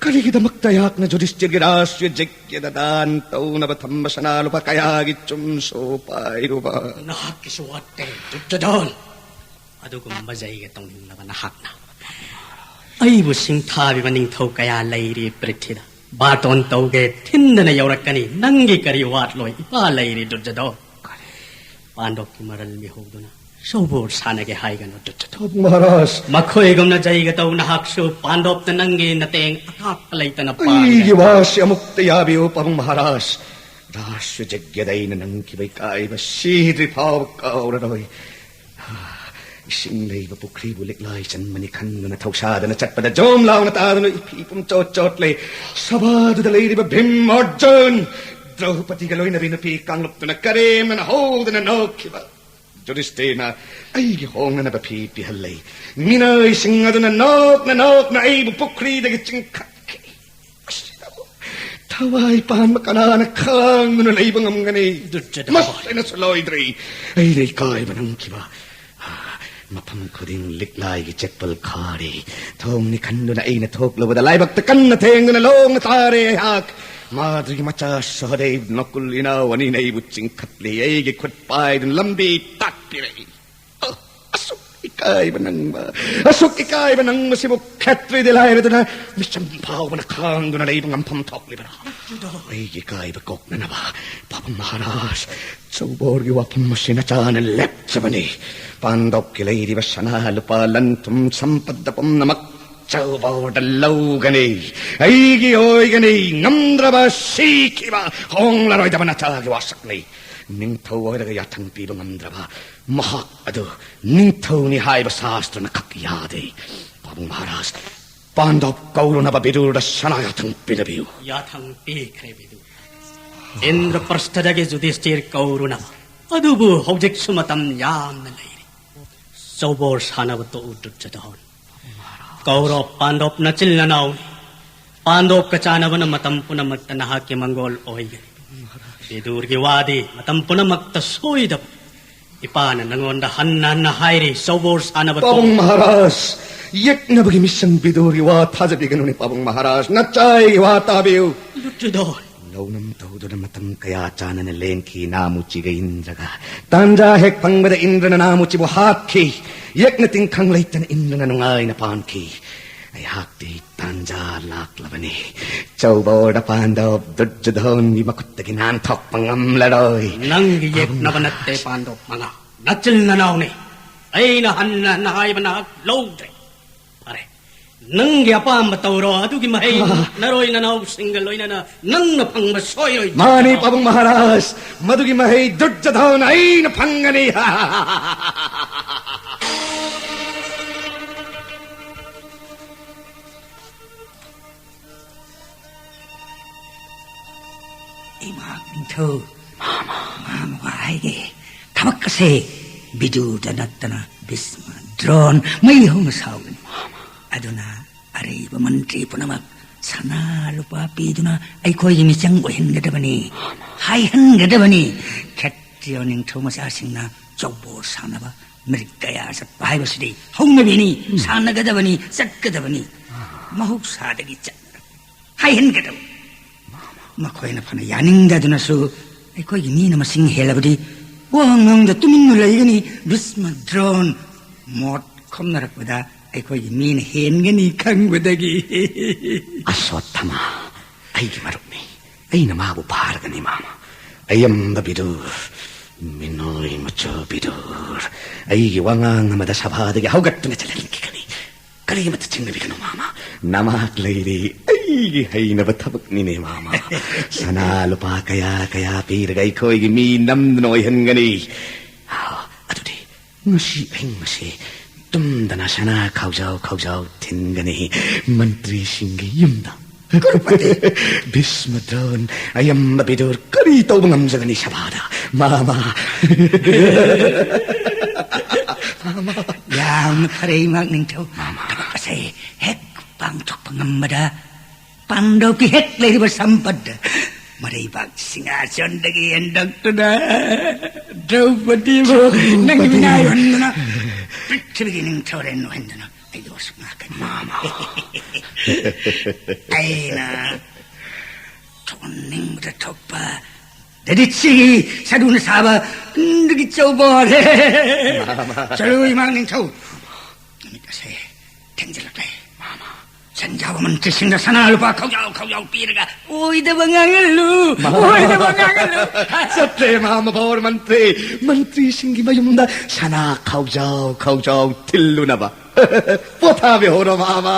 ꯀꯔꯤꯒꯤꯗꯃꯛꯇ ꯑꯩꯍꯥꯛꯅ ꯌꯨꯙꯤꯁꯇꯤꯔꯒꯤ ꯔꯥꯁꯇ꯭ꯔꯤꯌ ꯖꯩꯒ꯭ꯌꯗ ꯗꯥꯟ ꯇꯧꯅꯕ ꯊꯝꯕ ꯁꯅꯥ ꯂꯨꯄꯥ ꯀꯌꯥꯒꯤ ꯆꯨꯝꯁꯨ ꯄꯥꯏꯔꯨꯕ? ꯅꯍꯥꯛꯀꯤꯁꯨ ꯋꯥꯠꯇꯦ, ꯗꯨꯔꯖꯣꯙꯟ꯫ ꯑꯗꯨꯒꯨꯝꯕ ꯖꯩꯒ ꯇꯧꯅꯤꯡꯂꯕ ꯅꯍꯥꯛꯅ ꯑꯩꯕꯨ ꯁꯤꯡꯊꯥꯕꯤꯕ ꯅꯤꯡꯊꯧ ꯀꯌꯥ ꯂꯩꯔꯤ ꯄ꯭ꯔꯤꯊꯤꯗ꯫ ꯕꯥꯇꯣꯟ ꯇꯧꯒꯦ ꯊꯤꯟꯗꯅ ꯌꯧꯔꯛꯀꯅꯤ꯫ ꯅꯪꯒꯤ ꯀꯔꯤ ꯋꯥꯠꯂꯣꯏ? ꯏꯄꯥ ꯂꯩꯔꯤ, ꯗꯨꯔꯖꯣꯙꯟ꯫ ꯄꯥꯟꯗꯣꯞꯀꯤ ꯃꯔꯜ ꯃꯤꯍꯧꯗꯨꯅ ꯁꯧꯕꯣꯔ ꯁꯥꯟꯅꯒꯦ ꯍꯥꯏꯒꯅꯨ, ꯗꯨꯔꯖꯣꯙꯟ꯫ ꯄꯥꯕꯨꯡ ꯃꯍꯥꯔꯥꯖ꯫ ꯃꯈꯣꯏꯒꯨꯝꯅ ꯖꯩꯒ ꯇꯧ ꯅꯍꯥꯛꯁꯨ ꯄꯥꯟꯗꯣꯞꯇ ꯅꯪꯒꯤ ꯅꯇꯦꯡ ꯑꯀꯥꯞꯄ ꯂꯩꯇꯅ ꯄꯥꯡꯒꯦ꯫ ꯑꯩꯒꯤ ꯋꯥꯁꯤ ꯑꯃꯨꯛꯇ ꯌꯥꯕꯤꯌꯨ, ꯄꯥꯕꯨꯡ ꯃꯍꯥꯔꯥꯖ꯫ ꯔꯥꯁ ꯌꯖꯒ꯭ꯌꯗ ꯑꯩꯅ ꯅꯪꯈꯤꯕ ꯏꯀꯥꯏꯕ ꯁꯤꯗ꯭ꯔꯤ ꯐꯥꯎꯕ ꯀꯥꯎꯔꯔꯣꯏ꯫ ꯏꯁꯤꯡ ꯂꯩꯕ ꯄꯨꯈ꯭ꯔꯤꯕꯨ ꯂꯤꯛꯂꯥꯏ ꯆꯟꯕꯅꯤ ꯈꯟꯗꯨꯅ ꯊꯧꯁꯥꯗꯅ ꯆꯠꯄꯗ ꯖꯣꯝ ꯂꯥꯎꯅ ꯇꯥꯗꯨꯅ ꯏꯐꯤ ꯄꯨꯝꯆꯣꯠ ꯆꯣꯠꯂꯦ꯫ ꯁꯚꯥꯗꯨꯗ ꯂꯩꯔꯤꯕ ꯚꯤꯝ, ꯑꯔꯖꯨꯟ, ꯗ꯭ꯔꯧꯄꯗꯤꯒ ꯂꯣꯏꯅꯕꯤ ꯅꯨꯄꯤ ꯀꯥꯡꯂꯨꯞꯇꯨꯅ ꯀꯔꯦꯝꯅꯅ ꯍꯧꯗꯅ ꯅꯣꯛꯈꯤꯕ꯫ ꯌꯨꯙꯤꯁꯇꯤꯔꯅ ꯑꯩꯒꯤ ꯍꯣꯡꯅꯅꯕ ꯐꯤ ꯄꯤꯍꯜꯂꯦ꯫ ꯃꯤꯅꯥꯏꯁꯤꯡ ꯑꯗꯨꯅ ꯅꯣꯛꯅ ꯅꯣꯛꯅ ꯑꯩꯕꯨ ꯄꯨꯈ꯭ꯔꯤꯗꯒꯤ ꯆꯤꯡꯈꯠꯈꯤ꯫ ꯃꯁꯤꯗꯕꯨ ꯊꯋꯥꯏ ꯄꯥꯟꯕ ꯀꯅꯥꯅ ꯈꯥꯡꯗꯨꯅ ꯂꯩꯕ ꯉꯝꯒꯅꯤ? ꯗꯨꯔꯖꯣꯙꯟ꯫ ꯃꯁꯤꯅꯁꯨ ꯂꯣꯏꯗ꯭ꯔꯤ꯫ ꯑꯩꯅ ꯏꯀꯥꯏꯕ ꯅꯪꯈꯤꯕ꯫ ꯃꯐꯝ ꯈꯨꯗꯤꯡ ꯂꯤꯛꯂꯥꯏꯒꯤ ꯆꯦꯛꯄꯜ ꯈꯥꯔꯤ꯫ ꯊꯣꯡꯅꯤ ꯈꯟꯗꯨꯅ ꯑꯩꯅ ꯊꯣꯛꯂꯨꯕꯗ ꯂꯥꯏꯕꯛꯇ ꯀꯟꯅ ꯊꯦꯡꯗꯨꯅ ꯂꯣꯡꯅ ꯇꯥꯔꯦ ꯑꯩꯍꯥꯛ꯫ ꯃꯥꯗ꯭ꯔꯤꯒꯤ ꯃꯆꯥ ꯁꯍꯗꯦꯕ ꯅꯀꯨꯜ ꯏꯅꯥꯎ ꯑꯅꯤꯅ ꯑꯩꯕꯨ ꯆꯤꯡꯈꯠꯂꯤ꯫ ꯑꯩꯒꯤ ꯈꯨꯠ ꯄꯥꯏꯗꯨꯅ ꯂꯝꯕꯤ ꯇꯥꯛꯄꯤꯔꯛꯏ꯫ ꯑꯣ, ꯑꯁꯨꯛ ꯏꯀꯥꯏꯕ ꯅꯪꯕ, ꯑꯁꯨꯛ ꯏꯀꯥꯏꯕ ꯅꯪꯕꯁꯤꯕꯨ ꯈꯦꯇ꯭ꯔꯤꯗꯤ ꯂꯥꯏꯔꯗꯅ ꯃꯤꯆꯝ ꯐꯥꯎꯕꯅ ꯈꯥꯡꯗꯨꯅ ꯂꯩꯕ ꯉꯝꯐꯝ ꯊꯣꯛꯂꯤꯕ꯭ꯔꯥ? ꯑꯩꯒꯤ ꯏꯀꯥꯏꯕ ꯀꯣꯛꯅꯅꯕ ꯄꯥꯕꯨꯡ ꯃꯍꯥꯔꯥꯖ, ꯆꯧꯕꯣꯔꯒꯤ ꯋꯥꯐꯝ ꯑꯁꯤ ꯅꯆꯥꯅ ꯂꯦꯞꯆꯕꯅꯤ꯫ ꯄꯥꯟꯗꯣꯞꯀꯤ ꯂꯩꯔꯤꯕ ꯁꯅꯥ ꯂꯨꯄꯥ ꯂꯟ ꯊꯨꯝ ꯁꯝꯄꯠꯇ ꯄꯨꯝꯅꯃꯛ ꯆꯧꯕꯣꯔꯗ ꯂꯧꯒꯅꯤ꯫ ꯑꯩꯒꯤ ꯑꯣꯏꯒꯅꯤ꯫ ꯉꯝꯗ꯭ꯔꯕ ꯁꯤꯈꯤꯕ ꯍꯣꯡꯂꯔꯣꯏꯗꯕ ꯅꯆꯥꯒꯤ ꯋꯥꯁꯛꯅꯤ꯫ ꯅꯤꯡꯊꯧ ꯑꯣꯏꯔꯒ ꯌꯥꯊꯪ ꯄꯤꯕ ꯉꯝꯗ꯭ꯔꯕ ꯃꯍꯥꯛ ꯑꯗꯨ ꯅꯤꯡꯊꯧꯅꯤ ꯍꯥꯏꯕ ꯁꯥꯁꯇ꯭ꯔꯅ ꯈꯛ ꯌꯥꯗꯦ꯫ ꯄꯥꯕꯨꯡ ꯃꯍꯥꯔꯥꯖ, ꯄꯥꯟꯗꯣꯞ ꯀꯧꯔꯨꯅꯕ ꯕꯤꯗꯨꯔꯗ ꯁꯅꯥ ꯌꯥꯊꯪ ꯄꯤꯅꯕꯤꯌꯨ꯫ ꯌꯥꯊꯪ ꯄꯤꯈ꯭ꯔꯦ ꯕꯤꯗꯨꯔ꯫ ꯏꯟꯗ꯭ꯔꯄ꯭ꯔꯁꯊꯗꯒꯤ ꯌꯨꯙꯤꯁꯊꯤꯔ ꯀꯧꯔꯨꯅꯕ꯫ ꯑꯗꯨꯕꯨ ꯍꯧꯖꯤꯛꯁꯨ ꯃꯇꯝ ꯌꯥꯝꯅ ꯂꯩꯔꯤ꯫ ꯆꯧꯕꯣꯔ ꯁꯥꯟꯅꯕ ꯇꯣꯛꯎ, ꯗꯨꯔꯖꯣꯙꯟ꯫ ꯀꯧꯔꯣ ꯄꯥꯟꯗꯣꯞ ꯅꯆꯤꯜ ꯅꯅꯥꯎꯅꯤ꯫ ꯄꯥꯟꯗꯣꯞꯀ ꯆꯥꯟꯅꯕꯅ ꯃꯇꯝ ꯄꯨꯝꯅꯃꯛꯇ ꯅꯍꯥꯛꯀꯤ ꯃꯪꯒꯣꯜ ꯑꯣꯏꯒꯅꯤ꯫ ꯕꯤꯗꯨꯔꯒꯤ ꯋꯥꯗꯤ ꯃꯇꯝ ꯄꯨꯝꯅꯃꯛꯇ ꯁꯣꯏꯗꯕ꯫ ꯏꯄꯥꯅ ꯅꯉꯣꯟꯗ ꯍꯟꯅ ꯍꯟꯅ ꯍꯥꯏꯔꯤ, ꯆꯧꯕꯣꯔ ꯁꯥꯟꯅꯕ ꯄꯥꯕꯨꯡ ꯇꯣꯛꯎ꯫ ꯃꯍꯥꯔꯥꯖ, ꯌꯦꯛꯅꯕꯒꯤ ꯃꯤꯁꯪ ꯕꯤꯗꯨꯔꯒꯤ ꯋꯥ ꯊꯥꯖꯕꯤꯒꯅꯨꯅꯦ ꯄꯥꯕꯨꯡ ꯃꯍꯥꯔꯥꯖ, ꯅꯆꯥꯒꯤ ꯋꯥ ꯇꯥꯕꯤꯌꯨ꯫ ꯗꯨꯔꯖꯣꯙꯟ꯫ ꯂꯧꯅꯝ ꯇꯧꯗꯨꯅ ꯃꯇꯝ ꯀꯌꯥ ꯆꯥꯅꯅ ꯂꯦꯟꯈꯤ ꯅꯥꯃꯨꯆꯤꯒ ꯏꯟꯗ꯭ꯔꯒ꯫ ꯇꯥꯟꯖꯥ ꯍꯦꯛ ꯐꯪꯕꯗ ꯏꯟꯗ꯭ꯔꯅ ꯅꯥꯃꯨꯆꯤꯕꯨ ꯍꯥꯠꯈꯤ꯫ ꯌꯦꯛꯅ ꯇꯤꯡꯈꯪ ꯂꯩꯇꯅ ꯏꯟꯗ꯭ꯔꯅ ꯅꯨꯡꯉꯥꯏꯅ ꯄꯥꯟꯈꯤ꯫ ꯑꯩꯍꯥꯛꯇꯤ ꯇꯥꯟꯖꯥ ꯂꯥꯛꯂꯕꯅꯤ꯫ ꯆꯧꯕꯣꯔꯗ ꯄꯥꯟꯗꯣꯞ ꯗꯨꯔꯖꯣꯙꯟꯒꯤ ꯃꯈꯨꯠꯇꯒꯤ ꯅꯥꯟꯊꯣꯛꯄ ꯉꯝꯂꯔꯣꯏ꯫ ꯅꯪꯒꯤ ꯌꯦꯛꯅꯕ ꯅꯠꯇꯦ ꯄꯥꯟꯗꯣꯞ ꯃꯉꯥ꯫ ꯅꯆꯤꯜ ꯅꯅꯥꯎꯅꯤ꯫ ꯑꯩꯅ ꯍꯟꯅ ꯍꯟꯅ ꯍꯥꯏꯕ ꯅꯍꯥꯛ ꯂꯧꯗ꯭ꯔꯦ꯫ ꯐꯔꯦ꯫ ꯅꯪꯒꯤ ꯑꯄꯥꯝꯕ ꯇꯧꯔꯣ꯫ ꯑꯗꯨꯒꯤ ꯃꯍꯩ ꯅꯔꯣꯏ ꯅꯅꯥꯎꯁꯤꯡꯒ ꯂꯣꯏꯅꯅ ꯅꯪꯅ ꯐꯪꯕ ꯁꯣꯏꯔꯣꯏ꯫ ꯃꯥꯅꯤ ꯄꯥꯕꯨꯡ ꯃꯍꯥꯔꯥꯖ, ꯃꯗꯨꯒꯤ ꯃꯍꯩ ꯗꯨꯔꯖꯣꯙꯟ ꯑꯩꯅ ꯐꯪꯒꯅꯤ꯫ ꯏꯃꯥ ꯅꯤꯡꯊꯧ, ꯃꯥꯃ ꯍꯥꯏꯒꯦ, ꯊꯕꯛ ꯑꯁꯦ ꯕꯤꯗꯨꯔꯗ ꯅꯠꯇꯅ ꯚꯤꯁꯃ, ꯗ꯭ꯔꯣꯟ ꯃꯩ ꯍꯧꯅ ꯁꯥꯎꯒꯅꯤ꯫ ꯑꯗꯨꯅ ꯑꯔꯩꯕ ꯃꯟꯇ꯭ꯔꯤ ꯄꯨꯝꯅꯃꯛ ꯁꯅꯥ ꯂꯨꯄꯥ ꯄꯤꯗꯨꯅ ꯑꯩꯈꯣꯏꯒꯤ ꯃꯤꯆꯪ ꯑꯣꯏꯍꯟꯒꯗꯕꯅꯤ, ꯍꯥꯏꯍꯟꯒꯗꯕꯅꯤ꯫ ꯈꯦꯇ꯭ꯔꯤꯌ ꯅꯤꯡꯊꯧ ꯃꯆꯥꯁꯤꯡꯅ ꯆꯧꯕꯣꯔ ꯁꯥꯟꯅꯕ ꯃꯔꯤꯛ ꯀꯌꯥ ꯆꯠꯄ ꯍꯥꯏꯕꯁꯤꯗꯤ ꯍꯧꯅꯕꯤꯅꯤ, ꯁꯥꯟꯅꯒꯗꯕꯅꯤ, ꯆꯠꯀꯗꯕꯅꯤ, ꯃꯍꯧꯁꯥꯗꯒꯤ ꯆꯠꯅꯔꯕꯅꯤ, ꯍꯥꯏꯍꯟꯒꯗꯕꯅꯤ꯫ ꯃꯈꯣꯏꯅ ꯐꯅ ꯌꯥꯅꯤꯡꯗꯗꯨꯅꯁꯨ ꯑꯩꯈꯣꯏꯒꯤ ꯃꯤꯅ ꯃꯁꯤꯡ ꯍꯦꯜꯂꯕꯗꯤ ꯋꯥ ꯉꯥꯡꯗ ꯇꯨꯃꯤꯟꯅ ꯂꯩꯒꯅꯤ꯫ ꯚꯤꯁꯃ, ꯗ꯭ꯔꯣꯟ, ꯃꯣꯠ ꯈꯣꯝꯅꯔꯛꯄꯗ ꯑꯩꯈꯣꯏꯒꯤ ꯃꯤꯅ ꯍꯦꯟꯒꯅꯤ ꯈꯪꯕꯗꯒꯤ꯫ ꯑꯁ꯭ꯋꯠꯊꯥꯃꯥ ꯑꯩꯒꯤ ꯃꯔꯨꯞꯅꯤ꯫ ꯑꯩꯅ ꯃꯥꯕꯨ ꯐꯥꯔꯒꯅꯤ, ꯃꯥꯃ꯫ ꯑꯌꯥꯝꯕ ꯕꯤꯗꯨꯔ, ꯃꯤꯅꯣꯏ ꯃꯆꯥ ꯕꯤꯗꯨꯔ, ꯑꯩꯒꯤ ꯋꯥꯉꯥꯡ ꯑꯃꯗ ꯁꯚꯥꯗꯒꯤ ꯍꯧꯒꯠꯇꯨꯅ ꯆꯠꯍꯟꯈꯤꯒꯅꯤ꯫ ꯀꯔꯤꯃꯠꯇ ꯆꯤꯡꯅꯕꯤꯒꯅꯨ, ꯃꯥꯃ꯫ ꯅꯃꯥꯛ ꯂꯩꯔꯤ꯫ ꯑꯩꯒꯤ ꯍꯩꯅꯕ ꯊꯕꯛꯅꯤꯅꯦ, ꯃꯥꯃ꯫ ꯁꯅꯥ ꯂꯨꯄꯥ ꯀꯌꯥ ꯀꯌꯥ ꯄꯤꯔꯒ ꯑꯩꯈꯣꯏꯒꯤ ꯃꯤ ꯅꯝꯗꯨꯅ ꯑꯣꯏꯍꯟꯒꯅꯤ꯫ ꯑꯥ, ꯑꯗꯨꯗꯤ ꯉꯁꯤ ꯑꯍꯤꯡ ꯑꯁꯤ ꯇꯨꯝꯗꯅ ꯁꯅꯥ ꯈꯥꯎꯖꯥꯎ ꯈꯥꯎꯖꯥꯎ ꯊꯤꯟꯒꯅꯤ ꯃꯟꯇ꯭ꯔꯤꯁꯤꯡꯒꯤ ꯌꯨꯝꯗ꯫ ꯀ꯭ꯔꯨꯄꯇꯤ꯫ ꯚꯤꯁꯃ ꯗ꯭ꯔꯣꯟ, ꯑꯌꯥꯝꯕ ꯕꯤꯗꯨꯔ, ꯀꯔꯤ ꯇꯧꯕ ꯉꯝꯖꯒꯅꯤ ꯁꯚꯥꯗ? ꯃꯥꯃ꯫ ꯃꯥꯃ꯫ ꯌꯥꯝꯅ ꯐꯔꯦ, ꯏꯃꯥ ꯅꯤꯡꯊꯧ꯫ ꯃꯥꯃ꯫ ꯊꯕꯛ ꯑꯁꯦ ꯍꯦꯛ ꯄꯥꯡꯊꯣꯛꯄ ꯉꯝꯕꯗ ꯄꯥꯟꯗꯕꯀꯤ ꯍꯦꯛ ꯂꯩꯔꯤꯕ ꯁꯝꯄꯠ ꯃꯔꯩꯕꯥꯛ ꯁꯤꯡꯍꯥꯁꯟꯗꯒꯤ ꯍꯦꯟꯗꯣꯛꯇꯨꯅ ꯗ꯭ꯔꯧꯄꯗꯤꯕꯨ ꯅꯪꯒꯤ ꯃꯤꯅꯥꯏ ꯑꯣꯟꯗꯨꯅ ꯄ꯭ꯔꯤꯊꯤꯕꯤꯒꯤ ꯅꯤꯡꯊꯧꯔꯦꯜ ꯑꯣꯏꯍꯟꯗꯨꯅ ꯑꯩ ꯂꯣꯛꯁꯨ ꯉꯥꯛꯀꯅꯤ꯫ ꯃꯥꯃ꯫ ꯑꯩꯅ ꯊꯣꯛꯍꯟꯅꯤꯡꯕꯗ ꯊꯣꯛꯄ ꯗꯦꯗꯤꯠꯁꯤꯒꯤ ꯁꯗꯨꯅ ꯁꯥꯕ ꯈꯨꯟꯗꯒꯤ ꯆꯧꯕꯣꯔꯦ꯫ ꯃꯥꯃ꯫ ꯆꯠꯂꯨ, ꯏꯃꯥ ꯅꯤꯡꯊꯧ꯫ ꯅꯨꯃꯤꯠ ꯑꯁꯦ ꯊꯦꯡꯖꯤꯜꯂꯛꯂꯦ꯫ ꯃꯥꯃ꯫ ꯁꯟꯖꯥꯕ ꯃꯟꯇ꯭ꯔꯤꯁꯤꯡꯗ ꯁꯅꯥ ꯂꯨꯄꯥ ꯈꯥꯎꯖꯥꯎ ꯈꯥꯎꯖꯥꯎ ꯄꯤꯔꯒ ꯑꯣꯏꯗꯕ ꯉꯥꯡꯍꯜꯂꯨ, ꯃꯥꯃ꯫ ꯑꯣꯏꯗꯕ ꯉꯥꯡꯍꯜꯂꯨ꯫ ꯆꯠꯂꯦ, ꯃꯥꯃ ꯕꯣꯔ ꯃꯟꯇ꯭ꯔꯤ꯫ ꯃꯟꯇ꯭ꯔꯤꯁꯤꯡꯒꯤ ꯃꯌꯨꯝꯗ ꯁꯅꯥ ꯈꯥꯎꯖꯥꯎ ꯈꯥꯎꯖꯥꯎ ꯊꯤꯜꯂꯨꯅꯕ꯫ ꯄꯣꯊꯥꯕꯤꯍꯧꯔꯣ, ꯃꯥꯃ꯫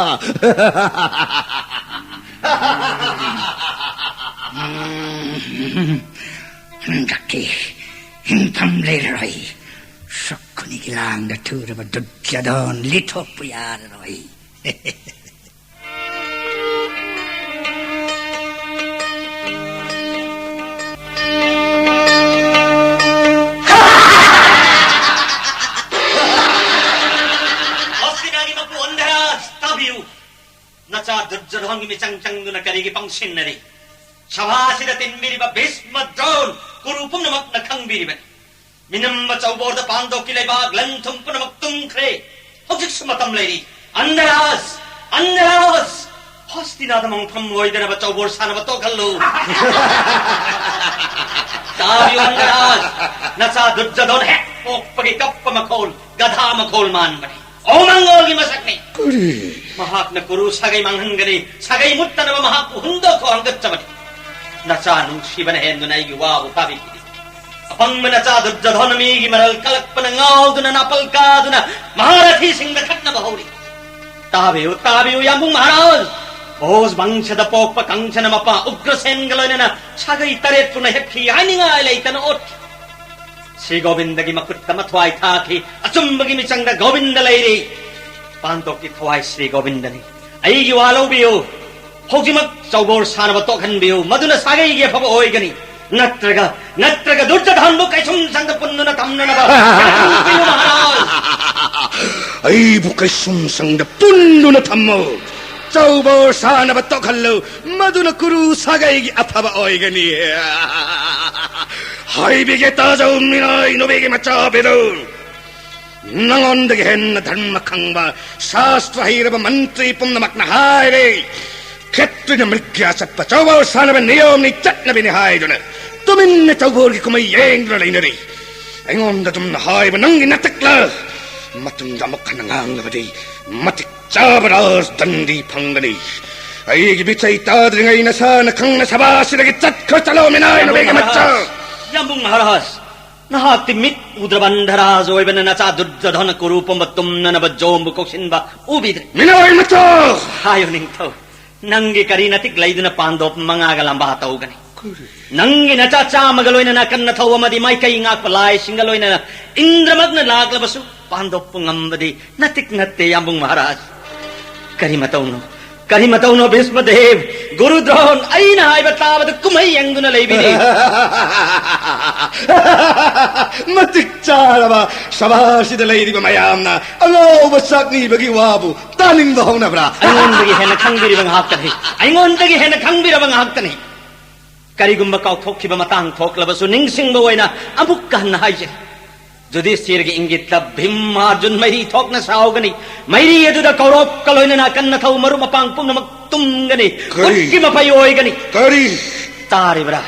ꯍꯟꯗꯛꯇꯤ ꯍꯤꯡꯐꯝ ꯂꯩꯔꯔꯣꯏ꯫ ꯁꯛꯈꯨꯅꯤꯒꯤ ꯂꯥꯡꯗ ꯊꯨꯔꯕ ꯗꯨꯔꯖꯣꯙꯟ ꯂꯤꯊꯣꯛꯄ ꯌꯥꯔꯔꯣꯏ꯫ ꯍꯣꯁꯇꯤꯅꯥꯒꯤ ꯃꯄꯨ ꯑꯟꯙꯔꯥꯖ, ꯇꯥꯕꯤꯌꯨ꯫ ꯅꯆꯥ ꯗꯨꯔꯖꯣꯙꯟꯒꯤ ꯃꯤꯆꯪ ꯆꯪꯗꯨꯅ ꯀꯔꯤꯒꯤ ꯄꯪꯁꯤꯟꯅꯔꯤ? ꯁꯚꯥꯁꯤꯗ ꯇꯤꯟꯕꯤꯔꯤꯕ ꯚꯤꯁꯃ ꯗ꯭ꯔꯣꯟ ꯀꯨꯔꯨ ꯄꯨꯝꯅꯃꯛꯅ ꯈꯪꯕꯤꯔꯤꯕꯅꯤ꯫ ꯃꯤꯅꯝꯕ ꯆꯧꯕꯣꯔꯗ ꯄꯥꯟꯗꯣꯞꯀꯤ ꯂꯩꯕꯥꯛ ꯂꯟ ꯊꯨꯝ ꯄꯨꯝꯅꯃꯛ ꯇꯨꯝꯈ꯭ꯔꯦ꯫ ꯍꯧꯖꯤꯛꯁꯨ ꯃꯇꯝ ꯂꯩꯔꯤ꯫ ꯑꯟꯙꯔꯥꯖ! ꯑꯟꯙꯔꯥꯖ! ꯍꯣꯁꯇꯤꯅꯥꯗ ꯃꯪꯐꯝ ꯑꯣꯏꯗꯅꯕ ꯆꯧꯕꯣꯔ ꯁꯥꯟꯅꯕ ꯇꯣꯛꯍꯜꯂꯨ꯫ ꯇꯥꯕꯤꯌꯨ ꯑꯟꯙꯔꯥꯖ! ꯅꯆꯥ ꯗꯨꯔꯖꯣꯙꯟ ꯍꯦꯛ ꯄꯣꯛꯄꯒꯤ ꯀꯞꯄ ꯃꯈꯣꯜ ꯒꯙꯥ ꯃꯈꯣꯜ ꯃꯥꯟꯕꯅꯤ꯫ ꯑꯣ, ꯃꯪꯒꯣꯜꯒꯤ ꯃꯁꯛꯅꯤ꯫ ꯀꯔꯤ? ꯃꯍꯥꯛꯅ ꯀꯨꯔꯨ ꯁꯥꯒꯩ ꯃꯥꯡꯍꯟꯒꯅꯤ꯫ ꯁꯥꯒꯩ ꯃꯨꯠꯇꯅꯕ ꯃꯍꯥꯛꯄꯨ ꯍꯨꯟꯗꯣꯛꯈꯣ ꯍꯪꯒꯠꯆꯕꯅꯤ꯫ ꯅꯆꯥ ꯅꯨꯡꯁꯤꯕꯅ ꯍꯦꯟꯗꯨꯅ ꯑꯩꯒꯤ ꯋꯥꯕꯨ ꯇꯥꯕꯤꯈꯤꯗꯦ꯫ ꯑꯄꯪꯕ ꯅꯆꯥ ꯗꯨꯔꯖꯣꯙꯅ ꯃꯤꯒꯤ ꯃꯔꯜ ꯀꯜꯂꯛꯄꯅ ꯉꯥꯎꯗꯨꯅ ꯅꯥꯄꯜ ꯀꯥꯗꯨꯅ ꯃꯍꯥꯔꯊꯤꯁꯤꯡꯗ ꯈꯠꯅꯕ ꯍꯧꯔꯤ꯫ ꯇꯥꯕꯤꯌꯨ, ꯇꯥꯕꯤꯌꯨ, ꯌꯥꯝꯕꯨꯡ ꯃꯍꯥꯔꯥꯖ! ꯚꯣꯖ ꯚꯪꯁꯗ ꯄꯣꯛꯄ ꯀꯪꯁꯅ ꯃꯄꯥ ꯎꯒ꯭ꯔꯁꯦꯟꯒ ꯂꯣꯏꯅꯅ ꯁꯥꯒꯩ ꯇꯔꯦꯠ ꯄꯨꯅ ꯍꯦꯞꯈꯤ ꯍꯥꯏꯅꯤꯡꯉꯥꯏ ꯂꯩꯇꯅ ꯑꯣꯠꯈꯤ꯫ ꯁ꯭ꯔꯤ ꯒꯣꯕꯤꯟꯗꯒꯤ ꯃꯈꯨꯠꯇ ꯃꯊ꯭ꯋꯥꯏ ꯊꯥꯈꯤ꯫ ꯑꯆꯨꯝꯕꯒꯤ ꯃꯤꯆꯪꯗ ꯒꯣꯕꯤꯟꯗ ꯂꯩꯔꯤ꯫ ꯄꯥꯟꯗꯣꯞꯀꯤ ꯊꯋꯥꯏ ꯁ꯭ꯔꯤ ꯒꯣꯕꯤꯟꯗꯅꯤ꯫ ꯑꯩꯒꯤ ꯋꯥ ꯂꯧꯕꯤꯌꯨ꯫ ꯍꯧꯖꯤꯛꯃꯛ ꯆꯧꯕꯣꯔ ꯁꯥꯟꯅꯕ ꯇꯣꯛꯍꯟꯕꯤꯌꯨ꯫ ꯃꯗꯨꯅ ꯁꯥꯒꯩꯒꯤ ꯑꯐꯕ ꯑꯣꯏꯒꯅꯤ꯫ ꯅꯠꯇ꯭ꯔꯒ, ꯅꯠꯇ꯭ꯔꯒ ꯗꯨꯔꯖꯣꯙꯟꯕꯨ ꯀꯩꯁꯨꯝ ꯁꯪꯗ ꯄꯨꯟꯗꯨꯅ ꯊꯝꯅꯅꯕ ꯌꯥꯊꯪ ꯄꯤꯌꯨ, ꯃꯍꯥꯔꯥꯖ꯫ ꯑꯩꯕꯨ ꯀꯩꯁꯨꯝ ꯁꯪꯗ ꯄꯨꯟꯗꯨꯅ ꯊꯝꯃꯨ꯫ ꯆꯧꯕꯣꯔ ꯁꯥꯟꯅꯕ ꯇꯣꯛꯍꯜꯂꯨ꯫ ꯃꯗꯨꯅ ꯀꯨꯔꯨ ꯁꯥꯒꯩꯒꯤ ꯑꯐꯕ ꯑꯣꯏꯒꯅꯤ꯫ ꯍꯥꯏꯕꯤꯒꯦ ꯇꯥꯖꯧ, ꯃꯤꯅꯥꯏ ꯅꯨꯄꯤꯒꯤ ꯃꯆꯥ ꯕꯤꯗꯨ꯫ ꯅꯉꯣꯟꯗꯒꯤ ꯍꯦꯟꯅ ꯙꯔꯃ ꯈꯪꯕ, ꯁꯥꯁꯇ꯭ꯔ ꯍꯩꯔꯕ ꯃꯟꯇ꯭ꯔꯤ ꯄꯨꯝꯅꯃꯛꯅ ꯍꯥꯏꯔꯦ, ꯈꯦꯇ꯭ꯔꯤꯅ ꯃ꯭ꯔꯤꯒ꯭ꯌꯥ ꯆꯠꯄ, ꯆꯧꯕꯣꯔ ꯁꯥꯟꯅꯕ ꯅꯤꯌꯣꯝꯅꯤ, ꯆꯠꯅꯕꯤꯅꯤ ꯍꯥꯏꯗꯨꯅ ꯇꯨꯃꯤꯟꯅ ꯆꯧꯕꯣꯔꯒꯤ ꯀꯨꯝꯍꯩ ꯌꯦꯡꯗꯨꯅ ꯂꯩꯅꯔꯤ꯫ ꯑꯩꯉꯣꯟꯗ ꯑꯗꯨꯝꯅ ꯍꯥꯏꯕ ꯅꯪꯒꯤ ꯅꯇꯛꯂ? ꯃꯇꯨꯡꯗ ꯑꯃꯨꯛ ꯍꯟꯅ ꯉꯥꯡꯂꯕꯗꯤ ꯃꯇꯤꯛ ꯆꯥꯕ ꯔꯥꯖ ꯗꯟꯗꯤ ꯐꯪꯒꯅꯤ꯫ ꯑꯩꯒꯤ ꯃꯤꯆꯩ ꯇꯥꯗ꯭ꯔꯤꯉꯩ ꯅꯁꯥꯅ ꯈꯪꯅ ꯁꯚꯥꯁꯤꯗꯒꯤ ꯆꯠꯈ꯭ꯔ ꯆꯠꯂꯣ, ꯃꯤꯅꯥꯏ ꯅꯨꯄꯤꯒꯤ ꯃꯆꯥ꯫ ꯌꯥꯝꯕꯨꯡ ꯃꯍꯥꯔꯥꯖ, ꯅꯍꯥꯛꯇꯤ ꯃꯤꯠ ꯎꯗ꯭ꯔꯕ ꯑꯟꯙꯔꯥꯖ ꯑꯣꯏꯕꯅ ꯅꯆꯥ ꯗꯨꯔꯖꯣꯙꯅ ꯀꯨꯔꯨ ꯄꯨꯝꯕ ꯇꯨꯝꯅꯅꯕ ꯖꯣꯝꯕꯨ ꯀꯧꯁꯤꯟꯕ ꯎꯕꯤꯗ꯭ꯔꯦ꯫ ꯃꯤꯅꯥꯏ ꯃꯆꯥ! ꯍꯥꯏꯌꯨ ꯅꯤꯡꯊꯧ, ꯅꯪꯒꯤ ꯀꯔꯤ ꯅꯇꯤꯛ ꯂꯩꯗꯨꯅ ꯄꯥꯟꯗꯣꯞ ꯃꯉꯥꯒ ꯂꯝꯕꯥ ꯇꯧꯒꯅꯤ? ꯅꯪꯒꯤ ꯅꯆꯥ ꯆꯥꯝꯃꯒ ꯂꯣꯏꯅꯅ ꯀꯟꯅ ꯊꯧ ꯑꯃꯗꯤ ꯃꯥꯏꯀꯩ ꯉꯥꯛꯄ ꯂꯥꯏꯁꯤꯡꯒ ꯂꯣꯏꯅꯅ ꯏꯟꯗ꯭ꯔꯃꯛꯅ ꯂꯥꯛꯂꯕꯁꯨ ꯄꯥꯟꯗꯣꯞꯄꯨ ꯉꯝꯕꯗꯤ ꯅꯇꯤꯛ ꯅꯠꯇꯦ, ꯌꯥꯝꯕꯨꯡ ꯃꯍꯥꯔꯥꯖ꯫ ꯀꯔꯤ ꯃꯇꯧꯅꯣ, ꯀꯔꯤ ꯃꯇꯧꯅꯣ, ꯚꯤꯁꯃꯗꯦꯕ, ꯒꯨꯔꯨ ꯗ꯭ꯔꯣꯟ, ꯑꯩꯅ ꯍꯥꯏꯕ ꯇꯥꯕꯗ ꯀꯨꯝꯍꯩ ꯌꯦꯡꯗꯨꯅ ꯂꯩꯕꯤꯔꯤ꯫ ꯃꯇꯤꯛ ꯆꯥꯔꯕ ꯁꯚꯥꯁꯤꯗ ꯂꯩꯔꯤꯕ ꯃꯌꯥꯝꯅ ꯑꯉꯥꯎꯕ ꯆꯥꯛꯅꯤꯕꯒꯤ ꯋꯥꯕꯨ ꯇꯥꯅꯤꯡꯕ ꯍꯧꯅꯕ꯭ꯔꯥ? ꯑꯩꯉꯣꯟꯗꯒꯤ ꯍꯦꯟꯅ ꯈꯪꯕꯤꯔꯤꯕ ꯉꯥꯛꯇꯅꯤ, ꯑꯩꯉꯣꯟꯗꯒꯤ ꯍꯦꯟꯅ ꯈꯪꯕꯤꯔꯕ ꯉꯥꯛꯇꯅꯤ꯫ ꯀꯔꯤꯒꯨꯝꯕ ꯀꯥꯎꯊꯣꯛꯈꯤꯕ ꯃꯇꯥꯡ ꯊꯣꯛꯂꯕꯁꯨ ꯅꯤꯡꯁꯤꯡꯕ ꯑꯣꯏꯅ ꯑꯃꯨꯛꯀ ꯍꯟꯅ ꯍꯥꯏꯖꯔꯤ꯫ ꯌꯨꯙꯤꯁꯊꯤꯔꯒꯤ ꯏꯪꯒꯤꯠꯇ ꯚꯤꯝ ꯑꯔꯖꯨꯟ ꯃꯩꯔꯤ ꯊꯣꯛꯅ ꯁꯥꯎꯒꯅꯤ꯫ ꯃꯩꯔꯤ ꯑꯗꯨꯗ ꯀꯧꯔꯣꯞꯀ ꯂꯣꯏꯅꯅ ꯀꯟꯅ ꯊꯧ ꯃꯔꯨꯞ ꯃꯄꯥꯡ ꯄꯨꯝꯅꯃꯛ ꯇꯨꯝꯒꯅꯤ꯫ ꯀꯔꯤ? ꯈꯨꯠꯀꯤ ꯃꯐꯩ ꯑꯣꯏꯒꯅꯤ꯫ ꯀꯔꯤ? ꯇꯥꯔꯤꯕ꯭ꯔꯥ?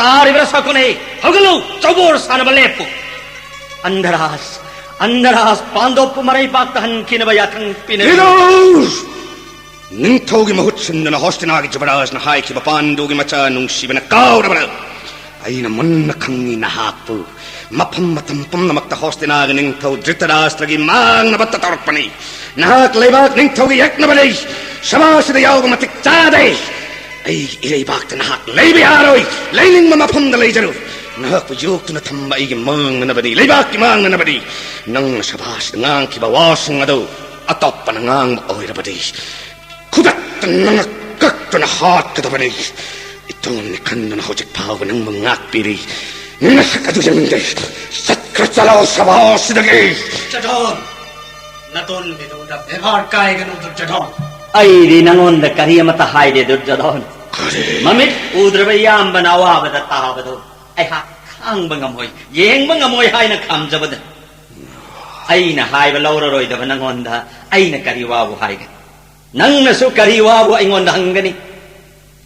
ꯇꯥꯔꯤꯕ꯭ꯔꯥ, ꯁꯀꯨꯅꯤ? ꯍꯧꯒꯠꯂꯨ, ꯆꯧꯕꯣꯔ ꯁꯥꯟꯅꯕ ꯂꯦꯞꯄꯨ꯫ ꯑꯟꯙꯔꯥꯖ, ꯑꯟꯙꯔꯥꯖ ꯄꯥꯟꯗꯣꯞꯄꯨ ꯃꯔꯩꯕꯥꯛꯇ ꯍꯟꯈꯤꯅꯕ ꯌꯥꯊꯪ ꯄꯤꯅꯔꯤ꯫ ꯂꯤꯗꯧ! ꯅꯤꯡꯊꯧꯒꯤ ꯃꯍꯨꯠ ꯁꯤꯟꯗꯨꯅ ꯍꯣꯁꯇꯤꯅꯥꯒꯤ ꯖꯨꯕꯔꯥꯖꯅ ꯍꯥꯏꯈꯤꯕ ꯄꯥꯟꯗꯨꯒꯤ ꯃꯆꯥ ꯅꯨꯡꯁꯤꯕꯅ ꯀꯥꯎꯔꯕ꯭ꯔꯥ? ꯑꯩꯅ ꯃꯨꯟꯅ ꯈꯪꯉꯤ ꯅꯍꯥꯛꯄꯨ꯫ ꯃꯐꯝ ꯃꯇꯝ ꯄꯨꯝꯅꯃꯛꯇ ꯍꯣꯁꯇꯤꯅꯥꯒꯤ ꯅꯤꯡꯊꯧ ꯙ꯭ꯔꯤꯇꯔꯥꯁꯇ꯭ꯔꯒꯤ ꯃꯥꯡꯅꯕꯇ ꯇꯧꯔꯛꯄꯅꯤ꯫ ꯅꯍꯥꯛ ꯂꯩꯕꯥꯛ ꯅꯤꯡꯊꯧꯒꯤ ꯌꯦꯛꯅꯕꯅꯤ꯫ ꯁꯚꯥꯁꯤꯗ ꯌꯥꯎꯕ ꯃꯇꯤꯛ ꯆꯥꯗꯦ꯫ ꯑꯩꯒꯤ ꯏꯔꯩꯕꯥꯛꯇ ꯅꯍꯥꯛ ꯂꯩꯕ ꯌꯥꯔꯣꯏ꯫ ꯂꯩꯅꯤꯡꯕ ꯃꯐꯝꯗ ꯂꯩꯖꯔꯨ꯫ ꯅꯍꯥꯛꯄꯨ ꯌꯣꯛꯇꯨꯅ ꯊꯝꯕ ꯑꯩꯒꯤ ꯃꯥꯡꯅꯅꯕꯅꯤ, ꯂꯩꯕꯥꯛꯀꯤ ꯃꯥꯡꯅꯅꯕꯅꯤ꯫ ꯅꯪꯅ ꯁꯚꯥꯁꯤꯗ ꯉꯥꯡꯈꯤꯕ ꯋꯥꯁꯤꯡ ꯑꯗꯨ ꯑꯇꯣꯞꯄꯅ ꯉꯥꯡꯕ ꯑꯣꯏꯔꯕꯗꯤ, ꯈꯨꯗꯛꯇ ꯅꯪꯅ ꯀꯛꯇꯨꯅ ꯍꯥꯠꯀꯗꯕꯅꯤ꯫ ꯏꯇꯣꯝꯅꯤ ꯈꯟꯗꯨꯅ ꯍꯧꯖꯤꯛ ꯐꯥꯎꯕ ꯅꯪꯕꯨ ꯉꯥꯛꯄꯤꯔꯤ꯫ ꯅꯁꯛ ꯑꯗꯨ ꯌꯦꯡꯅꯤꯡꯗꯦ꯫ ꯆꯠꯈ꯭ꯔ ꯆꯠꯂꯣ ꯁꯚꯥꯁꯤꯗꯒꯤ꯫ ꯆꯠꯊꯣꯛ! ꯅꯇꯣꯟꯕꯤꯗꯨꯗ ꯕꯦꯕꯥꯔ ꯀꯥꯏꯒꯅꯨ, ꯗꯨꯔꯖꯣꯙꯣꯟ꯫ ꯑꯩꯗꯤ ꯅꯉꯣꯟꯗ ꯀꯔꯤ ꯑꯃꯠꯇ ꯍꯥꯏꯗꯦ, ꯗꯨꯔꯖꯣꯙꯣꯟ꯫ ꯀꯔꯤ? ꯃꯃꯤꯠ ꯎꯗ꯭ꯔꯕ ꯏꯌꯥꯝꯕꯅ ꯑꯋꯥꯕꯗ ꯇꯥꯕꯗꯣ ꯑꯩꯍꯥꯛ ꯈꯥꯡꯕ ꯉꯝꯃꯣꯏ, ꯌꯦꯡꯕ ꯉꯝꯃꯣꯏ ꯍꯥꯏꯅ ꯈꯥꯝꯖꯕꯗ, ꯑꯩꯅ ꯍꯥꯏꯕ ꯂꯧꯔꯔꯣꯏꯗꯕ ꯅꯉꯣꯟꯗ ꯑꯩꯅ ꯀꯔꯤ ꯋꯥꯕꯨ ꯍꯥꯏꯒꯅꯤ? ꯅꯪꯅꯁꯨ ꯀꯔꯤ ꯋꯥꯕꯨ ꯑꯩꯉꯣꯟꯗ ꯍꯪꯒꯅꯤ?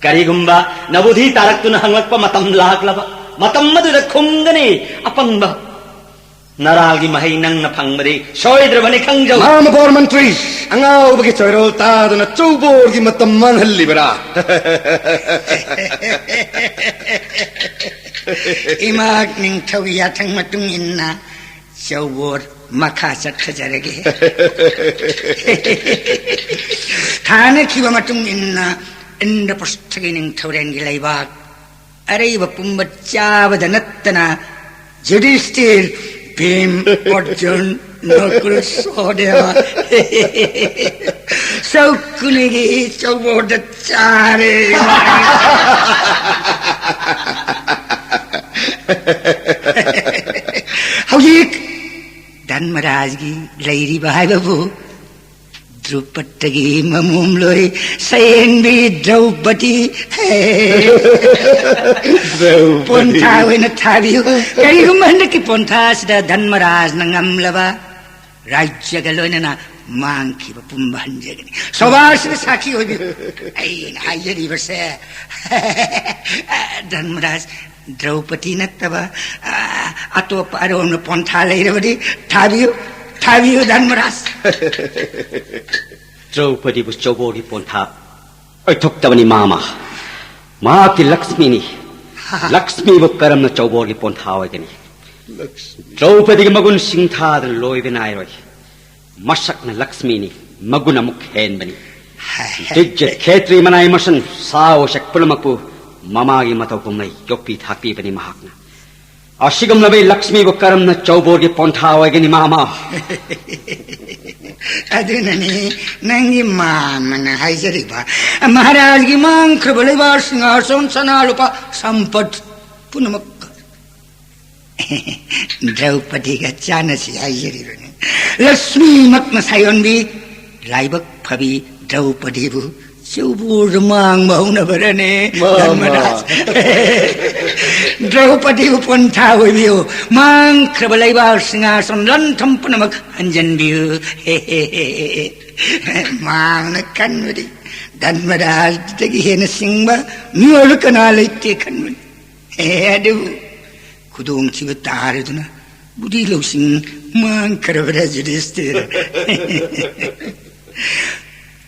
ꯀꯔꯤꯒꯨꯝꯕ ꯅꯕꯨꯙꯤ ꯇꯥꯔꯛꯇꯨꯅ ꯍꯪꯂꯛꯄ ꯃꯇꯝ ꯂꯥꯛꯂꯕ, ꯃꯇꯝ ꯑꯗꯨꯗ ꯈꯨꯝꯒꯅꯤ, ꯑꯄꯪꯕ꯫ ꯅꯔꯥꯜꯒꯤ ꯃꯍꯩ ꯅꯪꯅ ꯐꯪꯕꯗꯤ ꯁꯣꯏꯗ꯭ꯔꯕꯅꯤ, ꯈꯪꯖꯧ꯫ ꯃꯍꯥꯃꯕꯣꯔ ꯃꯟꯇ꯭ꯔꯤ, ꯑꯉꯥꯎꯕꯒꯤ ꯆꯣꯏꯔꯣꯜ ꯇꯥꯗꯨꯅ ꯆꯧꯕꯣꯔꯒꯤ ꯃꯇꯝ ꯃꯥꯡꯍꯜꯂꯤꯕꯔꯥ? ꯏꯃꯥ ꯅꯤꯡꯊꯧꯒꯤ ꯌꯥꯊꯪ ꯃꯇꯨꯡ ꯏꯟꯅ ꯆꯧꯕꯣꯔ ꯃꯈꯥ ꯆꯠꯊꯖꯔꯒꯦ꯫ ꯊꯥꯅꯈꯤꯕ ꯃꯇꯨꯡ ꯏꯟꯅ ꯏꯟꯗ꯭ꯔꯄ꯭ꯔꯁꯊꯒꯤ ꯅꯤꯡꯊꯧꯔꯦꯜꯒꯤ ꯂꯩꯕꯥꯛ ꯑꯔꯩꯕ ꯄꯨꯝꯕ ꯆꯥꯕꯗ ꯅꯠꯇꯅ ꯌꯨꯙꯤꯁꯇꯤꯔ, ꯚꯤꯝ, ꯑꯔꯖꯨꯟ, ꯅꯀꯨꯜ, ꯁꯍꯗꯦꯕ, ꯁꯧꯀꯨꯅꯤꯒꯤ ꯆꯧꯕꯣꯔꯗ ꯆꯥꯔꯦ꯫ ꯍꯧꯖꯤꯛ ꯙꯔꯃꯔꯥꯖꯒꯤ ꯂꯩꯔꯤꯕ ꯍꯥꯏꯕꯕꯨ ꯗ꯭ꯔꯨꯄꯗꯒꯤ ꯃꯃꯣꯝꯂꯣꯏ ꯁꯌꯦꯡꯕꯤ ꯗ꯭ꯔꯧꯄꯗꯤ꯫ ꯗ꯭ꯔꯧꯄꯗꯤ꯫ ꯄꯣꯟꯊꯥ ꯑꯣꯏꯅ ꯊꯥꯕꯤꯌꯨ꯫ ꯀꯔꯤꯒꯨꯝꯕ ꯍꯟꯗꯛꯀꯤ ꯄꯣꯟꯊꯥ ꯑꯁꯤꯗ ꯙꯔꯃꯔꯥꯖꯅ ꯉꯝꯂꯕ, ꯔꯥꯖ꯭ꯌꯒ ꯂꯣꯏꯅꯅ ꯃꯥꯡꯈꯤꯕ ꯄꯨꯝꯕ ꯍꯟꯖꯒꯅꯤ꯫ ꯁꯣꯚꯥꯁꯤꯗ ꯁꯥꯈꯤ ꯑꯣꯏꯕꯤꯌꯨ꯫ ꯑꯩꯅ ꯍꯥꯏꯖꯔꯤꯕꯁꯦ, ꯙꯔꯃꯔꯥꯖ, ꯗ꯭ꯔꯧꯄꯗꯤ ꯅꯠꯇꯕ, ꯑ, ꯑꯇꯣꯞꯄ ꯑꯔꯣꯟꯕ ꯄꯣꯟꯊꯥ ꯂꯩꯔꯕꯗꯤ ꯊꯥꯕꯤꯌꯨ, ꯊꯥꯕꯤꯌꯨ, ꯙꯔꯃꯔꯥꯖ꯫ ꯗ꯭ꯔꯧꯄꯗꯤꯕꯨ ꯆꯧꯕꯣꯔꯒꯤ ꯄꯣꯟꯊꯥ ꯑꯣꯏꯊꯣꯛꯇꯕꯅꯤ, ꯃꯥꯃ꯫ ꯃꯍꯥꯛꯇꯤ ꯂꯛꯁꯃꯤꯅꯤ꯫ ꯂꯛꯁꯃꯤꯕꯨ ꯀꯔꯝꯅ ꯆꯧꯕꯣꯔꯒꯤ ꯄꯣꯟꯊꯥ ꯑꯣꯏꯒꯅꯤ? ꯂꯛꯁꯃꯤ꯫ ꯗ꯭ꯔꯧꯄꯗꯤꯒꯤ ꯃꯒꯨꯟ ꯁꯤꯡꯊꯥꯗꯅ ꯂꯣꯏꯕ ꯅꯥꯏꯔꯣꯏ꯫ ꯃꯁꯛꯅ ꯂꯛꯁꯃꯤꯅꯤ, ꯃꯒꯨꯟ ꯑꯃꯨꯛ ꯍꯦꯟꯕꯅꯤ꯫ ꯗꯤꯒꯖꯠ, ꯈꯦꯇ꯭ꯔꯤ, ꯃꯅꯥꯏ ꯃꯁꯟ, ꯁꯥ ꯎꯆꯦꯛ ꯄꯨꯝꯅꯃꯛꯄꯨ ꯃꯃꯥꯒꯤ ꯃꯇꯧ ꯀꯨꯝꯅ ꯌꯣꯛꯄꯤ ꯊꯥꯛꯄꯤꯕꯅꯤ ꯃꯍꯥꯛꯅ꯫ ꯑꯁꯤꯒꯨꯝꯂꯕ ꯂꯛꯁꯃꯤꯕꯨ ꯀꯔꯝꯅ ꯆꯧꯕꯣꯔꯒꯤ ꯄꯣꯟꯊꯥ ꯑꯣꯏꯒꯅꯤ, ꯃꯥꯃ? ꯑꯗꯨꯅꯅꯤ ꯅꯪꯒꯤ ꯃꯥꯃꯅ ꯍꯥꯏꯖꯔꯤꯕ, ꯃꯍꯥꯔꯥꯖꯒꯤ ꯃꯥꯡꯈ꯭ꯔꯕ ꯂꯩꯕꯥꯛ ꯁꯤꯡꯍꯥꯁꯣꯟ, ꯁꯅꯥ ꯂꯨꯄꯥ, ꯁꯝꯄꯠ ꯄꯨꯝꯅꯃꯛ ꯗ꯭ꯔꯧꯄꯗꯤꯒ ꯆꯥꯟꯅꯁꯤ ꯍꯥꯏꯖꯔꯤꯕꯅꯤ꯫ ꯂꯛꯁꯃꯤꯃꯛꯅ ꯁꯥꯌꯣꯟꯕꯤ, ꯂꯥꯏꯕꯛ ꯐꯕꯤ ꯗ꯭ꯔꯧꯄꯗꯤꯕꯨ ꯆꯧꯕꯣꯔꯗ ꯃꯥꯡꯕ ꯍꯧꯅꯕꯔꯅꯦ, ꯃꯥꯃ꯫ ꯙꯔꯃꯔꯥꯖ? ꯗ꯭ꯔꯧꯄꯗꯤꯕꯨ ꯄꯣꯟꯊꯥ ꯑꯣꯏꯕꯤꯌꯨ꯫ ꯃꯥꯡꯈ꯭ꯔꯕ ꯂꯩꯕꯥꯛ ꯁꯤꯡꯍꯥꯁꯟ ꯂꯟꯊꯝ ꯄꯨꯝꯅꯃꯛ ꯍꯟꯖꯟꯕꯤꯌꯨ꯫ ꯃꯥꯃꯅ ꯈꯟꯕꯗꯤ ꯙꯔꯃꯔꯥꯖꯗꯒꯤ ꯍꯦꯟꯅ ꯁꯤꯡꯕ ꯃꯤꯑꯣꯏꯕ ꯀꯅꯥ ꯂꯩꯇꯦ ꯈꯟꯕꯅꯤ꯫ ꯑꯦ, ꯑꯗꯨꯕꯨ ꯈꯨꯗꯣꯡꯊꯤꯕ ꯇꯥꯔꯗꯨꯅ ꯕꯨꯙꯤ ꯂꯧꯁꯤꯡ ꯃꯥꯡꯈ꯭ꯔꯕꯔꯥ, ꯌꯨꯙꯤꯁꯇꯤꯔ?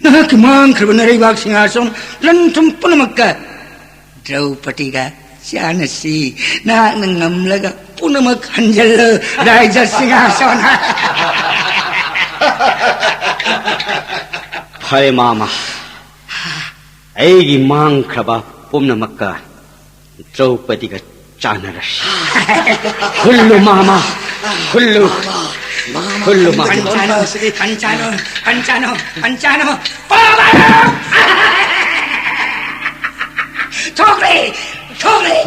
ꯅꯍꯥꯛꯀꯤ ꯃꯥꯡꯈ꯭ꯔꯕ ꯅꯔꯩꯕꯥꯛ ꯁꯤꯡꯍꯥꯁꯟ ꯂꯟꯊꯨꯝ ꯄꯨꯝꯅꯃꯛꯀ ꯗ꯭ꯔꯧꯄꯗꯤꯒ ꯆꯥꯟꯅꯁꯤ꯫ ꯅꯍꯥꯛꯅ ꯉꯝꯂꯒ ꯄꯨꯝꯅꯃꯛ ꯍꯟꯖꯜꯂꯨ, ꯔꯥꯏꯖ ꯁꯤꯡꯍꯥꯁꯟ꯫ ꯐꯔꯦ, ꯃꯥꯃ꯫ ꯑꯩꯒꯤ ꯃꯥꯡꯈ꯭ꯔꯕ ꯄꯨꯝꯅꯃꯛꯀ ꯗ꯭ꯔꯧꯄꯗꯤꯒ ꯆꯥꯟꯅꯔꯁꯤ꯫ ꯍꯨꯜꯂꯨ, ꯃꯥꯃ, ꯍꯨꯜꯂꯨ꯫ ꯍꯨꯜꯂꯨ, ꯃꯥꯃ꯫ ꯄꯟꯆꯥꯅꯣ, ꯄꯟꯆꯥꯅꯣ, ꯄꯟꯆꯥꯅꯣ, ꯄꯟꯆꯥꯅꯣ꯫ ꯄꯥꯕ! ꯊꯣꯛꯂꯦ! ꯊꯣꯛꯂꯦ!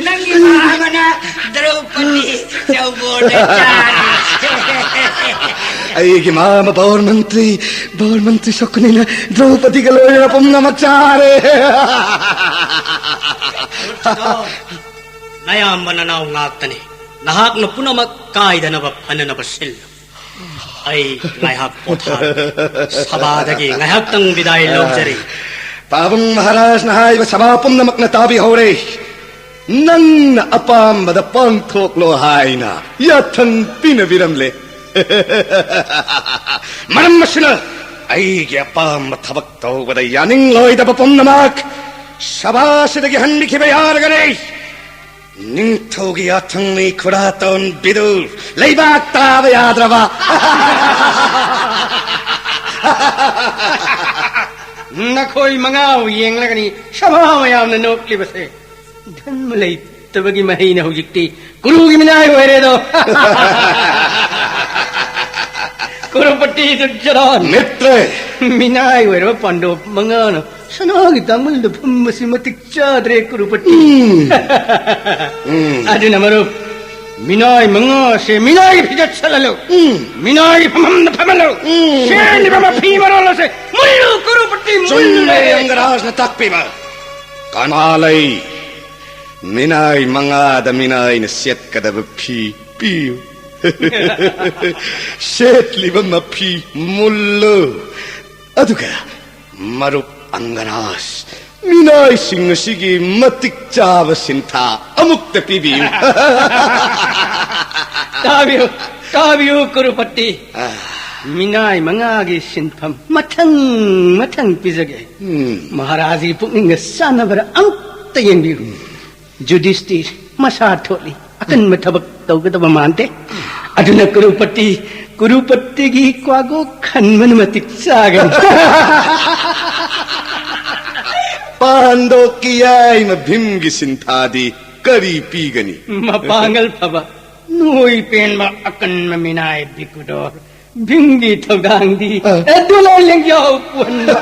ꯅꯪꯒꯤ ꯃꯥꯃꯅ ꯗ꯭ꯔꯧꯄꯗꯤ ꯆꯧꯕꯣꯔꯗ ꯆꯥꯔꯦ꯫ ꯑꯩꯒꯤ ꯃꯥꯃ ꯕꯧꯔ ꯃꯟꯇ꯭ꯔꯤ, ꯕꯧꯔ ꯃꯟꯇ꯭ꯔꯤ ꯁꯣꯛꯀꯅꯤꯅ ꯗ꯭ꯔꯧꯄꯗꯤꯒ ꯂꯣꯏꯅꯅ ꯄꯨꯝꯅꯃꯛ ꯆꯥꯔꯦ꯫ ꯅꯌꯥꯝꯕ ꯅꯅꯥꯎ ꯉꯥꯛꯇꯅꯤ꯫ ꯅꯍꯥꯛꯅ ꯄꯨꯝꯅꯃꯛ ꯀꯥꯏꯗꯅꯕ ꯐꯅꯅꯕ ꯁꯤꯜꯂꯨ꯫ ꯑꯩ ꯉꯥꯏꯍꯥꯛ ꯄꯣꯊꯥ, ꯁꯚꯥꯗꯒꯤ ꯉꯥꯏꯍꯥꯛꯇꯪ ꯕꯤꯗꯥꯏ ꯂꯧꯖꯔꯤ꯫ ꯄꯥꯕꯨꯡ ꯃꯍꯥꯔꯥꯖꯅ ꯍꯥꯏꯕ ꯁꯚꯥ ꯄꯨꯝꯅꯃꯛꯅ ꯇꯥꯕꯤꯍꯧꯔꯦ꯫ ꯅꯪꯅ ꯑꯄꯥꯝꯕꯗ ꯄꯥꯡꯊꯣꯛꯂꯣ ꯍꯥꯏꯅ ꯌꯥꯊꯪ ꯄꯤꯅꯕꯤꯔꯝꯂꯦ꯫ ꯃꯔꯝ ꯑꯁꯤꯅ, ꯑꯩꯒꯤ ꯑꯄꯥꯝꯕ ꯊꯕꯛ ꯇꯧꯕꯗ ꯌꯥꯅꯤꯡꯂꯣꯏꯗꯕ ꯄꯨꯝꯅꯃꯛ ꯁꯚꯥꯁꯤꯗꯒꯤ ꯍꯟꯕꯤꯈꯤꯕ ꯌꯥꯔꯒꯅꯤ꯫ ꯅꯤꯡꯊꯧꯒꯤ ꯌꯥꯊꯪꯅꯤ ꯈꯨꯔꯥꯇꯣꯟ ꯕꯤꯗꯨ, ꯂꯩꯕꯥꯛ ꯇꯥꯕ ꯌꯥꯗ꯭ꯔꯕ꯫ ꯅꯈꯣꯏ ꯃꯉꯥꯕꯨ ꯌꯦꯡꯂꯒꯅꯤ ꯁꯚꯥ ꯃꯌꯥꯝꯅ ꯅꯣꯛꯂꯤꯕꯁꯦ꯫ ꯙꯔꯃ ꯂꯩꯇꯕꯒꯤ ꯃꯍꯩꯅ ꯍꯧꯖꯤꯛꯇꯤ ꯀꯨꯔꯨꯒꯤ ꯃꯤꯅꯥꯏ ꯑꯣꯏꯔꯦꯗꯣ꯫ ꯀꯨꯔꯨꯄꯇꯤ ꯗꯨꯔꯖꯣꯙꯟ꯫ ꯃꯤꯇ꯭ꯔ꯫ ꯃꯤꯅꯥꯏ ꯑꯣꯏꯔꯕ ꯄꯥꯟꯗꯣꯞ ꯃꯉꯥꯅ ꯁꯅꯥꯒꯤ ꯇꯥꯡꯃꯜꯗ ꯐꯝꯕꯁꯤ ꯃꯇꯤꯛ ꯆꯥꯗ꯭ꯔꯦ, ꯀꯨꯔꯨꯄꯇꯤ꯫ ꯎꯝ꯫ ꯎꯝ꯫ ꯑꯗꯨꯅ ꯃꯔꯨꯞ, ꯃꯤꯅꯥꯏ ꯃꯉꯥꯁꯦ ꯃꯤꯅꯥꯏꯒꯤ ꯐꯤꯖꯠ ꯁꯦꯠꯍꯜꯂꯨ꯫ ꯎꯝ꯫ ꯃꯤꯅꯥꯏꯒꯤ ꯐꯝꯐꯝꯗ ꯐꯝꯍꯜꯂꯨ꯫ ꯎꯝ꯫ ꯁꯦꯠꯂꯤꯕ ꯃꯐꯤ ꯃꯔꯣꯜ ꯑꯁꯦ ꯃꯨꯜꯂꯨ, ꯀꯨꯔꯨꯄꯇꯤ, ꯃꯨꯜꯂꯨ꯫ ꯆꯨꯝꯃꯦ, ꯔꯪꯒꯔꯥꯖꯅ ꯇꯥꯛꯄꯤꯕ꯫ ꯀꯅꯥ ꯂꯩ? ꯃꯤꯅꯥꯏ ꯃꯉꯥꯗ ꯃꯤꯅꯥꯏꯅ ꯁꯦꯠꯀꯗꯕ ꯐꯤ ꯄꯤꯌꯨ꯫ ꯁꯦꯠꯂꯤꯕ ꯃꯐꯤ ꯃꯨꯜꯂꯨ꯫ ꯑꯗꯨꯒ ꯃꯔꯨꯞ ꯑꯪꯒꯔꯥꯖ, ꯃꯤꯅꯥꯏꯁꯤꯡ ꯑꯁꯤꯒꯤ ꯃꯇꯤꯛ ꯆꯥꯕ ꯁꯤꯟꯊꯥ ꯑꯃꯨꯛꯇ ꯄꯤꯕꯤꯌꯨ꯫ ꯇꯥꯕꯤꯌꯨ, ꯇꯥꯕꯤꯌꯨ, ꯀꯨꯔꯨꯄꯇꯤ꯫ ꯑꯥ꯫ ꯃꯤꯅꯥꯏ ꯃꯉꯥꯒꯤ ꯁꯤꯟꯐꯝ ꯃꯊꯪ ꯃꯊꯪ ꯄꯤꯖꯒꯦ꯫ ꯎꯝ꯫ ꯃꯍꯥꯔꯥꯖꯒꯤ ꯄꯨꯛꯅꯤꯡꯒ ꯆꯥꯟꯅꯕ꯭ꯔꯥ ꯑꯃꯨꯛꯇ ꯌꯦꯡꯕꯤꯌꯨ꯫ ꯌꯨꯙꯤꯁꯇꯤꯔ ꯃꯁꯥ ꯊꯣꯠꯂꯤ, ꯑꯀꯟꯕ ꯊꯕꯛ ꯇꯧꯒꯗꯕ ꯃꯥꯟꯗꯦ꯫ ꯑꯗꯨꯅ ꯀꯨꯔꯨꯄꯇꯤ, ꯀꯨꯔꯨꯄꯇꯤꯒꯤ ꯀ꯭ꯋꯥꯒꯣꯛ ꯈꯟꯕꯅ ꯃꯇꯤꯛ ꯆꯥꯒꯅꯤ꯫ ꯄꯥꯟꯗꯣꯛꯀꯤ ꯌꯥꯏꯃ ꯚꯤꯝꯒꯤ ꯁꯤꯟꯊꯥꯗꯤ ꯀꯔꯤ ꯄꯤꯒꯅꯤ? ꯃꯄꯥꯡꯒꯜ ꯐꯕ, ꯅꯣꯏ ꯄꯦꯟꯕ, ꯑꯀꯟꯕ ꯃꯤꯅꯥꯏ ꯕꯤꯀꯨꯗꯣꯔ ꯚꯤꯝꯒꯤ ꯊꯧꯗꯥꯡꯗꯤ ꯑ꯫ ꯑꯦ, ꯗꯣꯂꯥꯏ ꯂꯦꯡꯖꯥꯎ ꯄꯨꯍꯟꯕ꯫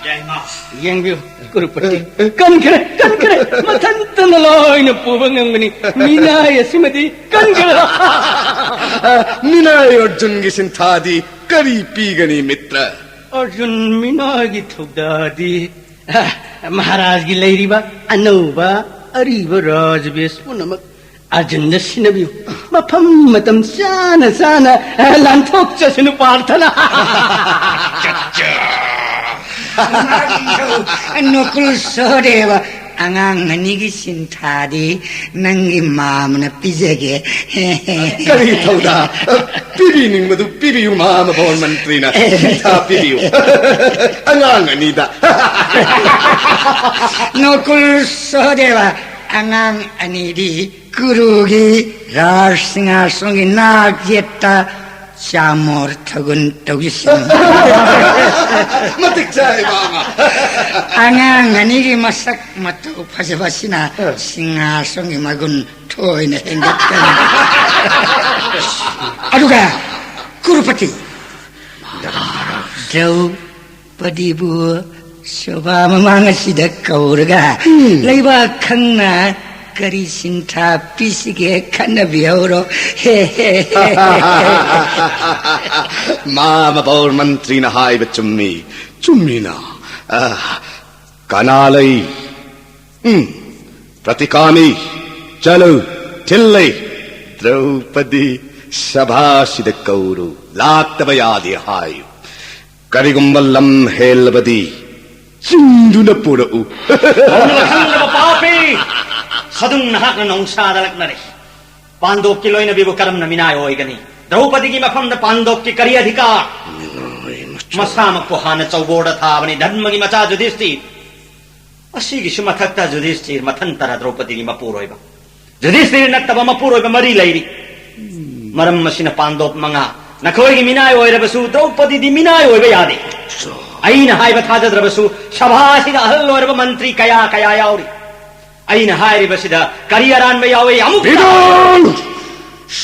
ꯌꯥꯏꯃ꯫ ꯌꯦꯡꯕꯤꯌꯨ, ꯀꯨꯔꯨꯄꯇꯤ꯫ ꯀꯟꯈ꯭ꯔꯦ, ꯀꯟꯈ꯭ꯔꯦ꯫ ꯃꯊꯟꯇꯅ ꯂꯣꯏꯅ ꯄꯨꯕ ꯉꯝꯒꯅꯤ꯫ ꯃꯤꯅꯥꯏ ꯑꯁꯤꯃꯗꯤ ꯀꯟꯈ꯭ꯔꯦ꯫ ꯑ, ꯃꯤꯅꯥꯏ ꯑꯔꯖꯨꯟꯒꯤ ꯁꯤꯟꯊꯥꯗꯤ ꯀꯔꯤ ꯄꯤꯒꯅꯤ, ꯃꯤꯇ꯭ꯔ? ꯑꯔꯖꯨꯟ ꯃꯤꯅꯥꯏꯒꯤ ꯊꯧꯗꯥꯗꯤ, ꯑ, ꯃꯍꯥꯔꯥꯖꯒꯤ ꯂꯩꯔꯤꯕ ꯑꯅꯧꯕ ꯑꯔꯤꯕ ꯔꯥꯖꯕꯦꯁ ꯄꯨꯝꯅꯃꯛ ꯑꯔꯖꯨꯟꯗ ꯁꯤꯟꯅꯕꯤꯌꯨ꯫ ꯃꯐꯝ ꯃꯇꯝ ꯆꯥꯅ ꯆꯥꯅ, ꯑ, ꯂꯥꯟꯊꯣꯛꯆꯁꯅꯨ ꯄꯥꯔꯊꯅ꯫ ꯆꯠꯆꯥ꯫ ꯅꯀꯨꯜ ꯁꯍꯗꯦꯕ, ꯑꯉꯥꯡ ꯑꯅꯤꯒꯤ ꯁꯤꯟꯊꯥꯗꯤ ꯅꯪꯒꯤ ꯃꯥꯃꯅ ꯄꯤꯖꯒꯦ꯫ ꯀꯔꯤ ꯊꯧꯗꯥ? ꯄꯤꯕꯤꯅꯤꯡꯕꯗꯨ ꯄꯤꯕꯤꯌꯨ, ꯃꯍꯥꯃꯕꯥꯍꯨꯜ ꯃꯟꯇ꯭ꯔꯤꯅ꯫ ꯁꯤꯟꯊꯥ ꯄꯤꯕꯤꯌꯨ꯫ ꯑꯉꯥꯡ ꯑꯅꯤꯗ꯫ ꯅꯀꯨꯜ ꯁꯍꯗꯦꯕ, ꯑꯉꯥꯡ ꯑꯅꯤꯗꯤ ꯀꯨꯔꯨꯒꯤ ꯔꯥꯖ ꯁꯤꯡꯍꯥꯁꯣꯟꯒꯤ ꯅꯥꯛ ꯌꯦꯠꯇ ꯆꯥꯃꯣꯔ ꯊꯒꯨꯟ ꯇꯧꯖꯁꯅꯨ꯫ ꯃꯇꯤꯛ ꯆꯥꯏ, ꯃꯥꯃ꯫ ꯑꯉꯥꯡ ꯑꯅꯤꯒꯤ ꯃꯁꯛ ꯃꯇꯧ ꯐꯖꯕꯁꯤꯅ ꯑ꯫ ꯁꯤꯡꯍꯥꯁꯣꯟꯒꯤ ꯃꯒꯨꯟ ꯊꯣꯏꯅ ꯍꯦꯟꯒꯠꯀꯅꯤ꯫ ꯑꯗꯨꯒ ꯀꯨꯔꯨꯄꯇꯤ, ꯗ꯭ꯔꯧ ꯄꯗꯤꯕꯨ ꯁꯣꯚꯥ ꯃꯃꯥꯡ ꯑꯁꯤꯗ ꯀꯧꯔꯒ, ꯎꯝ꯫ ꯂꯩꯕꯥꯛ ꯈꯪꯅ ꯀꯔꯤ ꯁꯤꯟꯊꯥ ꯄꯤꯁꯤꯒꯦ ꯈꯟꯅꯕꯤꯍꯧꯔꯣ꯫ ꯍꯦ, ꯍꯦ, ꯍꯦ, ꯍꯦ꯫ ꯃꯥꯃꯕꯥꯍꯨꯜ ꯃꯟꯇ꯭ꯔꯤꯅ ꯍꯥꯏꯕ ꯆꯨꯝꯃꯤ, ꯆꯨꯝꯃꯤꯅ꯫ ꯑ, ꯀꯅꯥ ꯂꯩ? ꯎꯝ, ꯄ꯭ꯔꯇꯤꯀꯥꯃꯤ, ꯆꯠꯂꯨ, ꯊꯤꯜꯂꯩ꯫ ꯗ꯭ꯔꯧꯄꯗꯤ ꯁꯚꯥꯁꯤꯗ ꯀꯧꯔꯨ, ꯂꯥꯛꯇꯕ ꯌꯥꯗꯦ ꯍꯥꯏꯌꯨ꯫ ꯀꯔꯤꯒꯨꯝꯕ ꯂꯝ ꯍꯦꯜꯂꯕꯗꯤ ꯆꯤꯡꯗꯨꯅ ꯄꯨꯔꯛꯎ꯫ ꯈꯪꯗꯕ ꯈꯪꯗꯕ ꯄꯥꯄꯤ! ꯁꯗꯨꯡ ꯅꯍꯥꯛꯅ ꯅꯣꯡꯁꯥꯗ ꯂꯛꯅꯔꯦ꯫ ꯄꯥꯟꯗꯣꯞꯀꯤ ꯂꯣꯏꯅꯕꯤꯕꯨ ꯀꯔꯝꯅ ꯃꯤꯅꯥꯏ ꯑꯣꯏꯒꯅꯤ? ꯗ꯭ꯔꯧꯄꯗꯤꯒꯤ ꯃꯐꯝꯗ ꯄꯥꯟꯗꯣꯞꯀꯤ ꯀꯔꯤ ꯑꯙꯤꯀꯥꯔ? ꯃꯤꯅꯥꯏ ꯃꯆꯥ꯫ ꯃꯁꯥꯃꯛꯄꯨ ꯍꯥꯟꯅ ꯆꯧꯕꯣꯔꯗ ꯊꯥꯕꯅꯤ, ꯙꯔꯃꯒꯤ ꯃꯆꯥ ꯌꯨꯙꯤꯁꯇꯤꯔ꯫ ꯑꯁꯤꯒꯤꯁꯨ ꯃꯊꯛꯇ ꯌꯨꯙꯤꯁꯇꯤꯔ ꯃꯊꯟꯇꯔ ꯗ꯭ꯔꯧꯄꯗꯤꯒꯤ ꯃꯄꯨꯔꯣꯏꯕ? ꯌꯨꯙꯤꯁꯇꯤꯔ ꯅꯠꯇꯕ ꯃꯄꯨꯔꯣꯏꯕ ꯃꯔꯤ ꯂꯩꯔꯤ꯫ ꯃꯔꯝ ꯑꯁꯤꯅ ꯄꯥꯟꯗꯣꯞ ꯃꯉꯥ, ꯅꯈꯣꯏꯒꯤ ꯃꯤꯅꯥꯏ ꯑꯣꯏꯔꯕꯁꯨ ꯗ꯭ꯔꯧꯄꯗꯤꯗꯤ ꯃꯤꯅꯥꯏ ꯑꯣꯏꯕ ꯌꯥꯗꯦ꯫ ꯑꯩꯅ ꯍꯥꯏꯕ ꯊꯥꯖꯗ꯭ꯔꯕꯁꯨ ꯁꯚꯥ ꯑꯁꯤꯗ ꯑꯍꯜ ꯑꯣꯏꯔꯕ ꯃꯟꯇ꯭ꯔꯤ ꯀꯌꯥ ꯀꯌꯥ ꯌꯥꯎꯔꯤ꯫ ꯑꯩꯅ ꯍꯥꯏꯔꯤꯕꯁꯤꯗ ꯀꯔꯤ ꯑꯔꯥꯟꯕ ꯌꯥꯎꯏ? ꯑꯃꯨꯛ ꯕꯤꯗꯨꯟ!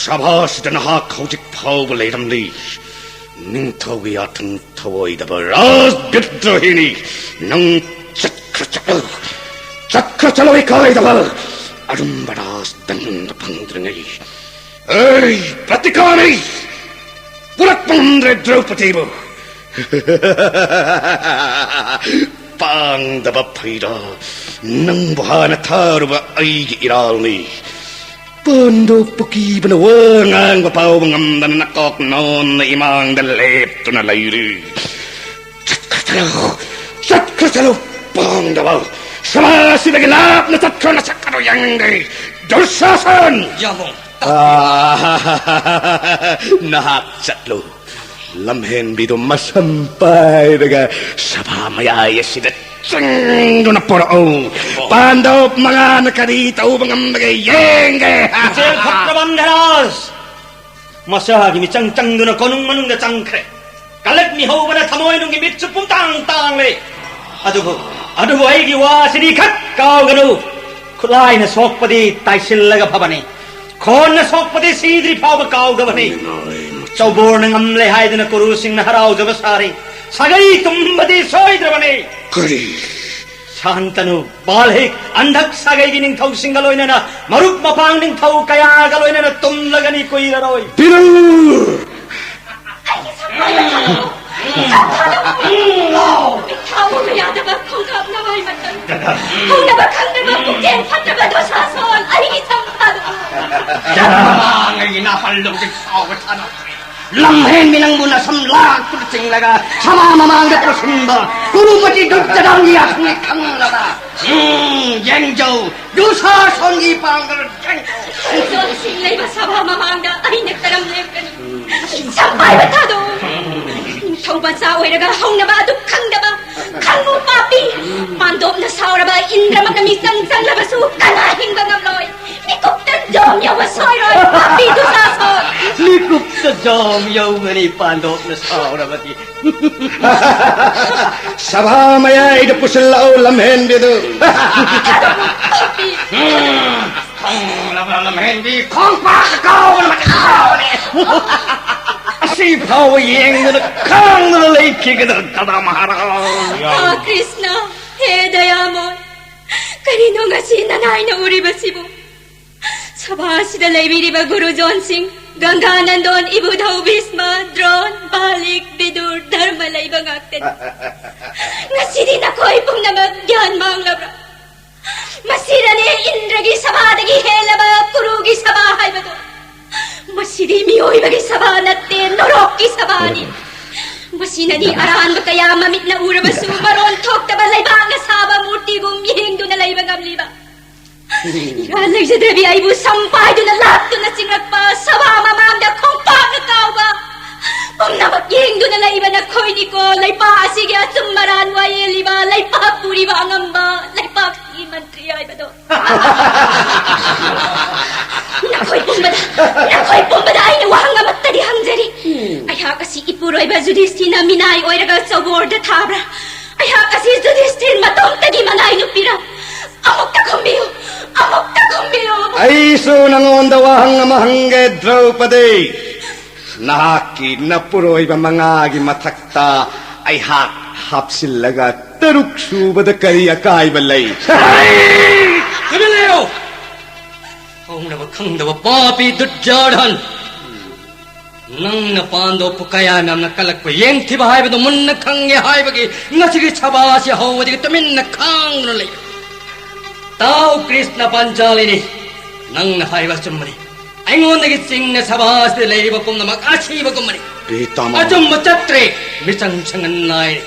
ꯁꯚꯥꯁꯤꯗ ꯅꯍꯥꯛ ꯍꯧꯖꯤꯛ ꯐꯥꯎꯕ ꯂꯩꯔꯝꯂꯤ꯫ ꯅꯤꯡꯊꯧꯒꯤ ꯌꯥꯊꯪ ꯊꯧꯑꯣꯏꯗꯕ ꯔꯥꯖꯕꯤꯗ꯭ꯔꯣꯍꯤꯅꯤ꯫ ꯅꯪ ꯆꯠꯈ꯭ꯔ ꯆꯠꯂꯨ꯫ ꯆꯠꯈ꯭ꯔ ꯆꯠꯂꯨ, ꯏꯀꯥꯏꯗꯕ꯫ ꯑꯔꯨꯝꯕ ꯔꯥꯖ ꯗꯟꯗ ꯐꯪꯗ꯭ꯔꯤꯉꯩ꯫ ꯑꯩ ꯄ꯭ꯔꯇꯤꯀꯥꯅꯤ! ꯄꯨꯔꯛꯄ ꯉꯝꯗ꯭ꯔꯦ ꯗ꯭ꯔꯧꯄꯗꯤꯕꯨ꯫ ꯄꯥꯡꯗꯕ ꯐꯩꯔꯥ, ꯅꯪꯕꯨ ꯍꯥꯟꯅ ꯊꯥꯔꯨꯕ ꯑꯩꯒꯤ ꯏꯔꯥꯜꯅꯤ꯫ ꯄꯥꯟꯗꯣꯞꯄꯨ ꯀꯤꯕꯅ ꯋꯥ ꯉꯥꯡꯕ ꯐꯥꯎꯕ ꯉꯝꯗꯅ ꯅꯀꯣꯛ ꯅꯣꯟꯅ ꯏꯃꯥꯡꯗ ꯂꯦꯞꯇꯨꯅ ꯂꯩꯔꯤ꯫ ꯆꯠꯈ꯭ꯔꯣ, ꯆꯠꯈ꯭ꯔꯁꯅꯨ, ꯄꯥꯡꯗꯕ! ꯁꯃꯥꯖ ꯑꯁꯤꯗꯒꯤ ꯂꯥꯞꯅ ꯆꯠꯈ꯭ꯔꯣ, ꯅꯁꯛ ꯑꯗꯨ ꯌꯦꯡꯅꯤꯡꯗꯦ꯫ ꯗꯨꯁꯥꯁꯟ! ꯌꯥꯃꯣ! ꯑꯥ, ꯅꯍꯥꯛ ꯆꯠꯂꯨ꯫ ꯂꯝꯍꯦꯟꯕꯤꯗꯨ ꯃꯁꯝ ꯄꯥꯏꯔꯒ ꯁꯚꯥ ꯃꯌꯥꯏ ꯑꯁꯤꯗ ꯆꯪꯗꯨꯅ ꯄꯨꯔꯛꯎ꯫ ꯄꯥꯟꯗꯣꯞ ꯃꯉꯥꯅ ꯀꯔꯤ ꯇꯧꯕ ꯉꯝꯕꯒꯦ ꯌꯦꯡꯒꯦ꯫ ꯏꯆꯦꯜ ꯐꯠꯇ꯭ꯔꯕ ꯑꯟꯙꯔꯥꯖ! ꯃꯁꯥꯒꯤ ꯃꯤꯆꯪ ꯆꯪꯗꯨꯅ ꯀꯣꯅꯨꯡ ꯃꯅꯨꯡꯗ ꯆꯪꯈ꯭ꯔꯦ꯫ ꯀꯂꯛ ꯃꯤꯍꯧꯕꯅ ꯊꯃꯣꯏꯅꯨꯡꯒꯤ ꯃꯤꯠꯁꯨ ꯄꯨꯝꯇꯥꯡ ꯇꯥꯡꯂꯦ꯫ ꯑꯗꯨꯕꯨ, ꯑꯗꯨꯕꯨ ꯑꯩꯒꯤ ꯋꯥ ꯑꯁꯤꯗꯤ ꯈꯛ ꯀꯥꯎꯒꯅꯨ꯫ ꯈꯨꯠꯂꯥꯏꯅ ꯁꯣꯛꯄꯗꯤ ꯇꯥꯏꯁꯤꯜꯂꯒ ꯐꯕꯅꯤ꯫ ꯈꯣꯟꯅ ꯁꯣꯛꯄꯗꯤ ꯁꯤꯗ꯭ꯔꯤ ꯐꯥꯎꯕ ꯀꯥꯎꯗꯕꯅꯤ꯫ ꯆꯧꯕꯣꯔꯅ ꯉꯝꯂꯦ ꯍꯥꯏꯗꯨꯅ ꯀꯨꯔꯨꯁꯤꯡꯅ ꯍꯔꯥꯎꯖꯕ ꯁꯥꯔꯤ꯫ ꯁꯥꯒꯩ ꯇꯨꯝꯕꯗꯤ ꯁꯣꯏꯗ꯭ꯔꯕꯅꯤ꯫ ꯀꯔꯤ? ꯁꯥꯟꯇꯅꯨ, ꯕꯥꯜꯍꯤꯛ, ꯑꯟꯙꯛ ꯁꯥꯒꯩꯒꯤ ꯅꯤꯡꯊꯧꯁꯤꯡꯒ ꯂꯣꯏꯅꯅ ꯃꯔꯨꯞ ꯃꯄꯥꯡ ꯅꯤꯡꯊꯧ ꯀꯌꯥꯒ ꯂꯣꯏꯅꯅ ꯇꯨꯝꯂꯒꯅꯤ ꯀꯨꯏꯔꯔꯣꯏ꯫ ꯕꯤꯔꯨ! ꯑꯩꯒꯤ ꯁꯛꯇꯝ ꯊꯥꯗꯣꯛꯎ! ꯁꯛꯇꯝ ꯊꯥꯗꯣꯛꯎ! ꯃꯤꯠ ꯊꯥꯎꯕ ꯌꯥꯗꯕ ꯈꯣꯡꯀꯥꯞ ꯅꯋꯥꯏ ꯃꯇꯝ꯫ ꯍꯧꯅꯕ ꯈꯪꯗꯕ ꯄꯨꯛꯆꯦꯜ ꯐꯠꯇꯕ ꯗꯨꯁꯥꯁꯣꯟ! ꯑꯩꯒꯤ ꯁꯛꯇꯝ ꯊꯥꯗꯣꯛꯎ! ꯃꯃꯥꯡꯉꯩꯒꯤ ꯅꯥꯍꯜꯂꯨꯒꯤ ꯁꯥꯎꯕ ꯊꯥꯗꯣꯛꯈ꯭ꯔꯦ꯫ ꯂꯝꯍꯦꯟꯕꯤ ꯅꯪꯕꯨ ꯅꯁꯝ ꯂꯥꯛꯇꯨꯅ ꯆꯤꯡꯂꯒ ꯁꯃꯥ ꯃꯃꯥꯡꯗ ꯄꯨꯁꯤꯟꯕ ꯀꯨꯔꯨꯄꯇꯤ ꯗꯨꯠꯇꯗꯥꯝꯒꯤ ꯌꯥꯊꯪꯅꯤ ꯈꯪꯂꯕ? ꯎꯝ, ꯌꯦꯡꯖꯧ, ꯗꯨꯁꯥꯁꯣꯟꯒꯤ ꯄꯥꯡꯒꯜ ꯌꯦꯡꯖꯧ꯫ ꯈꯣꯡꯖꯣꯜꯁꯤꯡ ꯂꯩꯕ ꯁꯚꯥ ꯃꯃꯥꯡꯗ ꯑꯩꯅ ꯀꯔꯝ ꯂꯦꯞꯀꯅꯤ? ꯁꯛꯄꯥꯏꯕ ꯊꯥꯗꯣꯛꯎ꯫ ꯅꯤꯡꯊꯧ ꯃꯆꯥ ꯑꯣꯏꯔꯒ ꯍꯧꯅꯕ ꯑꯗꯨ ꯈꯪꯗꯕ, ꯈꯪꯉꯨ ꯄꯥꯄꯤ꯫ ꯄꯥꯟꯗꯣꯞꯅ ꯁꯥꯎꯔꯕ ꯏꯟꯗ꯭ꯔꯃꯛꯅ ꯃꯤꯆꯪ ꯆꯪꯂꯕꯁꯨ ꯀꯅꯥ ꯍꯤꯡꯕ ꯉꯝꯂꯣꯏ? ꯃꯤꯀꯨꯞꯇ ꯖꯣꯝ ꯌꯧꯕ ꯁꯣꯏꯔꯣꯏ, ꯄꯥꯄꯤ ꯗꯨꯁꯥꯁꯣꯟ! ꯃꯤꯀꯨꯞꯇ ꯖꯣꯝ ꯌꯧꯒꯅꯤ ꯄꯥꯟꯗꯣꯞꯅ ꯁꯥꯎꯔꯕꯗꯤ꯫ ꯁꯚꯥ ꯃꯌꯥꯏꯗ ꯄꯨꯁꯤꯜꯂꯛꯎ ꯂꯝꯍꯦꯟꯕꯤꯗꯨ꯫ ꯄꯥꯄꯤ! ꯈꯪꯂꯕ ꯂꯝꯍꯦꯟꯕꯤ ꯈꯣꯡꯄꯥꯛ ꯀꯥꯎꯕꯅ ꯃꯇꯤꯛ ꯆꯥꯕꯅꯤ꯫ ꯑꯁꯤ ꯐꯥꯎꯕ ꯌꯦꯡꯗꯨꯅ ꯈꯥꯡꯗꯨꯅ ꯂꯩꯈꯤꯒꯗ꯭ꯔꯥ ꯗꯥꯗꯥ ꯃꯍꯥꯔꯥꯖ? ꯑꯥ, ꯀ꯭ꯔꯤꯁꯅ, ꯍꯦ ꯗꯌꯥꯃꯣꯏ, ꯀꯔꯤꯅꯣ ꯉꯁꯤ ꯅꯅꯥꯏꯅ ꯎꯔꯤꯕꯁꯤꯕꯨ? ꯁꯚꯥ ꯑꯁꯤꯗ ꯂꯩꯕꯤꯔꯤꯕ ꯒꯨꯔꯨꯖꯣꯟꯁꯤꯡ, ꯒꯪꯒꯥ ꯅꯟꯗꯣꯟ, ꯏꯕꯨꯙꯧ ꯚꯤꯁꯃ, ꯗ꯭ꯔꯣꯟ, ꯕꯥꯂꯤꯛ, ꯕꯤꯗꯨꯔ, ꯙꯔꯃ ꯂꯩꯕ ꯉꯥꯛꯇꯅꯤ꯫ ꯉꯁꯤꯗꯤ ꯅꯈꯣꯏ ꯄꯨꯝꯅꯃꯛ ꯒ꯭ꯌꯥꯟ ꯃꯥꯡꯂꯕ꯭ꯔꯥ? ꯃꯁꯤꯗꯅꯦ ꯏꯟꯗ꯭ꯔꯒꯤ ꯁꯚꯥꯗꯒꯤ ꯍꯦꯜꯂꯕ ꯀꯨꯔꯨꯒꯤ ꯁꯚꯥ ꯍꯥꯏꯕꯗꯣ꯫ ꯃꯁꯤꯗꯤ ꯃꯤꯑꯣꯏꯕꯒꯤ ꯁꯚꯥ ꯅꯠꯇꯦ, ꯅꯣꯔꯣꯛꯀꯤ ꯁꯚꯥꯅꯤ꯫ ꯃꯁꯤꯅꯅꯤ ꯑꯔꯥꯟꯕ ꯀꯌꯥ ꯃꯃꯤꯠꯅ ꯎꯔꯕꯁꯨ ꯃꯔꯣꯟ ꯊꯣꯛꯇꯕ ꯂꯩꯕꯥꯛꯅ ꯁꯥꯕ ꯃꯨꯔꯇꯤꯒꯨꯝ ꯌꯦꯡꯗꯨꯅ ꯂꯩꯕ ꯉꯝꯂꯤꯕ꯫ ꯏꯔꯥꯜ ꯂꯩꯖꯗ꯭ꯔꯕꯤ ꯑꯩꯕꯨ ꯁꯝ ꯄꯥꯏꯗꯨꯅ ꯂꯥꯛꯇꯨꯅ ꯆꯤꯡꯂꯛꯄ ꯁꯚꯥ ꯃꯃꯥꯡꯗ ꯈꯣꯡꯄꯥꯛꯅ ꯀꯥꯎꯕ ꯄꯨꯝꯅꯃꯛ ꯌꯦꯡꯗꯨꯅ ꯂꯩꯕ ꯅꯈꯣꯏꯅꯤꯀꯣ ꯂꯩꯄꯥꯛ ꯑꯁꯤꯒꯤ ꯑꯆꯨꯝ ꯑꯔꯥꯟ ꯋꯥꯌꯦꯜꯂꯤꯕ ꯂꯩꯄꯥꯛ ꯄꯨꯔꯤꯕ ꯑꯉꯝꯕ ꯂꯩꯄꯥꯛꯀꯤ ꯃꯟꯇ꯭ꯔꯤ ꯍꯥꯏꯕꯗꯣ꯫ ꯅꯈꯣꯏ ꯄꯨꯝꯕꯗ ꯅꯈꯣꯏ ꯄꯨꯝꯕꯗ ꯑꯩꯅ ꯋꯥꯍꯪ ꯑꯃꯠꯇꯗꯤ ꯍꯪꯖꯔꯤ꯫ ꯑꯩꯍꯥꯛ ꯑꯁꯤ ꯏꯄꯨꯔꯣꯏꯕ ꯖꯨꯗꯤꯁꯇꯤꯅ ꯃꯤꯅꯥꯏ ꯑꯣꯏꯔꯒ ꯆꯧꯕꯣꯔꯗ ꯊꯥꯕ꯭ꯔꯥ? ꯑꯩꯍꯥꯛ ꯑꯁꯤ ꯖꯨꯗꯤꯁꯇꯤꯟ ꯃꯇꯣꯝꯇꯒꯤ ꯃꯅꯥꯏ ꯅꯨꯄꯤꯔꯥ? ꯑꯃꯨꯛꯇ ꯈꯨꯝꯕꯤꯌꯨ, ꯑꯃꯨꯛꯇ ꯈꯨꯝꯕꯤꯌꯨ꯫ ꯑꯩꯁꯨ ꯅꯉꯣꯟꯗ ꯋꯥꯍꯪ ꯑꯃ ꯍꯪꯒꯦ, ꯗ꯭ꯔꯧꯄꯗꯤ꯫ ꯅꯍꯥꯛꯀꯤ ꯅꯄꯨꯔꯣꯏꯕ ꯃꯉꯥꯒꯤ ꯃꯊꯛꯇ ꯑꯩꯍꯥꯛ ꯍꯥꯞꯆꯤꯜꯂꯒ ꯇꯔꯨꯛ ꯁꯨꯕꯗ ꯀꯔꯤ ꯑꯀꯥꯏꯕ ꯂꯩ? ꯇꯨꯃꯤꯟ ꯂꯩꯌꯨ! ꯍꯧꯅꯕ ꯈꯪꯗꯕ ꯄꯥꯄꯤ ꯗꯨꯠꯖꯥꯔꯍꯟ! ꯅꯪꯅ ꯄꯥꯟꯗꯣꯞꯄꯨ ꯀꯌꯥ ꯌꯥꯝꯅ ꯀꯜꯂꯛꯄ ꯌꯦꯡꯊꯤꯕ ꯍꯥꯏꯕꯗꯨ ꯃꯨꯟꯅ ꯈꯪꯉꯦ ꯍꯥꯏꯕꯒꯤ ꯉꯁꯤꯒꯤ ꯁꯚꯥ ꯑꯁꯤ ꯍꯧꯕꯗꯒꯤ ꯇꯨꯃꯤꯟꯅ ꯈꯥꯡꯗꯨꯅ ꯂꯩ꯫ ꯇꯥꯎ ꯀ꯭ꯔꯤꯁꯅ ꯄꯥꯟꯆꯥꯂꯤꯅꯤ, ꯅꯪꯅ ꯍꯥꯏꯕ ꯑꯆꯨꯝꯕꯅꯤ꯫ ꯑꯩꯉꯣꯟꯗꯒꯤ ꯆꯤꯡꯅ ꯁꯚꯥ ꯑꯁꯤꯗ ꯂꯩꯔꯤꯕ ꯄꯨꯝꯅꯃꯛ ꯑꯁꯤꯕꯒꯨꯝꯕꯅꯤ꯫ ꯄꯤꯇꯥꯃꯍ꯫ ꯑꯆꯨꯝꯕ ꯆꯠꯇ꯭ꯔꯦ, ꯃꯤꯆꯪ ꯁꯪꯍꯟ ꯅꯥꯏꯔꯦ꯫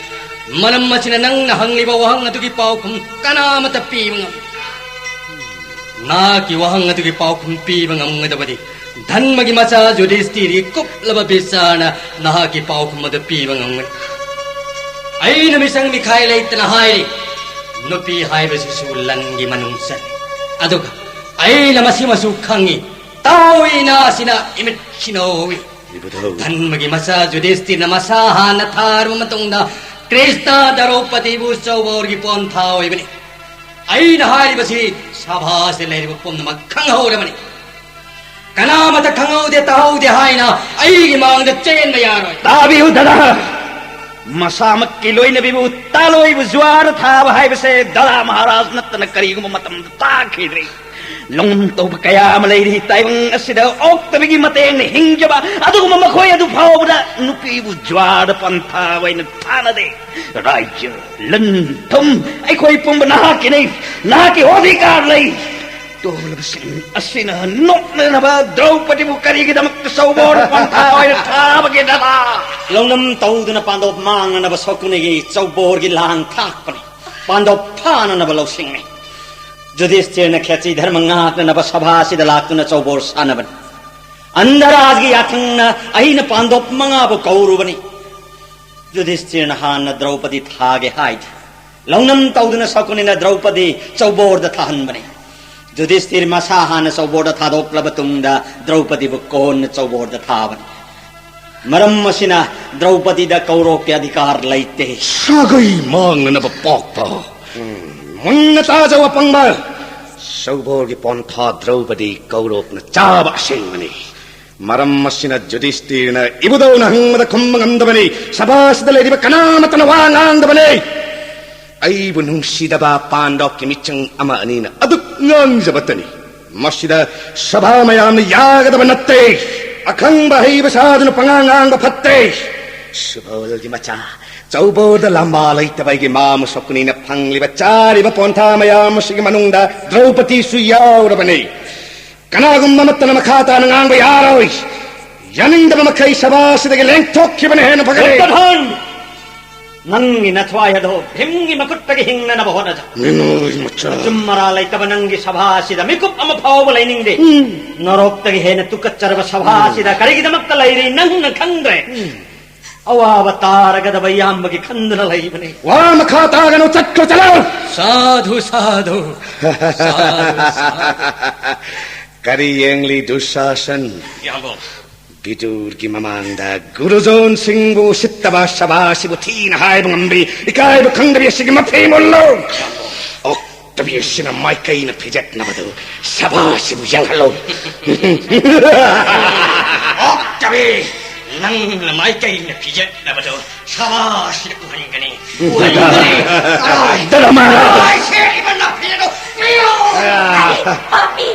ꯃꯔꯝ ꯑꯁꯤꯅ ꯅꯪꯅ ꯍꯪꯂꯤꯕ ꯋꯥꯍꯪ ꯑꯗꯨꯒꯤ ꯄꯥꯎꯈꯨꯝ ꯀꯅꯥꯃꯠꯇ ꯄꯤꯕ ꯉꯝꯗꯦ꯫ ꯅꯍꯥꯛꯀꯤ ꯋꯥꯍꯪ ꯑꯗꯨꯒꯤ ꯄꯥꯎꯈꯨꯝ ꯄꯤꯕ ꯉꯝꯒꯗꯕꯗꯤ ꯙꯟꯃꯒꯤ ꯃꯆꯥ ꯖꯨꯗꯤꯁꯇꯤꯔꯒꯤ ꯀꯨꯞꯂꯕ ꯕꯤꯆꯥꯔꯅ ꯅꯍꯥꯛꯀꯤ ꯄꯥꯎꯈꯨꯝ ꯑꯗꯨ ꯄꯤꯕ ꯉꯝꯒꯅꯤ꯫ ꯑꯩꯅ ꯃꯤꯆꯪ ꯃꯤꯈꯥꯏ ꯂꯩꯇꯅ ꯍꯥꯏꯔꯤ, ꯅꯨꯄꯤ ꯍꯥꯏꯕꯁꯤꯁꯨ ꯂꯟꯒꯤ ꯃꯅꯨꯡ ꯆꯜꯂꯤ꯫ ꯑꯗꯨꯒ ꯑꯩꯅ ꯃꯁꯤꯃꯁꯨ ꯈꯪꯏ, ꯇꯥꯎꯏꯅ ꯑꯁꯤꯅ ꯏꯃꯤꯠꯁꯤꯅ ꯎꯏ꯫ ꯏꯕꯨꯙꯧ꯫ ꯙꯟꯃꯒꯤ ꯃꯆꯥ ꯖꯨꯗꯤꯁꯇꯤꯔꯅ ꯃꯁꯥ ꯍꯥꯟꯅ ꯊꯥꯔꯕ ꯃꯇꯨꯡꯗ ꯀ꯭ꯔꯤꯁꯅ ꯗ꯭ꯔꯧꯄꯗꯤꯕꯨ ꯆꯧꯕꯣꯔꯒꯤ ꯄꯣꯟꯊꯥ ꯑꯣꯏꯕꯅꯤ꯫ ꯑꯩꯅ ꯍꯥꯏꯔꯤꯕꯁꯤ ꯁꯚꯥꯁꯤꯗ ꯂꯩꯔꯤꯕ ꯄꯨꯝꯅꯃꯛ ꯈꯪꯍꯧꯔꯕꯅꯤ꯫ ꯀꯅꯥꯃꯠꯇ ꯈꯪꯍꯧꯗꯦ ꯇꯥꯍꯧꯗꯦ ꯍꯥꯏꯅ ꯑꯩꯒꯤ ꯃꯥꯡꯗ ꯆꯦꯟꯕ ꯌꯥꯔꯣꯏ꯫ ꯇꯥꯕꯤꯌꯨ ꯗꯗꯥ, ꯃꯁꯥꯃꯛꯀꯤ ꯂꯣꯏꯅꯕꯤꯕꯨ ꯇꯥꯂꯣꯏꯕꯨ ꯖꯨꯋꯥꯔ ꯊꯥꯕ ꯍꯥꯏꯕꯁꯦ ꯗꯗꯥ ꯃꯍꯥꯔꯥꯖ ꯅꯠꯇꯅ ꯀꯔꯤꯒꯨꯝꯕ ꯃꯇꯝꯗ ꯇꯥꯈꯤꯗ꯭ꯔꯤ꯫ ꯂꯧꯅꯝ ꯇꯧꯕ ꯀꯌꯥ ꯑꯃ ꯂꯩꯔꯤ ꯇꯥꯏꯕꯪ ꯑꯁꯤꯗ ꯑꯣꯛꯇꯕꯤꯒꯤ ꯃꯇꯦꯡꯅ ꯍꯤꯡꯖꯕ꯫ ꯑꯗꯨꯒꯨꯝꯕ ꯃꯈꯣꯏ ꯑꯗꯨ ꯐꯥꯎꯕꯗ ꯅꯨꯄꯤꯕꯨ ꯖ꯭ꯋꯥꯔꯗ ꯄꯟꯊꯥ ꯑꯣꯏꯅ ꯊꯥꯅꯗꯦ꯫ ꯔꯥꯖ꯭ꯌ, ꯂꯟ, ꯊꯨꯝ, ꯑꯩꯈꯣꯏ ꯄꯨꯝꯕ ꯅꯍꯥꯛꯀꯤꯅꯤ꯫ ꯅꯍꯥꯛꯀꯤ ꯑꯣꯙꯤꯀꯥꯔ ꯂꯩ꯫ ꯇꯣꯜꯂꯕꯁꯤꯡ ꯑꯁꯤꯅ ꯅꯣꯛꯅꯅꯕ ꯗ꯭ꯔꯧꯄꯗꯤꯕꯨ ꯀꯔꯤꯒꯤꯗꯃꯛꯇ ꯆꯧꯕꯣꯔ ꯄꯟꯊꯥ ꯑꯣꯏꯅ ꯊꯥꯕꯒꯦꯗꯅ? ꯂꯧꯅꯝ ꯇꯧꯗꯨꯅ ꯄꯥꯟꯗꯣꯞ ꯃꯥꯡꯅꯅꯕ ꯁꯀꯨꯅꯤꯒꯤ ꯆꯧꯕꯣꯔꯒꯤ ꯂꯥꯡ ꯊꯥꯛꯄꯅꯤ꯫ ꯄꯥꯟꯗꯣꯞ ꯐꯥꯅꯅꯕ ꯂꯧꯁꯤꯡꯅꯤ꯫ ꯌꯨꯙꯤꯁꯊꯤꯔꯅ ꯈꯦꯇ꯭ꯔꯤ ꯙꯔꯃ ꯉꯥꯛꯅꯅꯕ ꯁꯚꯥ ꯑꯁꯤꯗ ꯂꯥꯛꯇꯨꯅ ꯆꯧꯕꯣꯔ ꯁꯥꯟꯅꯕꯅꯤ꯫ ꯑꯟꯙꯔꯥꯖꯒꯤ ꯌꯥꯊꯪꯅ ꯑꯩꯅ ꯄꯥꯟꯗꯣꯞ ꯃꯉꯥꯕꯨ ꯀꯧꯔꯨꯕꯅꯤ꯫ ꯌꯨꯙꯤꯁꯊꯤꯔꯅ ꯍꯥꯟꯅ ꯗ꯭ꯔꯧꯄꯗꯤ ꯊꯥꯒꯦ ꯍꯥꯏꯗꯦ꯫ ꯂꯧꯅꯝ ꯇꯧꯗꯨꯅ ꯁꯀꯨꯅꯤꯅ ꯗ꯭ꯔꯧꯄꯗꯤ ꯆꯧꯕꯣꯔꯗ ꯊꯥꯍꯟꯕꯅꯤ꯫ ꯌꯨꯙꯤꯁꯊꯤꯔ ꯃꯁꯥ ꯍꯥꯟꯅ ꯆꯧꯕꯣꯔꯗ ꯊꯥꯗꯣꯛꯂꯕ ꯇꯨꯡꯗ ꯗ꯭ꯔꯧꯄꯗꯤꯕꯨ ꯀꯣꯟꯅ ꯆꯧꯕꯣꯔꯗ ꯊꯥꯕꯅꯤ꯫ ꯃꯔꯝ ꯑꯁꯤꯅ ꯗ꯭ꯔꯧꯄꯗꯤꯗ ꯀꯧꯔꯣꯛꯀꯤ ꯑꯙꯤꯀꯥꯔ ꯂꯩꯇꯦ꯫ ꯁꯥꯒꯩ ꯃꯥꯡꯅꯅꯕ ꯄꯣꯛꯄ꯫ ꯎꯝ, ꯃꯨꯟꯅ ꯇꯥꯖꯧ ꯑꯄꯪꯕ꯫ ꯆꯧꯕꯣꯔꯒꯤ ꯄꯣꯟꯊꯥ ꯗ꯭ꯔꯧꯄꯗꯤ ꯀꯧꯔꯣꯛꯅ ꯆꯥꯕ ꯑꯁꯦꯡꯕꯅꯤ꯫ ꯃꯔꯝ ꯑꯁꯤꯅ ꯌꯨꯙꯤꯁꯊꯤꯔꯅ ꯏꯕꯨꯙꯧꯅ ꯍꯪꯕꯗ ꯈꯨꯝꯕ ꯉꯝꯗꯕꯅꯤ꯫ ꯁꯚꯥꯁꯤꯗ ꯂꯩꯔꯤꯕ ꯀꯅꯥꯃꯠꯇꯅ ꯋꯥ ꯉꯥꯡꯗꯕꯅꯤ꯫ ꯑꯩꯕꯨ ꯅꯨꯡꯁꯤꯗꯕ ꯄꯥꯟꯗꯣꯞꯀꯤ ꯃꯤꯆꯪ ꯑꯃ ꯑꯅꯤꯅ ꯑꯗꯨꯛ ꯉꯥꯡꯖꯕꯇꯅꯤ꯫ ꯃꯁꯤꯗ ꯁꯚꯥ ꯃꯌꯥꯝꯅ ꯌꯥꯒꯗꯕ ꯅꯠꯇꯦ꯫ ꯑꯈꯪꯕ ꯍꯩꯕ ꯁꯥꯗꯨꯅ ꯄꯉꯥꯡ ꯉꯥꯡꯕ ꯐꯠꯇꯦ꯫ ꯁꯨꯕꯜꯒꯤ ꯃꯆꯥ, ꯆꯧꯕꯣꯔꯗ ꯂꯝꯕꯥ ꯂꯩꯇꯕꯒꯤ ꯃꯥꯃ ꯁꯀꯨꯅꯤꯅ ꯐꯪꯂꯤꯕ ꯆꯥꯔꯤꯕ ꯄꯣꯟꯊꯥ ꯃꯌꯥꯝ ꯑꯁꯤꯒꯤ ꯃꯅꯨꯡꯗ ꯗ꯭ꯔꯧꯄꯗꯤꯁꯨ ꯌꯥꯎꯔꯕꯅꯤ꯫ ꯀꯅꯥꯒꯨꯝꯕ ꯑꯃꯠꯇꯅ ꯃꯈꯥ ꯇꯥꯅ ꯉꯥꯡꯕ ꯌꯥꯔꯣꯏ꯫ ꯌꯥꯅꯤꯡꯗꯕ ꯃꯈꯩ ꯁꯚꯥ ꯑꯁꯤꯗꯒꯤ ꯂꯦꯡꯊꯣꯛꯈꯤꯕꯅ ꯍꯦꯟꯅ ꯐꯒꯅꯤ꯫ ꯗꯨꯔꯌꯣꯙꯟ! ꯅꯪꯒꯤ ꯅꯊ꯭ꯋꯥꯏ ꯑꯗꯣ ꯚꯤꯝꯒꯤ ꯃꯈꯨꯠꯇꯒꯤ ꯍꯤꯡꯅꯅꯕ ꯍꯣꯠꯅꯖꯧ꯫ ꯃꯤꯅꯣꯏ ꯃꯆꯥ꯫ ꯆꯨꯝ ꯃꯔꯥ ꯂꯩꯇꯕ ꯅꯪꯒꯤ ꯁꯚꯥ ꯑꯁꯤꯗ ꯃꯤꯀꯨꯞ ꯑꯃ ꯐꯥꯎꯕ ꯂꯩꯅꯤꯡꯗꯦ꯫ ꯎꯝ꯫ ꯅꯔꯣꯛꯇꯒꯤ ꯍꯦꯟꯅ ꯇꯨꯀꯠꯆꯔꯕ ꯁꯚꯥ ꯎꯝ꯫ ꯑꯁꯤꯗ ꯀꯔꯤꯒꯤꯗꯃꯛꯇ ꯂꯩꯔꯤ ꯅꯪꯅ ꯈꯪꯗ꯭ꯔꯦ꯫ ꯎꯝ꯫ ꯑꯋꯥꯕ ꯇꯥꯔꯒꯗꯕ ꯏꯌꯥꯝꯕꯒꯤ ꯈꯟꯗꯨꯅ ꯂꯩꯕꯅꯤ꯫ ꯋꯥ ꯃꯈꯥ ꯇꯥꯒꯅꯨ, ꯆꯠꯈ꯭ꯔꯣ, ꯆꯠꯂꯣ꯫ ꯁꯥꯙꯨ, ꯁꯥꯙꯨ꯫ ꯁꯥꯙꯨ, ꯁꯥꯙꯨ꯫ ꯀꯔꯤ ꯌꯦꯡꯂꯤ ꯗꯨꯁꯥꯁꯟ? ꯏꯌꯥꯝꯕ꯫ ꯕꯤꯗꯨꯔꯒꯤ ꯃꯃꯥꯡꯗ ꯒꯨꯔꯨꯖꯣꯟ ꯁꯤꯡꯕꯨ ꯎꯁꯤꯠꯇꯕ ꯁꯚꯥꯁꯤꯕꯨ ꯊꯤꯅ ꯍꯥꯏꯕ ꯉꯝꯕꯤ ꯏꯀꯥꯏꯕ ꯈꯪꯗꯕꯤ ꯑꯁꯤꯒꯤ ꯃꯐꯤ ꯃꯨꯜꯂꯨ꯫ ꯏꯌꯥꯝꯕ꯫ ꯑꯣꯛꯇꯕꯤ ꯑꯁꯤꯅ ꯃꯥꯏꯀꯩꯅ ꯐꯤꯖꯠꯅꯕꯗꯨ ꯁꯚꯥꯁꯤꯕꯨ ꯌꯦꯡꯍꯜꯂꯨ꯫ ꯑꯣꯛꯇꯕꯤ, ꯅꯪꯅ ꯃꯥꯏꯀꯩꯅ ꯐꯤꯖꯠꯅꯕꯗꯨ ꯁꯚꯥꯁꯤꯗ ꯎꯍꯟꯒꯅꯤ꯫ ꯎꯍꯟꯒꯅꯤ꯫ ꯗꯔꯃꯥ! ꯂꯣꯏ ꯁꯦꯠꯂꯤꯕ ꯅꯥꯄꯤ ꯑꯗꯨ ꯄꯤꯌꯨ! ꯄꯥꯄꯤ!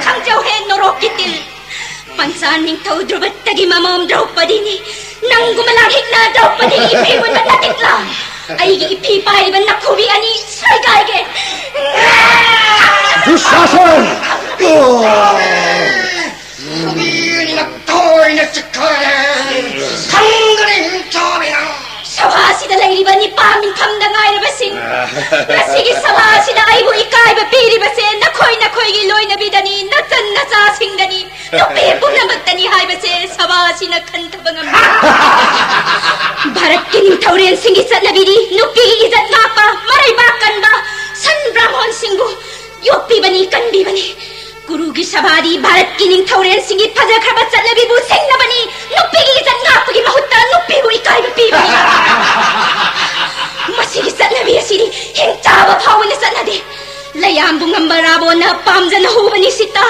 ꯈꯪꯖꯧꯍꯦ ꯅꯣꯔꯣꯛꯀꯤ ꯇꯤꯜ! ꯄꯟꯆꯥ ꯅꯤꯡꯊꯧ ꯗ꯭ꯔꯨꯕꯠꯇꯒꯤ ꯃꯃꯣꯝ ꯗ꯭ꯔꯧꯄꯗꯤꯅꯤ꯫ ꯅꯪꯒꯨꯝꯕ ꯂꯥꯡꯍꯤꯛꯅ ꯗ꯭ꯔꯧꯄꯗꯤꯒꯤ ꯏꯐꯤ ꯃꯨꯟꯕ ꯅꯇꯤꯛꯂꯥ! ꯑꯩꯒꯤ ꯏꯐꯤ ꯄꯥꯏꯔꯤꯕ ꯅꯈꯨꯕꯤ ꯑꯅꯤ ꯁꯣꯏꯒꯥꯏꯒꯦ! ꯗꯨꯁꯥꯁꯟ! ꯃꯤꯑꯣꯏꯅ ꯇꯣꯏꯅ ꯆꯤꯛꯊꯔꯦ꯫ ꯈꯪꯒꯅꯤ ꯍꯤꯡꯆꯥꯕꯤ ꯅꯪ꯫ ꯁꯚꯥꯁꯤꯗ ꯂꯩꯔꯤꯕ ꯅꯤꯄꯥ ꯃꯤꯡꯐꯝꯗ ꯉꯥꯏꯔꯕꯁꯤꯡ, ꯉꯁꯤꯒꯤ ꯁꯚꯥꯁꯤꯗ ꯑꯩꯕꯨ ꯏꯀꯥꯏꯕ ꯄꯤꯔꯤꯕꯁꯦ ꯅꯈꯣꯏ ꯅꯈꯣꯏꯒꯤ ꯂꯣꯏꯅꯕꯤꯗꯅꯤ, ꯅꯆꯟ ꯅꯆꯥꯁꯤꯡꯗꯅꯤ, ꯅꯨꯄꯤ ꯄꯨꯝꯅꯃꯛꯇꯅꯤ ꯍꯥꯏꯕꯁꯦ ꯁꯚꯥꯁꯤꯅ ꯈꯟꯊꯕ ꯉꯝꯃꯤ꯫ ꯚꯥꯔꯠꯀꯤ ꯅꯤꯡꯊꯧꯔꯦꯜꯁꯤꯡꯒꯤ ꯆꯠꯅꯕꯤꯗꯤ ꯅꯨꯄꯤꯒꯤ ꯏꯖꯠ ꯉꯥꯛꯄ, ꯃꯔꯩꯕꯥꯛ ꯀꯟꯕ, ꯁꯟ ꯕ꯭ꯔꯥꯍꯃꯣꯟꯁꯤꯡꯕꯨ ꯌꯣꯛꯄꯤꯕꯅꯤ, ꯀꯟꯕꯤꯕꯅꯤ꯫ ꯀꯨꯔꯨꯒꯤ ꯁꯚꯥꯗꯤ ꯚꯥꯔꯠꯀꯤ ꯅꯤꯡꯊꯧꯔꯦꯜꯁꯤꯡꯒꯤ ꯐꯖꯈ꯭ꯔꯕ ꯆꯠꯅꯕꯤꯕꯨ ꯁꯤꯡꯅꯕꯅꯤ꯫ ꯅꯨꯄꯤꯒꯤ ꯏꯖꯠ ꯉꯥꯛꯄꯒꯤ ꯃꯍꯨꯠꯇ ꯅꯨꯄꯤꯕꯨ ꯏꯀꯥꯏꯕ ꯄꯤꯕꯅꯤ꯫ ꯃꯁꯤꯒꯤ ꯆꯠꯅꯕꯤ ꯑꯁꯤꯗꯤ ꯍꯤꯡꯆꯥꯕ ꯐꯥꯎꯕꯅ ꯆꯠꯅꯗꯦ꯫ ꯂꯌꯥꯝꯕꯨ ꯉꯝꯕ ꯔꯥꯕꯣꯟꯅ ꯄꯥꯝꯖꯅ ꯍꯨꯕꯅꯤ ꯁꯤꯇꯥ꯫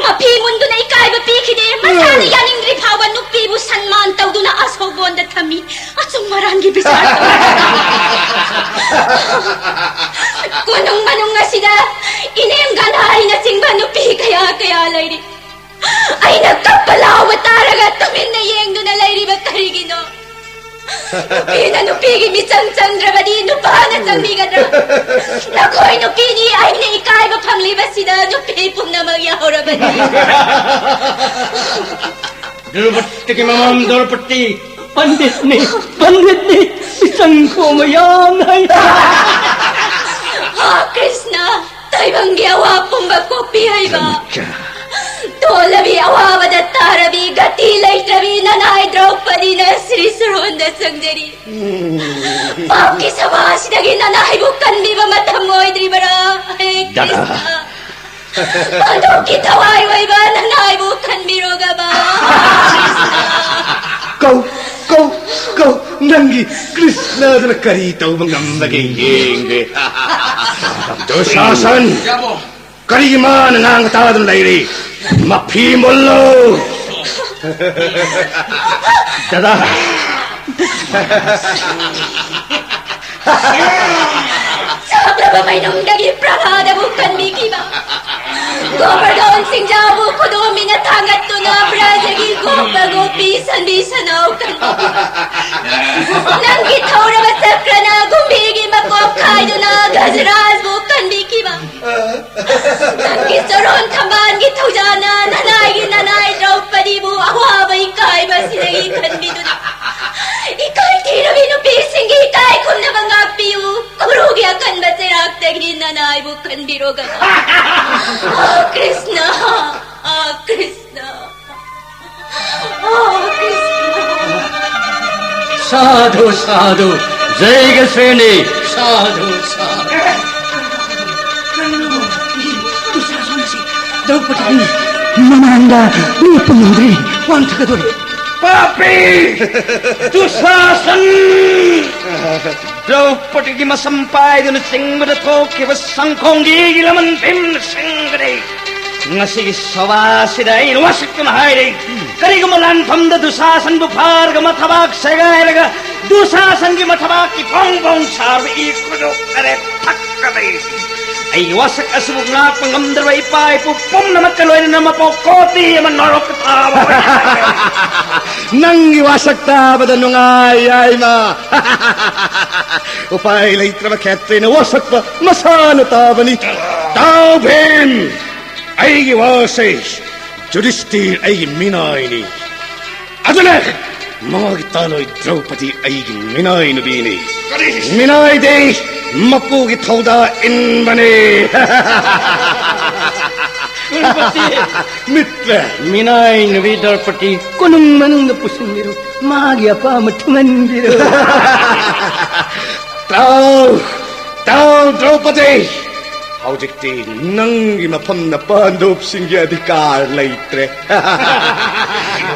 ꯃꯐꯤ ꯃꯨꯟꯗꯨꯅ ꯏꯀꯥꯏꯕ ꯄꯤꯈꯤꯗꯦ꯫ ꯃꯁꯥꯅ ꯌꯥꯅꯤꯡꯗ꯭ꯔꯤ ꯐꯥꯎꯕ ꯅꯨꯄꯤꯕꯨ ꯁꯟꯃꯥꯟ ꯇꯧꯗꯨꯅ ꯑꯁꯣꯛꯕꯣꯟꯗ ꯊꯝꯃꯤ꯫ ꯑꯆꯨꯝ ꯑꯔꯥꯟꯒꯤ ꯕꯤꯆꯥꯔ ꯇꯧꯔꯤ꯫ ꯀꯣꯅꯨꯡ ꯃꯅꯨꯡ ꯑꯁꯤꯗ ꯏꯅꯦꯝ ꯒꯟꯙꯥꯔꯤꯅꯆꯤꯡꯕ ꯅꯨꯄꯤ ꯀꯌꯥ ꯀꯌꯥ ꯂꯩꯔꯤ꯫ ꯑꯩꯅ ꯀꯞꯄ ꯂꯥꯎꯕ ꯇꯥꯔꯒ ꯇꯨꯃꯤꯟꯅ ꯌꯦꯡꯗꯨꯅ ꯂꯩꯔꯤꯕ ꯀꯔꯤꯒꯤꯅꯣ? ꯅꯨꯄꯤꯅ ꯅꯨꯄꯤꯒꯤ ꯃꯤꯆꯪ ꯆꯪꯗ꯭ꯔꯕꯗꯤ ꯅꯨꯄꯥꯅ ꯆꯪꯕꯤꯒꯗ꯭ꯔꯥ? ꯅꯈꯣꯏ ꯅꯨꯄꯤꯅꯤ ꯑꯩꯅ ꯏꯀꯥꯏꯕ ꯐꯪꯂꯤꯕꯁꯤꯗ ꯅꯨꯄꯤ ꯄꯨꯝꯅꯃꯛ ꯌꯥꯎꯔꯕꯅꯤ꯫ ꯗ꯭ꯔꯧꯄꯗꯤꯒꯤ ꯃꯃꯥ ꯗ꯭ꯔꯧꯄꯗꯤ ꯄꯟꯗꯤꯠꯅꯤ, ꯄꯟꯗꯤꯠꯅꯤ, ꯃꯤꯆꯪ ꯈꯣꯝꯕ ꯌꯥꯝꯅ ꯍꯩ꯫ ꯍꯥ ꯀ꯭ꯔꯤꯁꯅ, ꯇꯥꯏꯕꯪꯒꯤ ꯑꯋꯥ ꯄꯨꯝꯕ ꯀꯣꯛꯄꯤ ꯍꯩꯕ꯫ ꯇꯣꯜꯂꯕꯤ ꯑꯋꯥꯕꯗ ꯇꯥꯔꯕꯤ ꯒꯇꯤ ꯂꯩꯇ꯭ꯔꯕꯤ ꯅꯅꯥꯏ ꯗ꯭ꯔꯧꯄꯗꯤꯅ ꯁ꯭ꯔꯤ ꯁꯨꯔꯣꯟꯗ ꯆꯪꯖꯔꯤ꯫ ꯄꯥꯞꯀꯤ ꯁꯚꯥꯁꯤꯗꯒꯤ ꯅꯅꯥꯏꯕꯨ ꯀꯟꯕꯤꯕ ꯃꯇꯝ ꯑꯣꯏꯗ꯭ꯔꯤꯕꯔꯥ? ꯍꯦ ꯗꯥꯗꯥ꯫ ꯀ꯭ꯔꯤꯁꯅ, ꯄꯥꯟꯊꯣꯛꯀꯤ ꯊꯋꯥꯏ ꯑꯣꯏꯕ ꯅꯅꯥꯏꯕꯨ ꯀꯟꯕꯤꯔꯣꯒꯕ꯫ ꯀꯧ, ꯀꯧ, ꯀꯧ, ꯅꯪꯒꯤ ꯀ꯭ꯔꯤꯁꯅꯗꯨꯅ ꯀꯔꯤ ꯇꯧꯕ ꯉꯝꯕꯒꯦ ꯌꯦꯡꯒꯦ꯫ ꯗꯨꯁꯥꯁꯟ! ꯀꯔꯤꯒꯤ ꯃꯥꯅ ꯉꯥꯡꯕ ꯇꯥꯗꯨꯅ ꯂꯩꯔꯤ? ꯃꯐꯤ ꯃꯨꯜꯂꯨ! ꯗꯥꯗꯥ! ꯆꯥꯛꯂꯕ ꯃꯩꯅꯨꯡꯗꯒꯤ ꯄ꯭ꯔꯍ꯭ꯂꯥꯗꯕꯨ ꯀꯟꯕꯤꯈꯤꯕ, ꯒꯣꯕꯔꯙꯟ ꯁꯤꯡꯖꯥꯕꯨ ꯈꯨꯗꯣꯝꯕꯤꯅ ꯊꯥꯡꯒꯠꯇꯨꯅ ꯕ꯭ꯔꯖꯒꯤ ꯒꯣꯄ ꯒꯣꯄꯤ ꯁꯟꯕꯤ ꯁꯅꯥꯎ ꯀꯟꯕꯤꯈꯤꯕ, ꯅꯪꯒꯤ ꯊꯧꯔꯕ ꯆꯀ꯭ꯔꯅ ꯒꯨꯝꯕꯤꯒꯤ ꯃꯀꯣꯛ ꯈꯥꯏꯗꯨꯅ ꯒꯖꯔꯥꯖꯕꯨ ꯀꯟꯕꯤꯈꯤꯕ, ꯑꯀꯟꯕ ꯆꯩꯔꯥꯛꯇꯒꯤ ꯅꯅꯥꯏꯕꯨ ꯀꯟꯕꯤꯔꯣ ꯒꯅꯥꯙ꯫ ꯑꯣ ꯀ꯭ꯔꯤꯁꯅ, ꯑꯣ ꯀ꯭ꯔꯤꯁꯅ, ꯑꯣ ꯀ꯭ꯔꯤꯁꯅ꯫ ꯁꯥꯙꯨ, ꯁꯥꯙꯨ, ꯖꯩꯒ ꯁ꯭ꯔꯦꯅꯤ, ꯁꯥꯙꯨ, ꯁꯥꯙꯨ꯫ ꯀꯩꯅꯣ, ꯗꯨꯁꯥꯁꯅ ꯑꯁꯤ ꯗ꯭ꯔꯧꯄꯗꯤꯒꯤ ꯃꯃꯥꯡꯗ ꯂꯦꯞꯄ ꯉꯝꯗ꯭ꯔꯦ, ꯋꯥꯟꯊꯒꯗꯧꯔꯦ꯫ ꯄꯥꯄꯤ! ꯗꯨꯁꯥꯁꯟ! ꯗ꯭ꯔꯧꯄꯗꯤꯒꯤ ꯃꯁꯝ ꯄꯥꯏꯗꯨꯅ ꯆꯤꯡꯕꯗ ꯊꯣꯛꯈꯤꯕ ꯁꯪꯈꯣꯡꯒꯤꯒꯤ ꯂꯃꯟ ꯚꯤꯝꯁꯤꯡꯒꯅꯤ꯫ ꯉꯁꯤꯒꯤ ꯁꯚꯥꯁꯤꯗ ꯑꯩꯅ ꯋꯥꯁꯛꯇꯨꯅ ꯍꯥꯏꯔꯤ, ꯀꯔꯤꯒꯨꯝꯕ ꯂꯥꯟꯐꯝꯗ ꯗꯨꯁꯥꯁꯟꯕꯨ ꯐꯥꯔꯒ ꯃꯊꯕꯥꯛ ꯁꯦꯒꯥꯏꯔꯒ ꯗꯨꯁꯥꯁꯟꯒꯤ ꯃꯊꯕꯥꯛꯀꯤ ꯐꯣꯡ ꯐꯣꯡ ꯁꯥꯕ ꯏ ꯈꯨꯗꯣꯛ ꯇꯔꯦꯠ ꯊꯛꯀꯗꯧꯔꯤ꯫ ꯑꯩꯒꯤ ꯋꯥꯁꯛ ꯑꯁꯤꯕꯨ ꯉꯥꯛꯄ ꯉꯝꯗ꯭ꯔꯕ ꯏꯄꯥ ꯏꯄꯨ ꯄꯨꯝꯅꯃꯛꯀ ꯂꯣꯏꯅꯅ ꯃꯄꯣꯛ ꯀꯣꯇꯤ ꯑꯃ ꯅꯔꯣꯛꯇ ꯇꯥꯕ ꯑꯣꯏꯔꯦ꯫ ꯅꯪꯒꯤ ꯋꯥꯁꯛ ꯇꯥꯕꯗ ꯅꯨꯡꯉꯥꯏ, ꯌꯥꯏꯃ꯫ ꯎꯄꯥꯏ ꯂꯩꯇ꯭ꯔꯕ ꯈꯦꯇ꯭ꯔꯤꯅ ꯋꯥꯁꯛꯄ ꯃꯁꯥꯅ ꯇꯥꯕꯅꯤ꯫ ꯇꯥꯎ ꯚꯤꯝ, ꯑꯩꯒꯤ ꯋꯥꯁꯦ ꯌꯨꯙꯤꯁꯇꯤꯔ ꯑꯩꯒꯤ ꯃꯤꯅꯥꯏꯅꯤ꯫ ꯑꯗꯨꯅ ꯃꯥꯒꯤ ꯇꯥꯂꯣꯏ ꯗ꯭ꯔꯧꯄꯗꯤ ꯑꯩꯒꯤ ꯃꯤꯅꯥꯏ ꯅꯨꯄꯤꯅꯤ꯫ ꯀꯔꯤ? ꯃꯤꯅꯥꯏꯗꯤ ꯃꯄꯨꯒꯤ ꯊꯧꯗꯥ ꯏꯟꯕꯅꯤ꯫ ꯀꯨꯔꯨꯄꯇꯤ! ꯃꯤꯠꯇ! ꯃꯤꯅꯥꯏ ꯅꯨꯄꯤ ꯗ꯭ꯔꯧꯄꯗꯤ ꯀꯣꯅꯨꯡ ꯃꯅꯨꯡꯗ ꯄꯨꯁꯤꯟꯕꯤꯔꯨ, ꯃꯥꯒꯤ ꯑꯄꯥꯝꯕ ꯊꯨꯡꯍꯟꯕꯤꯔꯨ꯫ ꯇꯥꯎ, ꯇꯥꯎ ꯗ꯭ꯔꯧꯄꯗꯤ! ꯍꯧꯖꯤꯛꯇꯤ ꯅꯪꯒꯤ ꯃꯐꯝꯅ ꯄꯥꯟꯗꯣꯞꯁꯤꯡꯒꯤ ꯑꯙꯤꯀꯥꯔ ꯂꯩꯇ꯭ꯔꯦ꯫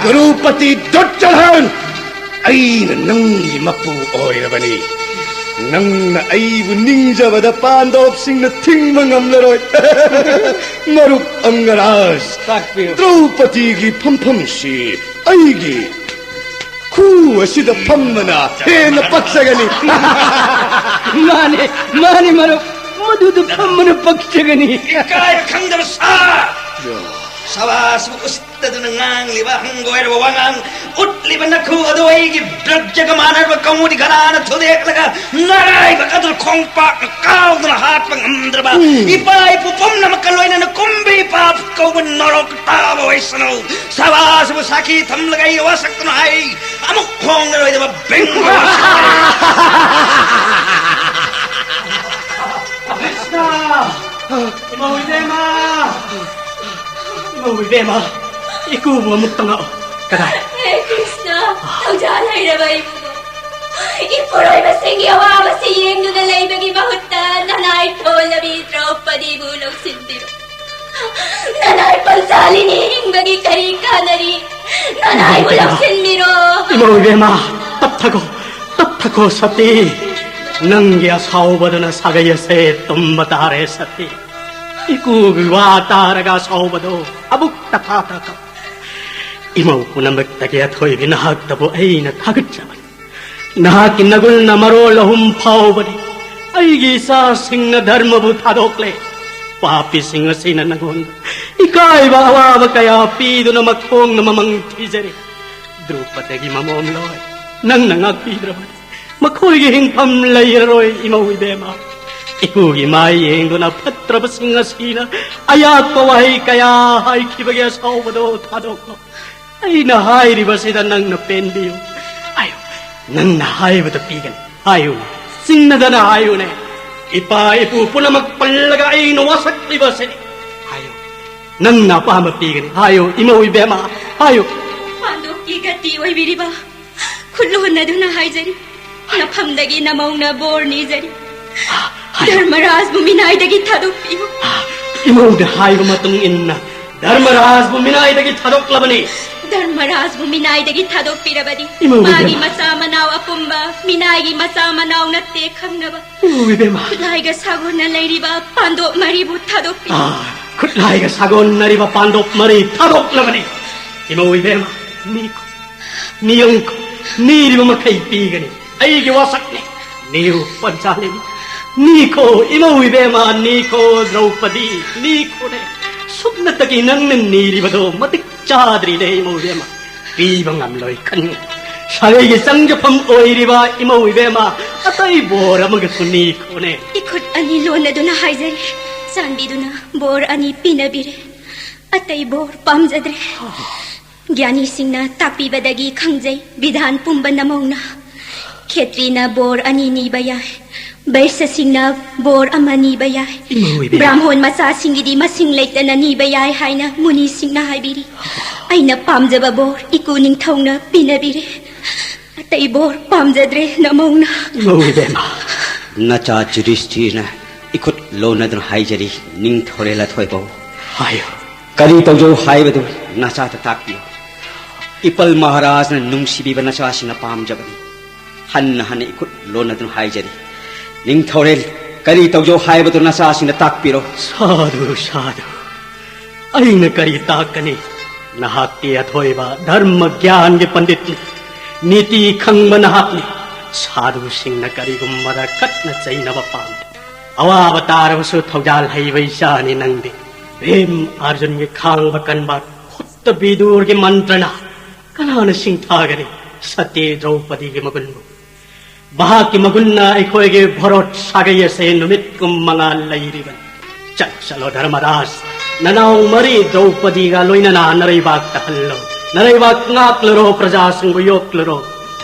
ꯀ꯭ꯔꯨꯄꯇꯤ ꯗꯨꯠꯌꯣꯙꯟ, ꯑꯩꯅ ꯅꯪꯒꯤ ꯃꯄꯨ ꯑꯣꯏꯔꯕꯅꯤ꯫ ꯅꯪꯅ ꯑꯩꯕꯨ ꯅꯤꯡꯖꯕꯗ ꯄꯥꯟꯗꯣꯞꯁꯤꯡꯅ ꯊꯤꯡꯕ ꯉꯝꯂꯔꯣꯏ꯫ ꯃꯔꯨꯞ ꯑꯪꯒꯔꯥꯖ, ꯇꯥꯛꯄꯤꯌꯨ꯫ ꯗ꯭ꯔꯧꯄꯗꯤꯒꯤ ꯐꯝꯐꯝꯁꯤ ꯑꯩꯒꯤ ꯈꯨ ꯑꯁꯤꯗ ꯐꯝꯕꯅ ꯍꯦꯟꯅ ꯄꯛꯆꯒꯅꯤ꯫ ꯃꯥꯅꯦ, ꯃꯥꯅꯦ, ꯃꯔꯨꯞ, ꯃꯗꯨꯗ ꯐꯝꯕꯅ ꯄꯛꯆꯒꯅꯤ꯫ ꯏꯀꯥꯏꯕ ꯈꯪꯗꯕ ꯁꯥ! ꯁꯚꯥꯁꯤꯕꯨ ꯎꯁꯤꯠꯇꯗꯨꯅ ꯉꯥꯡꯂꯤꯕ ꯍꯪꯒꯣꯏꯔꯕ ꯋꯥꯉꯥꯡ ꯎꯠꯂꯤꯕ ꯅꯈꯨ ꯑꯗꯨ ꯑꯩꯒꯤ ꯕ꯭ꯔꯖꯒ ꯃꯥꯟꯅꯔꯕ ꯀꯧꯉꯨꯗꯤ ꯒꯗꯥꯅ ꯊꯨꯗꯦꯛꯂꯒ ꯅꯔꯥꯏꯕꯛ ꯑꯗꯨ ꯈꯣꯡꯄꯥꯛꯅ ꯀꯥꯎꯗꯨꯅ ꯍꯥꯠꯄ ꯉꯝꯗ꯭ꯔꯕ ꯎꯝ꯫ ꯏꯄꯥ ꯏꯄꯨ ꯄꯨꯝꯅꯃꯛꯀ ꯂꯣꯏꯅꯅ ꯀꯨꯝꯕꯤ ꯄꯥꯞ ꯀꯧꯕ ꯅꯔꯣꯛ ꯇꯥꯕ ꯑꯣꯏꯁꯅꯨ꯫ ꯁꯚꯥꯁꯤꯕꯨ ꯁꯥꯈꯤ ꯊꯝꯂꯒ ꯑꯩ ꯋꯥꯁꯛꯇꯨꯅ ꯍꯥꯏ, ꯑꯃꯨꯛ ꯍꯣꯡꯂꯔꯣꯏꯗꯕ ꯕꯦꯡꯒ ꯋꯥꯁꯛ꯫ ꯏꯕꯦꯝꯃ, ꯏꯀꯨꯕꯨ ꯑꯃꯨꯛꯇ ꯉꯥꯛꯑꯣ꯫ ꯀꯗꯥꯏ? ꯍꯦ ꯀ꯭ꯔꯤꯁꯅ, ꯊꯧꯖꯥꯜ ꯍꯩꯔꯕ ꯏꯕꯨꯡꯉꯣ, ꯏꯄꯨꯔꯣꯏꯕꯁꯤꯡꯒꯤ ꯑꯋꯥꯕꯁꯤ ꯌꯦꯡꯗꯨꯅ ꯂꯩꯕꯒꯤ ꯃꯍꯨꯠꯇ ꯅꯅꯥꯏ ꯊꯣꯜꯂꯕꯤ ꯗ꯭ꯔꯧꯄꯗꯤꯕꯨ ꯂꯧꯁꯤꯟꯕꯤꯔꯣ꯫ ꯅꯅꯥꯏ ꯄꯟꯆꯥꯂꯤꯅꯤ ꯍꯤꯡꯕꯒꯤ ꯀꯔꯤ ꯀꯥꯟꯅꯔꯤ? ꯅꯅꯥꯏꯕꯨ ꯂꯧꯁꯤꯟꯕꯤꯔꯣ꯫ ꯏꯃꯧ ꯏꯕꯦꯝꯃ, ꯇꯞꯊꯈꯣ, ꯇꯞꯊꯈꯣ ꯁꯇꯤ꯫ ꯅꯪꯒꯤ ꯑꯁꯥꯎꯕꯗꯨꯅ ꯁꯥꯒꯩ ꯑꯁꯦ ꯇꯨꯝꯕ ꯇꯥꯔꯦ ꯁꯇꯤ꯫ ꯏꯀꯨꯒꯤ ꯋꯥ ꯇꯥꯔꯒ ꯑꯁꯥꯎꯕꯗꯣ ꯑꯃꯨꯛꯇ ꯐꯥꯊꯈꯣ꯫ ꯏꯃꯧ ꯄꯨꯝꯅꯃꯛꯇꯒꯤ ꯑꯊꯣꯏꯕꯤ ꯅꯍꯥꯛꯇꯕꯨ ꯑꯩꯅ ꯊꯥꯒꯠꯆꯕꯅꯤ꯫ ꯅꯍꯥꯛꯀꯤ ꯅꯒꯨꯟꯅ ꯃꯔꯣꯜ ꯑꯍꯨꯝ ꯐꯥꯎꯕꯅꯤ꯫ ꯑꯩꯒꯤ ꯏꯆꯥꯁꯤꯡꯅ ꯙꯔꯃꯕꯨ ꯊꯥꯗꯣꯛꯂꯦ꯫ ꯄꯥꯄꯤꯁꯤꯡ ꯑꯁꯤꯅ ꯅꯉꯣꯟꯗ ꯏꯀꯥꯏꯕ ꯑꯋꯥꯕ ꯀꯌꯥ ꯄꯤꯗꯨꯅ ꯃꯈꯣꯡꯅ ꯃꯃꯪ ꯊꯤꯖꯔꯤ꯫ ꯗ꯭ꯔꯧꯄꯗꯒꯤ ꯃꯃꯣꯝ ꯂꯣꯏ ꯅꯪꯅ ꯉꯥꯛꯄꯤꯗ꯭ꯔꯕꯗꯤ ꯃꯈꯣꯏꯒꯤ ꯍꯤꯡꯐꯝ ꯂꯩꯔꯔꯣꯏ ꯏꯃꯧ ꯏꯕꯦꯝꯃ꯫ ꯏꯄꯨꯒꯤ ꯃꯥꯏ ꯌꯦꯡꯗꯨꯅ ꯐꯠꯇ꯭ꯔꯕꯁꯤꯡ ꯑꯁꯤꯅ ꯑꯌꯥꯛꯄ ꯋꯥꯍꯩ ꯀꯌꯥ ꯍꯥꯏꯈꯤꯕꯒꯤ ꯑꯁꯥꯎꯕꯗꯣ ꯊꯥꯗꯣꯛꯂꯣ꯫ ꯑꯩꯅ ꯍꯥꯏꯔꯤꯕꯁꯤꯗ ꯅꯪꯅ ꯄꯦꯟꯕꯤꯌꯨ꯫ ꯍꯥꯏꯌꯨ, ꯅꯪꯅ ꯍꯥꯏꯕꯗ ꯄꯤꯒꯅꯤ꯫ ꯍꯥꯏꯌꯨꯅꯦ, ꯆꯤꯡꯅꯗꯅ ꯍꯥꯏꯌꯨꯅꯦ꯫ ꯏꯄꯥ ꯏꯄꯨ ꯄꯨꯝꯅꯃꯛ ꯄꯜꯂꯒ ꯑꯩꯅ ꯋꯥꯁꯛꯂꯤꯕꯁꯤꯅꯤ꯫ ꯍꯥꯏꯌꯨ, ꯅꯪꯅ ꯑꯄꯥꯝꯕ ꯄꯤꯒꯅꯤ꯫ ꯍꯥꯏꯌꯨ ꯏꯃꯧ ꯏꯕꯦꯝꯃ, ꯍꯥꯏꯌꯨ꯫ ꯄꯥꯟꯗꯣꯞꯀꯤ ꯒꯇꯤ ꯑꯣꯏꯕꯤꯔꯤꯕ ꯈꯨꯠꯂꯣꯟꯅꯗꯨꯅ ꯍꯥꯏꯖꯔꯤ, ꯅꯐꯝꯗꯒꯤ ꯅꯃꯧꯅ ꯕꯣꯔ ꯅꯤꯖꯔꯤ꯫ ꯍꯥꯏꯌꯨ꯫ ꯙꯔꯃꯔꯥꯖꯕꯨ ꯃꯤꯅꯥꯏꯗꯒꯤ ꯊꯥꯗꯣꯛꯄꯤꯌꯨ꯫ ꯏꯃꯧꯅ ꯍꯥꯏꯕ ꯃꯇꯨꯡ ꯏꯟꯅ ꯙꯔꯃꯔꯥꯖꯕꯨ ꯃꯤꯅꯥꯏꯗꯒꯤ ꯊꯥꯗꯣꯛꯂꯕꯅꯤ꯫ ꯙꯔꯃꯔꯥꯖꯕꯨ ꯃꯤꯅꯥꯏꯗꯒꯤ ꯊꯥꯗꯣꯛꯄꯤꯔꯕꯗꯤ ꯏꯃꯧ ꯃꯥꯒꯤ ꯏꯕꯦꯝꯃ꯫ ꯃꯆꯥ ꯃꯅꯥꯎ ꯑꯄꯨꯝꯕ ꯃꯤꯅꯥꯏꯒꯤ ꯃꯆꯥ ꯃꯅꯥꯎ ꯅꯠꯇꯦ ꯈꯪꯅꯕ꯫ ꯏꯃꯧ ꯏꯕꯦꯝꯃ꯫ ꯈꯨꯠꯂꯥꯏꯒ ꯁꯥꯒꯣꯟꯅ ꯂꯩꯔꯤꯕ ꯄꯥꯟꯗꯣꯞ ꯃꯔꯤꯕꯨ ꯊꯥꯗꯣꯛꯄꯤꯌꯨ꯫ ꯑꯥ, ꯈꯨꯠꯂꯥꯏꯒ ꯁꯥꯒꯣꯟꯅꯔꯤꯕ ꯄꯥꯟꯗꯣꯞ ꯃꯔꯤ ꯊꯥꯗꯣꯛꯂꯕꯅꯤ꯫ ꯏꯃꯧ ꯏꯕꯦꯝꯃ, ꯅꯤꯈꯣ, ꯅꯤꯌꯪꯈꯣ, ꯅꯤꯔꯤꯕ ꯃꯈꯩ ꯄꯤꯒꯅꯤ꯫ ꯑꯩꯒꯤ ꯋꯥꯁꯛꯅꯤ꯫ ꯅꯤꯌꯨ ꯄꯟꯆꯥꯂꯤꯅꯤ꯫ ꯅꯤꯈꯣ ꯏꯃꯧ ꯏꯕꯦꯝꯃ, ꯅꯤꯈꯣ ꯗ꯭ꯔꯧꯄꯗꯤ, ꯅꯤꯈꯣꯅꯦ꯫ ꯁꯨꯞꯅꯇꯒꯤ ꯅꯪꯅ ꯅꯤꯔꯤꯕꯗꯣ ꯃꯇꯤꯛ ꯆꯥꯗ꯭ꯔꯤꯅꯦ ꯏꯃꯧ ꯏꯕꯦꯝꯃ꯫ ꯄꯤꯕ ꯉꯝꯂꯣꯏ ꯈꯟꯒꯅꯨ꯫ ꯁꯥꯒꯩꯒꯤ ꯆꯪꯖꯐꯝ ꯑꯣꯏꯔꯤꯕ ꯏꯃꯧ ꯏꯕꯦꯝꯃ, ꯑꯇꯩ ꯕꯣꯔ ꯑꯃꯒꯁꯨ ꯅꯤꯈꯣꯅꯦ꯫ ꯏꯈꯨꯠ ꯑꯅꯤ ꯂꯣꯟꯅꯗꯨꯅ ꯍꯥꯏꯖꯔꯤ, ꯆꯥꯟꯕꯤꯗꯨꯅ ꯕꯣꯔ ꯑꯅꯤ ꯄꯤꯅꯕꯤꯔꯦ꯫ ꯑꯇꯩ ꯕꯣꯔ ꯄꯥꯝꯖꯗ꯭ꯔꯦ꯫ ꯒ꯭ꯌꯥꯅꯤꯁꯤꯡꯅ ꯇꯥꯛꯄꯤꯕꯗꯒꯤ ꯈꯪꯖꯩ, ꯕꯤꯙꯥꯟ ꯄꯨꯝꯕ ꯅꯃꯧꯅ꯫ ꯈꯦꯇ꯭ꯔꯤꯅ ꯕꯣꯔ ꯑꯅꯤ ꯅꯤꯕ ꯌꯥꯏ, ꯕꯩꯁ꯭ꯌꯁꯤꯡꯅ ꯕꯣꯔ ꯑꯃ ꯅꯤꯕ ꯌꯥꯏ꯫ ꯏꯃꯥ ꯑꯣꯏꯕꯤ꯫ ꯕ꯭ꯔꯥꯍꯃꯣꯟ ꯃꯆꯥꯁꯤꯡꯒꯤꯗꯤ ꯃꯁꯤꯡ ꯂꯩꯇꯅ ꯅꯤꯕ ꯌꯥꯏ ꯍꯥꯏꯅ ꯃꯨꯅꯤꯁꯤꯡꯅ ꯍꯥꯏꯕꯤꯔꯤ꯫ ꯑꯩꯅ ꯄꯥꯝꯖꯕ ꯕꯣꯔ ꯏꯀꯨ ꯅꯤꯡꯊꯧꯅ ꯄꯤꯅꯕꯤꯔꯦ꯫ ꯑꯇꯩ ꯕꯣꯔ ꯄꯥꯝꯖꯗ꯭ꯔꯦ ꯅꯃꯧꯅ꯫ ꯏꯃꯧ ꯏꯕꯦꯝꯃ꯫ ꯅꯆꯥ ꯌꯨꯙꯤꯁꯇꯤꯔꯅ ꯏꯈꯨꯠ ꯂꯣꯟꯅꯗꯨꯅ ꯍꯥꯏꯖꯔꯤ, ꯅꯤꯡꯊꯧꯔꯦꯜ ꯑꯊꯣꯏꯕꯧ꯫ ꯍꯥꯏꯌꯨ꯫ ꯀꯔꯤ ꯇꯧꯖꯧ ꯍꯥꯏꯕꯗꯨ ꯅꯆꯥꯗ ꯇꯥꯛꯄꯤꯌꯨ꯫ ꯏꯄꯜ ꯃꯍꯥꯔꯥꯖꯅ ꯅꯨꯡꯁꯤꯕꯤꯕ ꯅꯆꯥꯁꯤꯡꯅ ꯄꯥꯝꯖꯕꯅꯤ꯫ ꯍꯟꯅ ꯍꯟꯅ ꯏꯈꯨꯠ ꯂꯣꯟꯅꯗꯨꯅ ꯍꯥꯏꯖꯔꯤ, ꯅꯤꯡꯊꯧꯔꯦꯜ, ꯀꯔꯤ ꯇꯧꯖꯧ ꯍꯥꯏꯕꯗꯨ ꯅꯆꯥꯁꯤꯡꯗ ꯇꯥꯛꯄꯤꯔꯣ꯫ ꯁꯥꯙꯨ, ꯁꯥꯙꯨ꯫ ꯑꯩꯅ ꯀꯔꯤ ꯇꯥꯛꯀꯅꯤ? ꯅꯍꯥꯛꯇꯤ ꯑꯊꯣꯏꯕ ꯙꯔꯃ ꯒ꯭ꯌꯥꯟꯒꯤ ꯄꯟꯗꯤꯠꯅꯤ꯫ ꯅꯤꯇꯤ ꯈꯪꯕ ꯅꯍꯥꯛꯅꯤ꯫ ꯁꯥꯙꯨꯁꯤꯡꯅ ꯀꯔꯤꯒꯨꯝꯕꯗ ꯈꯠꯅ ꯆꯩꯅꯕ ꯄꯥꯝꯗꯦ꯫ ꯑꯋꯥꯕ ꯇꯥꯔꯕꯁꯨ ꯊꯧꯖꯥꯜ ꯍꯩꯕ ꯏꯆꯥꯅꯤ ꯅꯪꯗꯤ꯫ ꯚꯤꯝ ꯑꯔꯖꯨꯟꯒꯤ ꯈꯥꯡꯕ ꯀꯟꯕ ꯈꯨꯠꯇ ꯕꯤꯗꯨꯔꯒꯤ ꯃꯟꯇ꯭ꯔꯅ ꯀꯅꯥꯅ ꯁꯤꯡꯊꯥꯒꯅꯤ ꯁꯇꯤ ꯗ꯭ꯔꯧꯄꯗꯤꯒꯤ ꯃꯒꯨꯟꯕꯨ? ꯃꯍꯥꯛꯀꯤ ꯃꯒꯨꯟꯅ ꯑꯩꯈꯣꯏꯒꯤ ꯚꯥꯔꯠ ꯁꯥꯒꯩ ꯑꯁꯦ ꯅꯨꯃꯤꯠ ꯀꯨꯟ ꯃꯉꯥ ꯂꯩꯔꯤꯕꯅꯤ꯫ ꯆꯠ ꯆꯠꯂꯣ ꯙꯔꯃꯔꯥꯖ, ꯅꯅꯥꯎ ꯃꯔꯤ ꯗ꯭ꯔꯧꯄꯗꯤꯒ ꯂꯣꯏꯅꯅ ꯅꯔꯩꯕꯥꯛꯇ ꯍꯜꯂꯣ꯫ ꯅꯔꯩꯕꯥꯛ ꯉꯥꯛꯂꯨꯔꯣ ꯄ꯭ꯔꯖꯥꯁꯤꯡꯕꯨ ꯌꯣꯛꯂꯨꯔꯣ꯫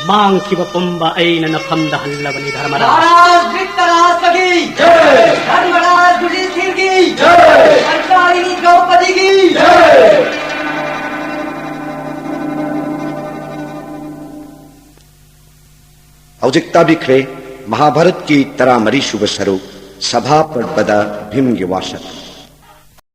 ꯃꯥꯡꯈꯤꯕ ꯄꯨꯝꯕ ꯑꯩꯅ ꯅꯐꯝꯗ ꯍꯜꯂꯕꯅꯤ ꯙꯔꯃꯔꯥꯖ꯫ ꯃꯍꯥꯔꯥꯖ ꯙ꯭ꯔꯤꯇꯔꯥꯁ꯭ꯇ꯭ꯔꯒꯤ ꯖꯩ! ꯙꯔꯃꯔꯥꯖ ꯌꯨꯙꯤꯁꯊꯤꯔꯒꯤ ꯖꯩ! ꯁꯟꯆꯥꯔꯤꯅꯤ ꯗ꯭ꯔꯧꯄꯗꯤꯒꯤ ꯖꯩ! ꯍꯧꯖꯤꯛ ꯇꯥꯕꯤꯈ꯭ꯔꯦ ꯃꯍꯥꯚꯥꯔꯠꯀꯤ ꯇꯔꯥꯃꯔꯤ ꯁꯨꯕ ꯁꯔꯨꯛ ꯁꯚꯥ ꯄꯔꯕꯗ ꯚꯤꯝꯒꯤ ꯋꯥꯁꯛ꯫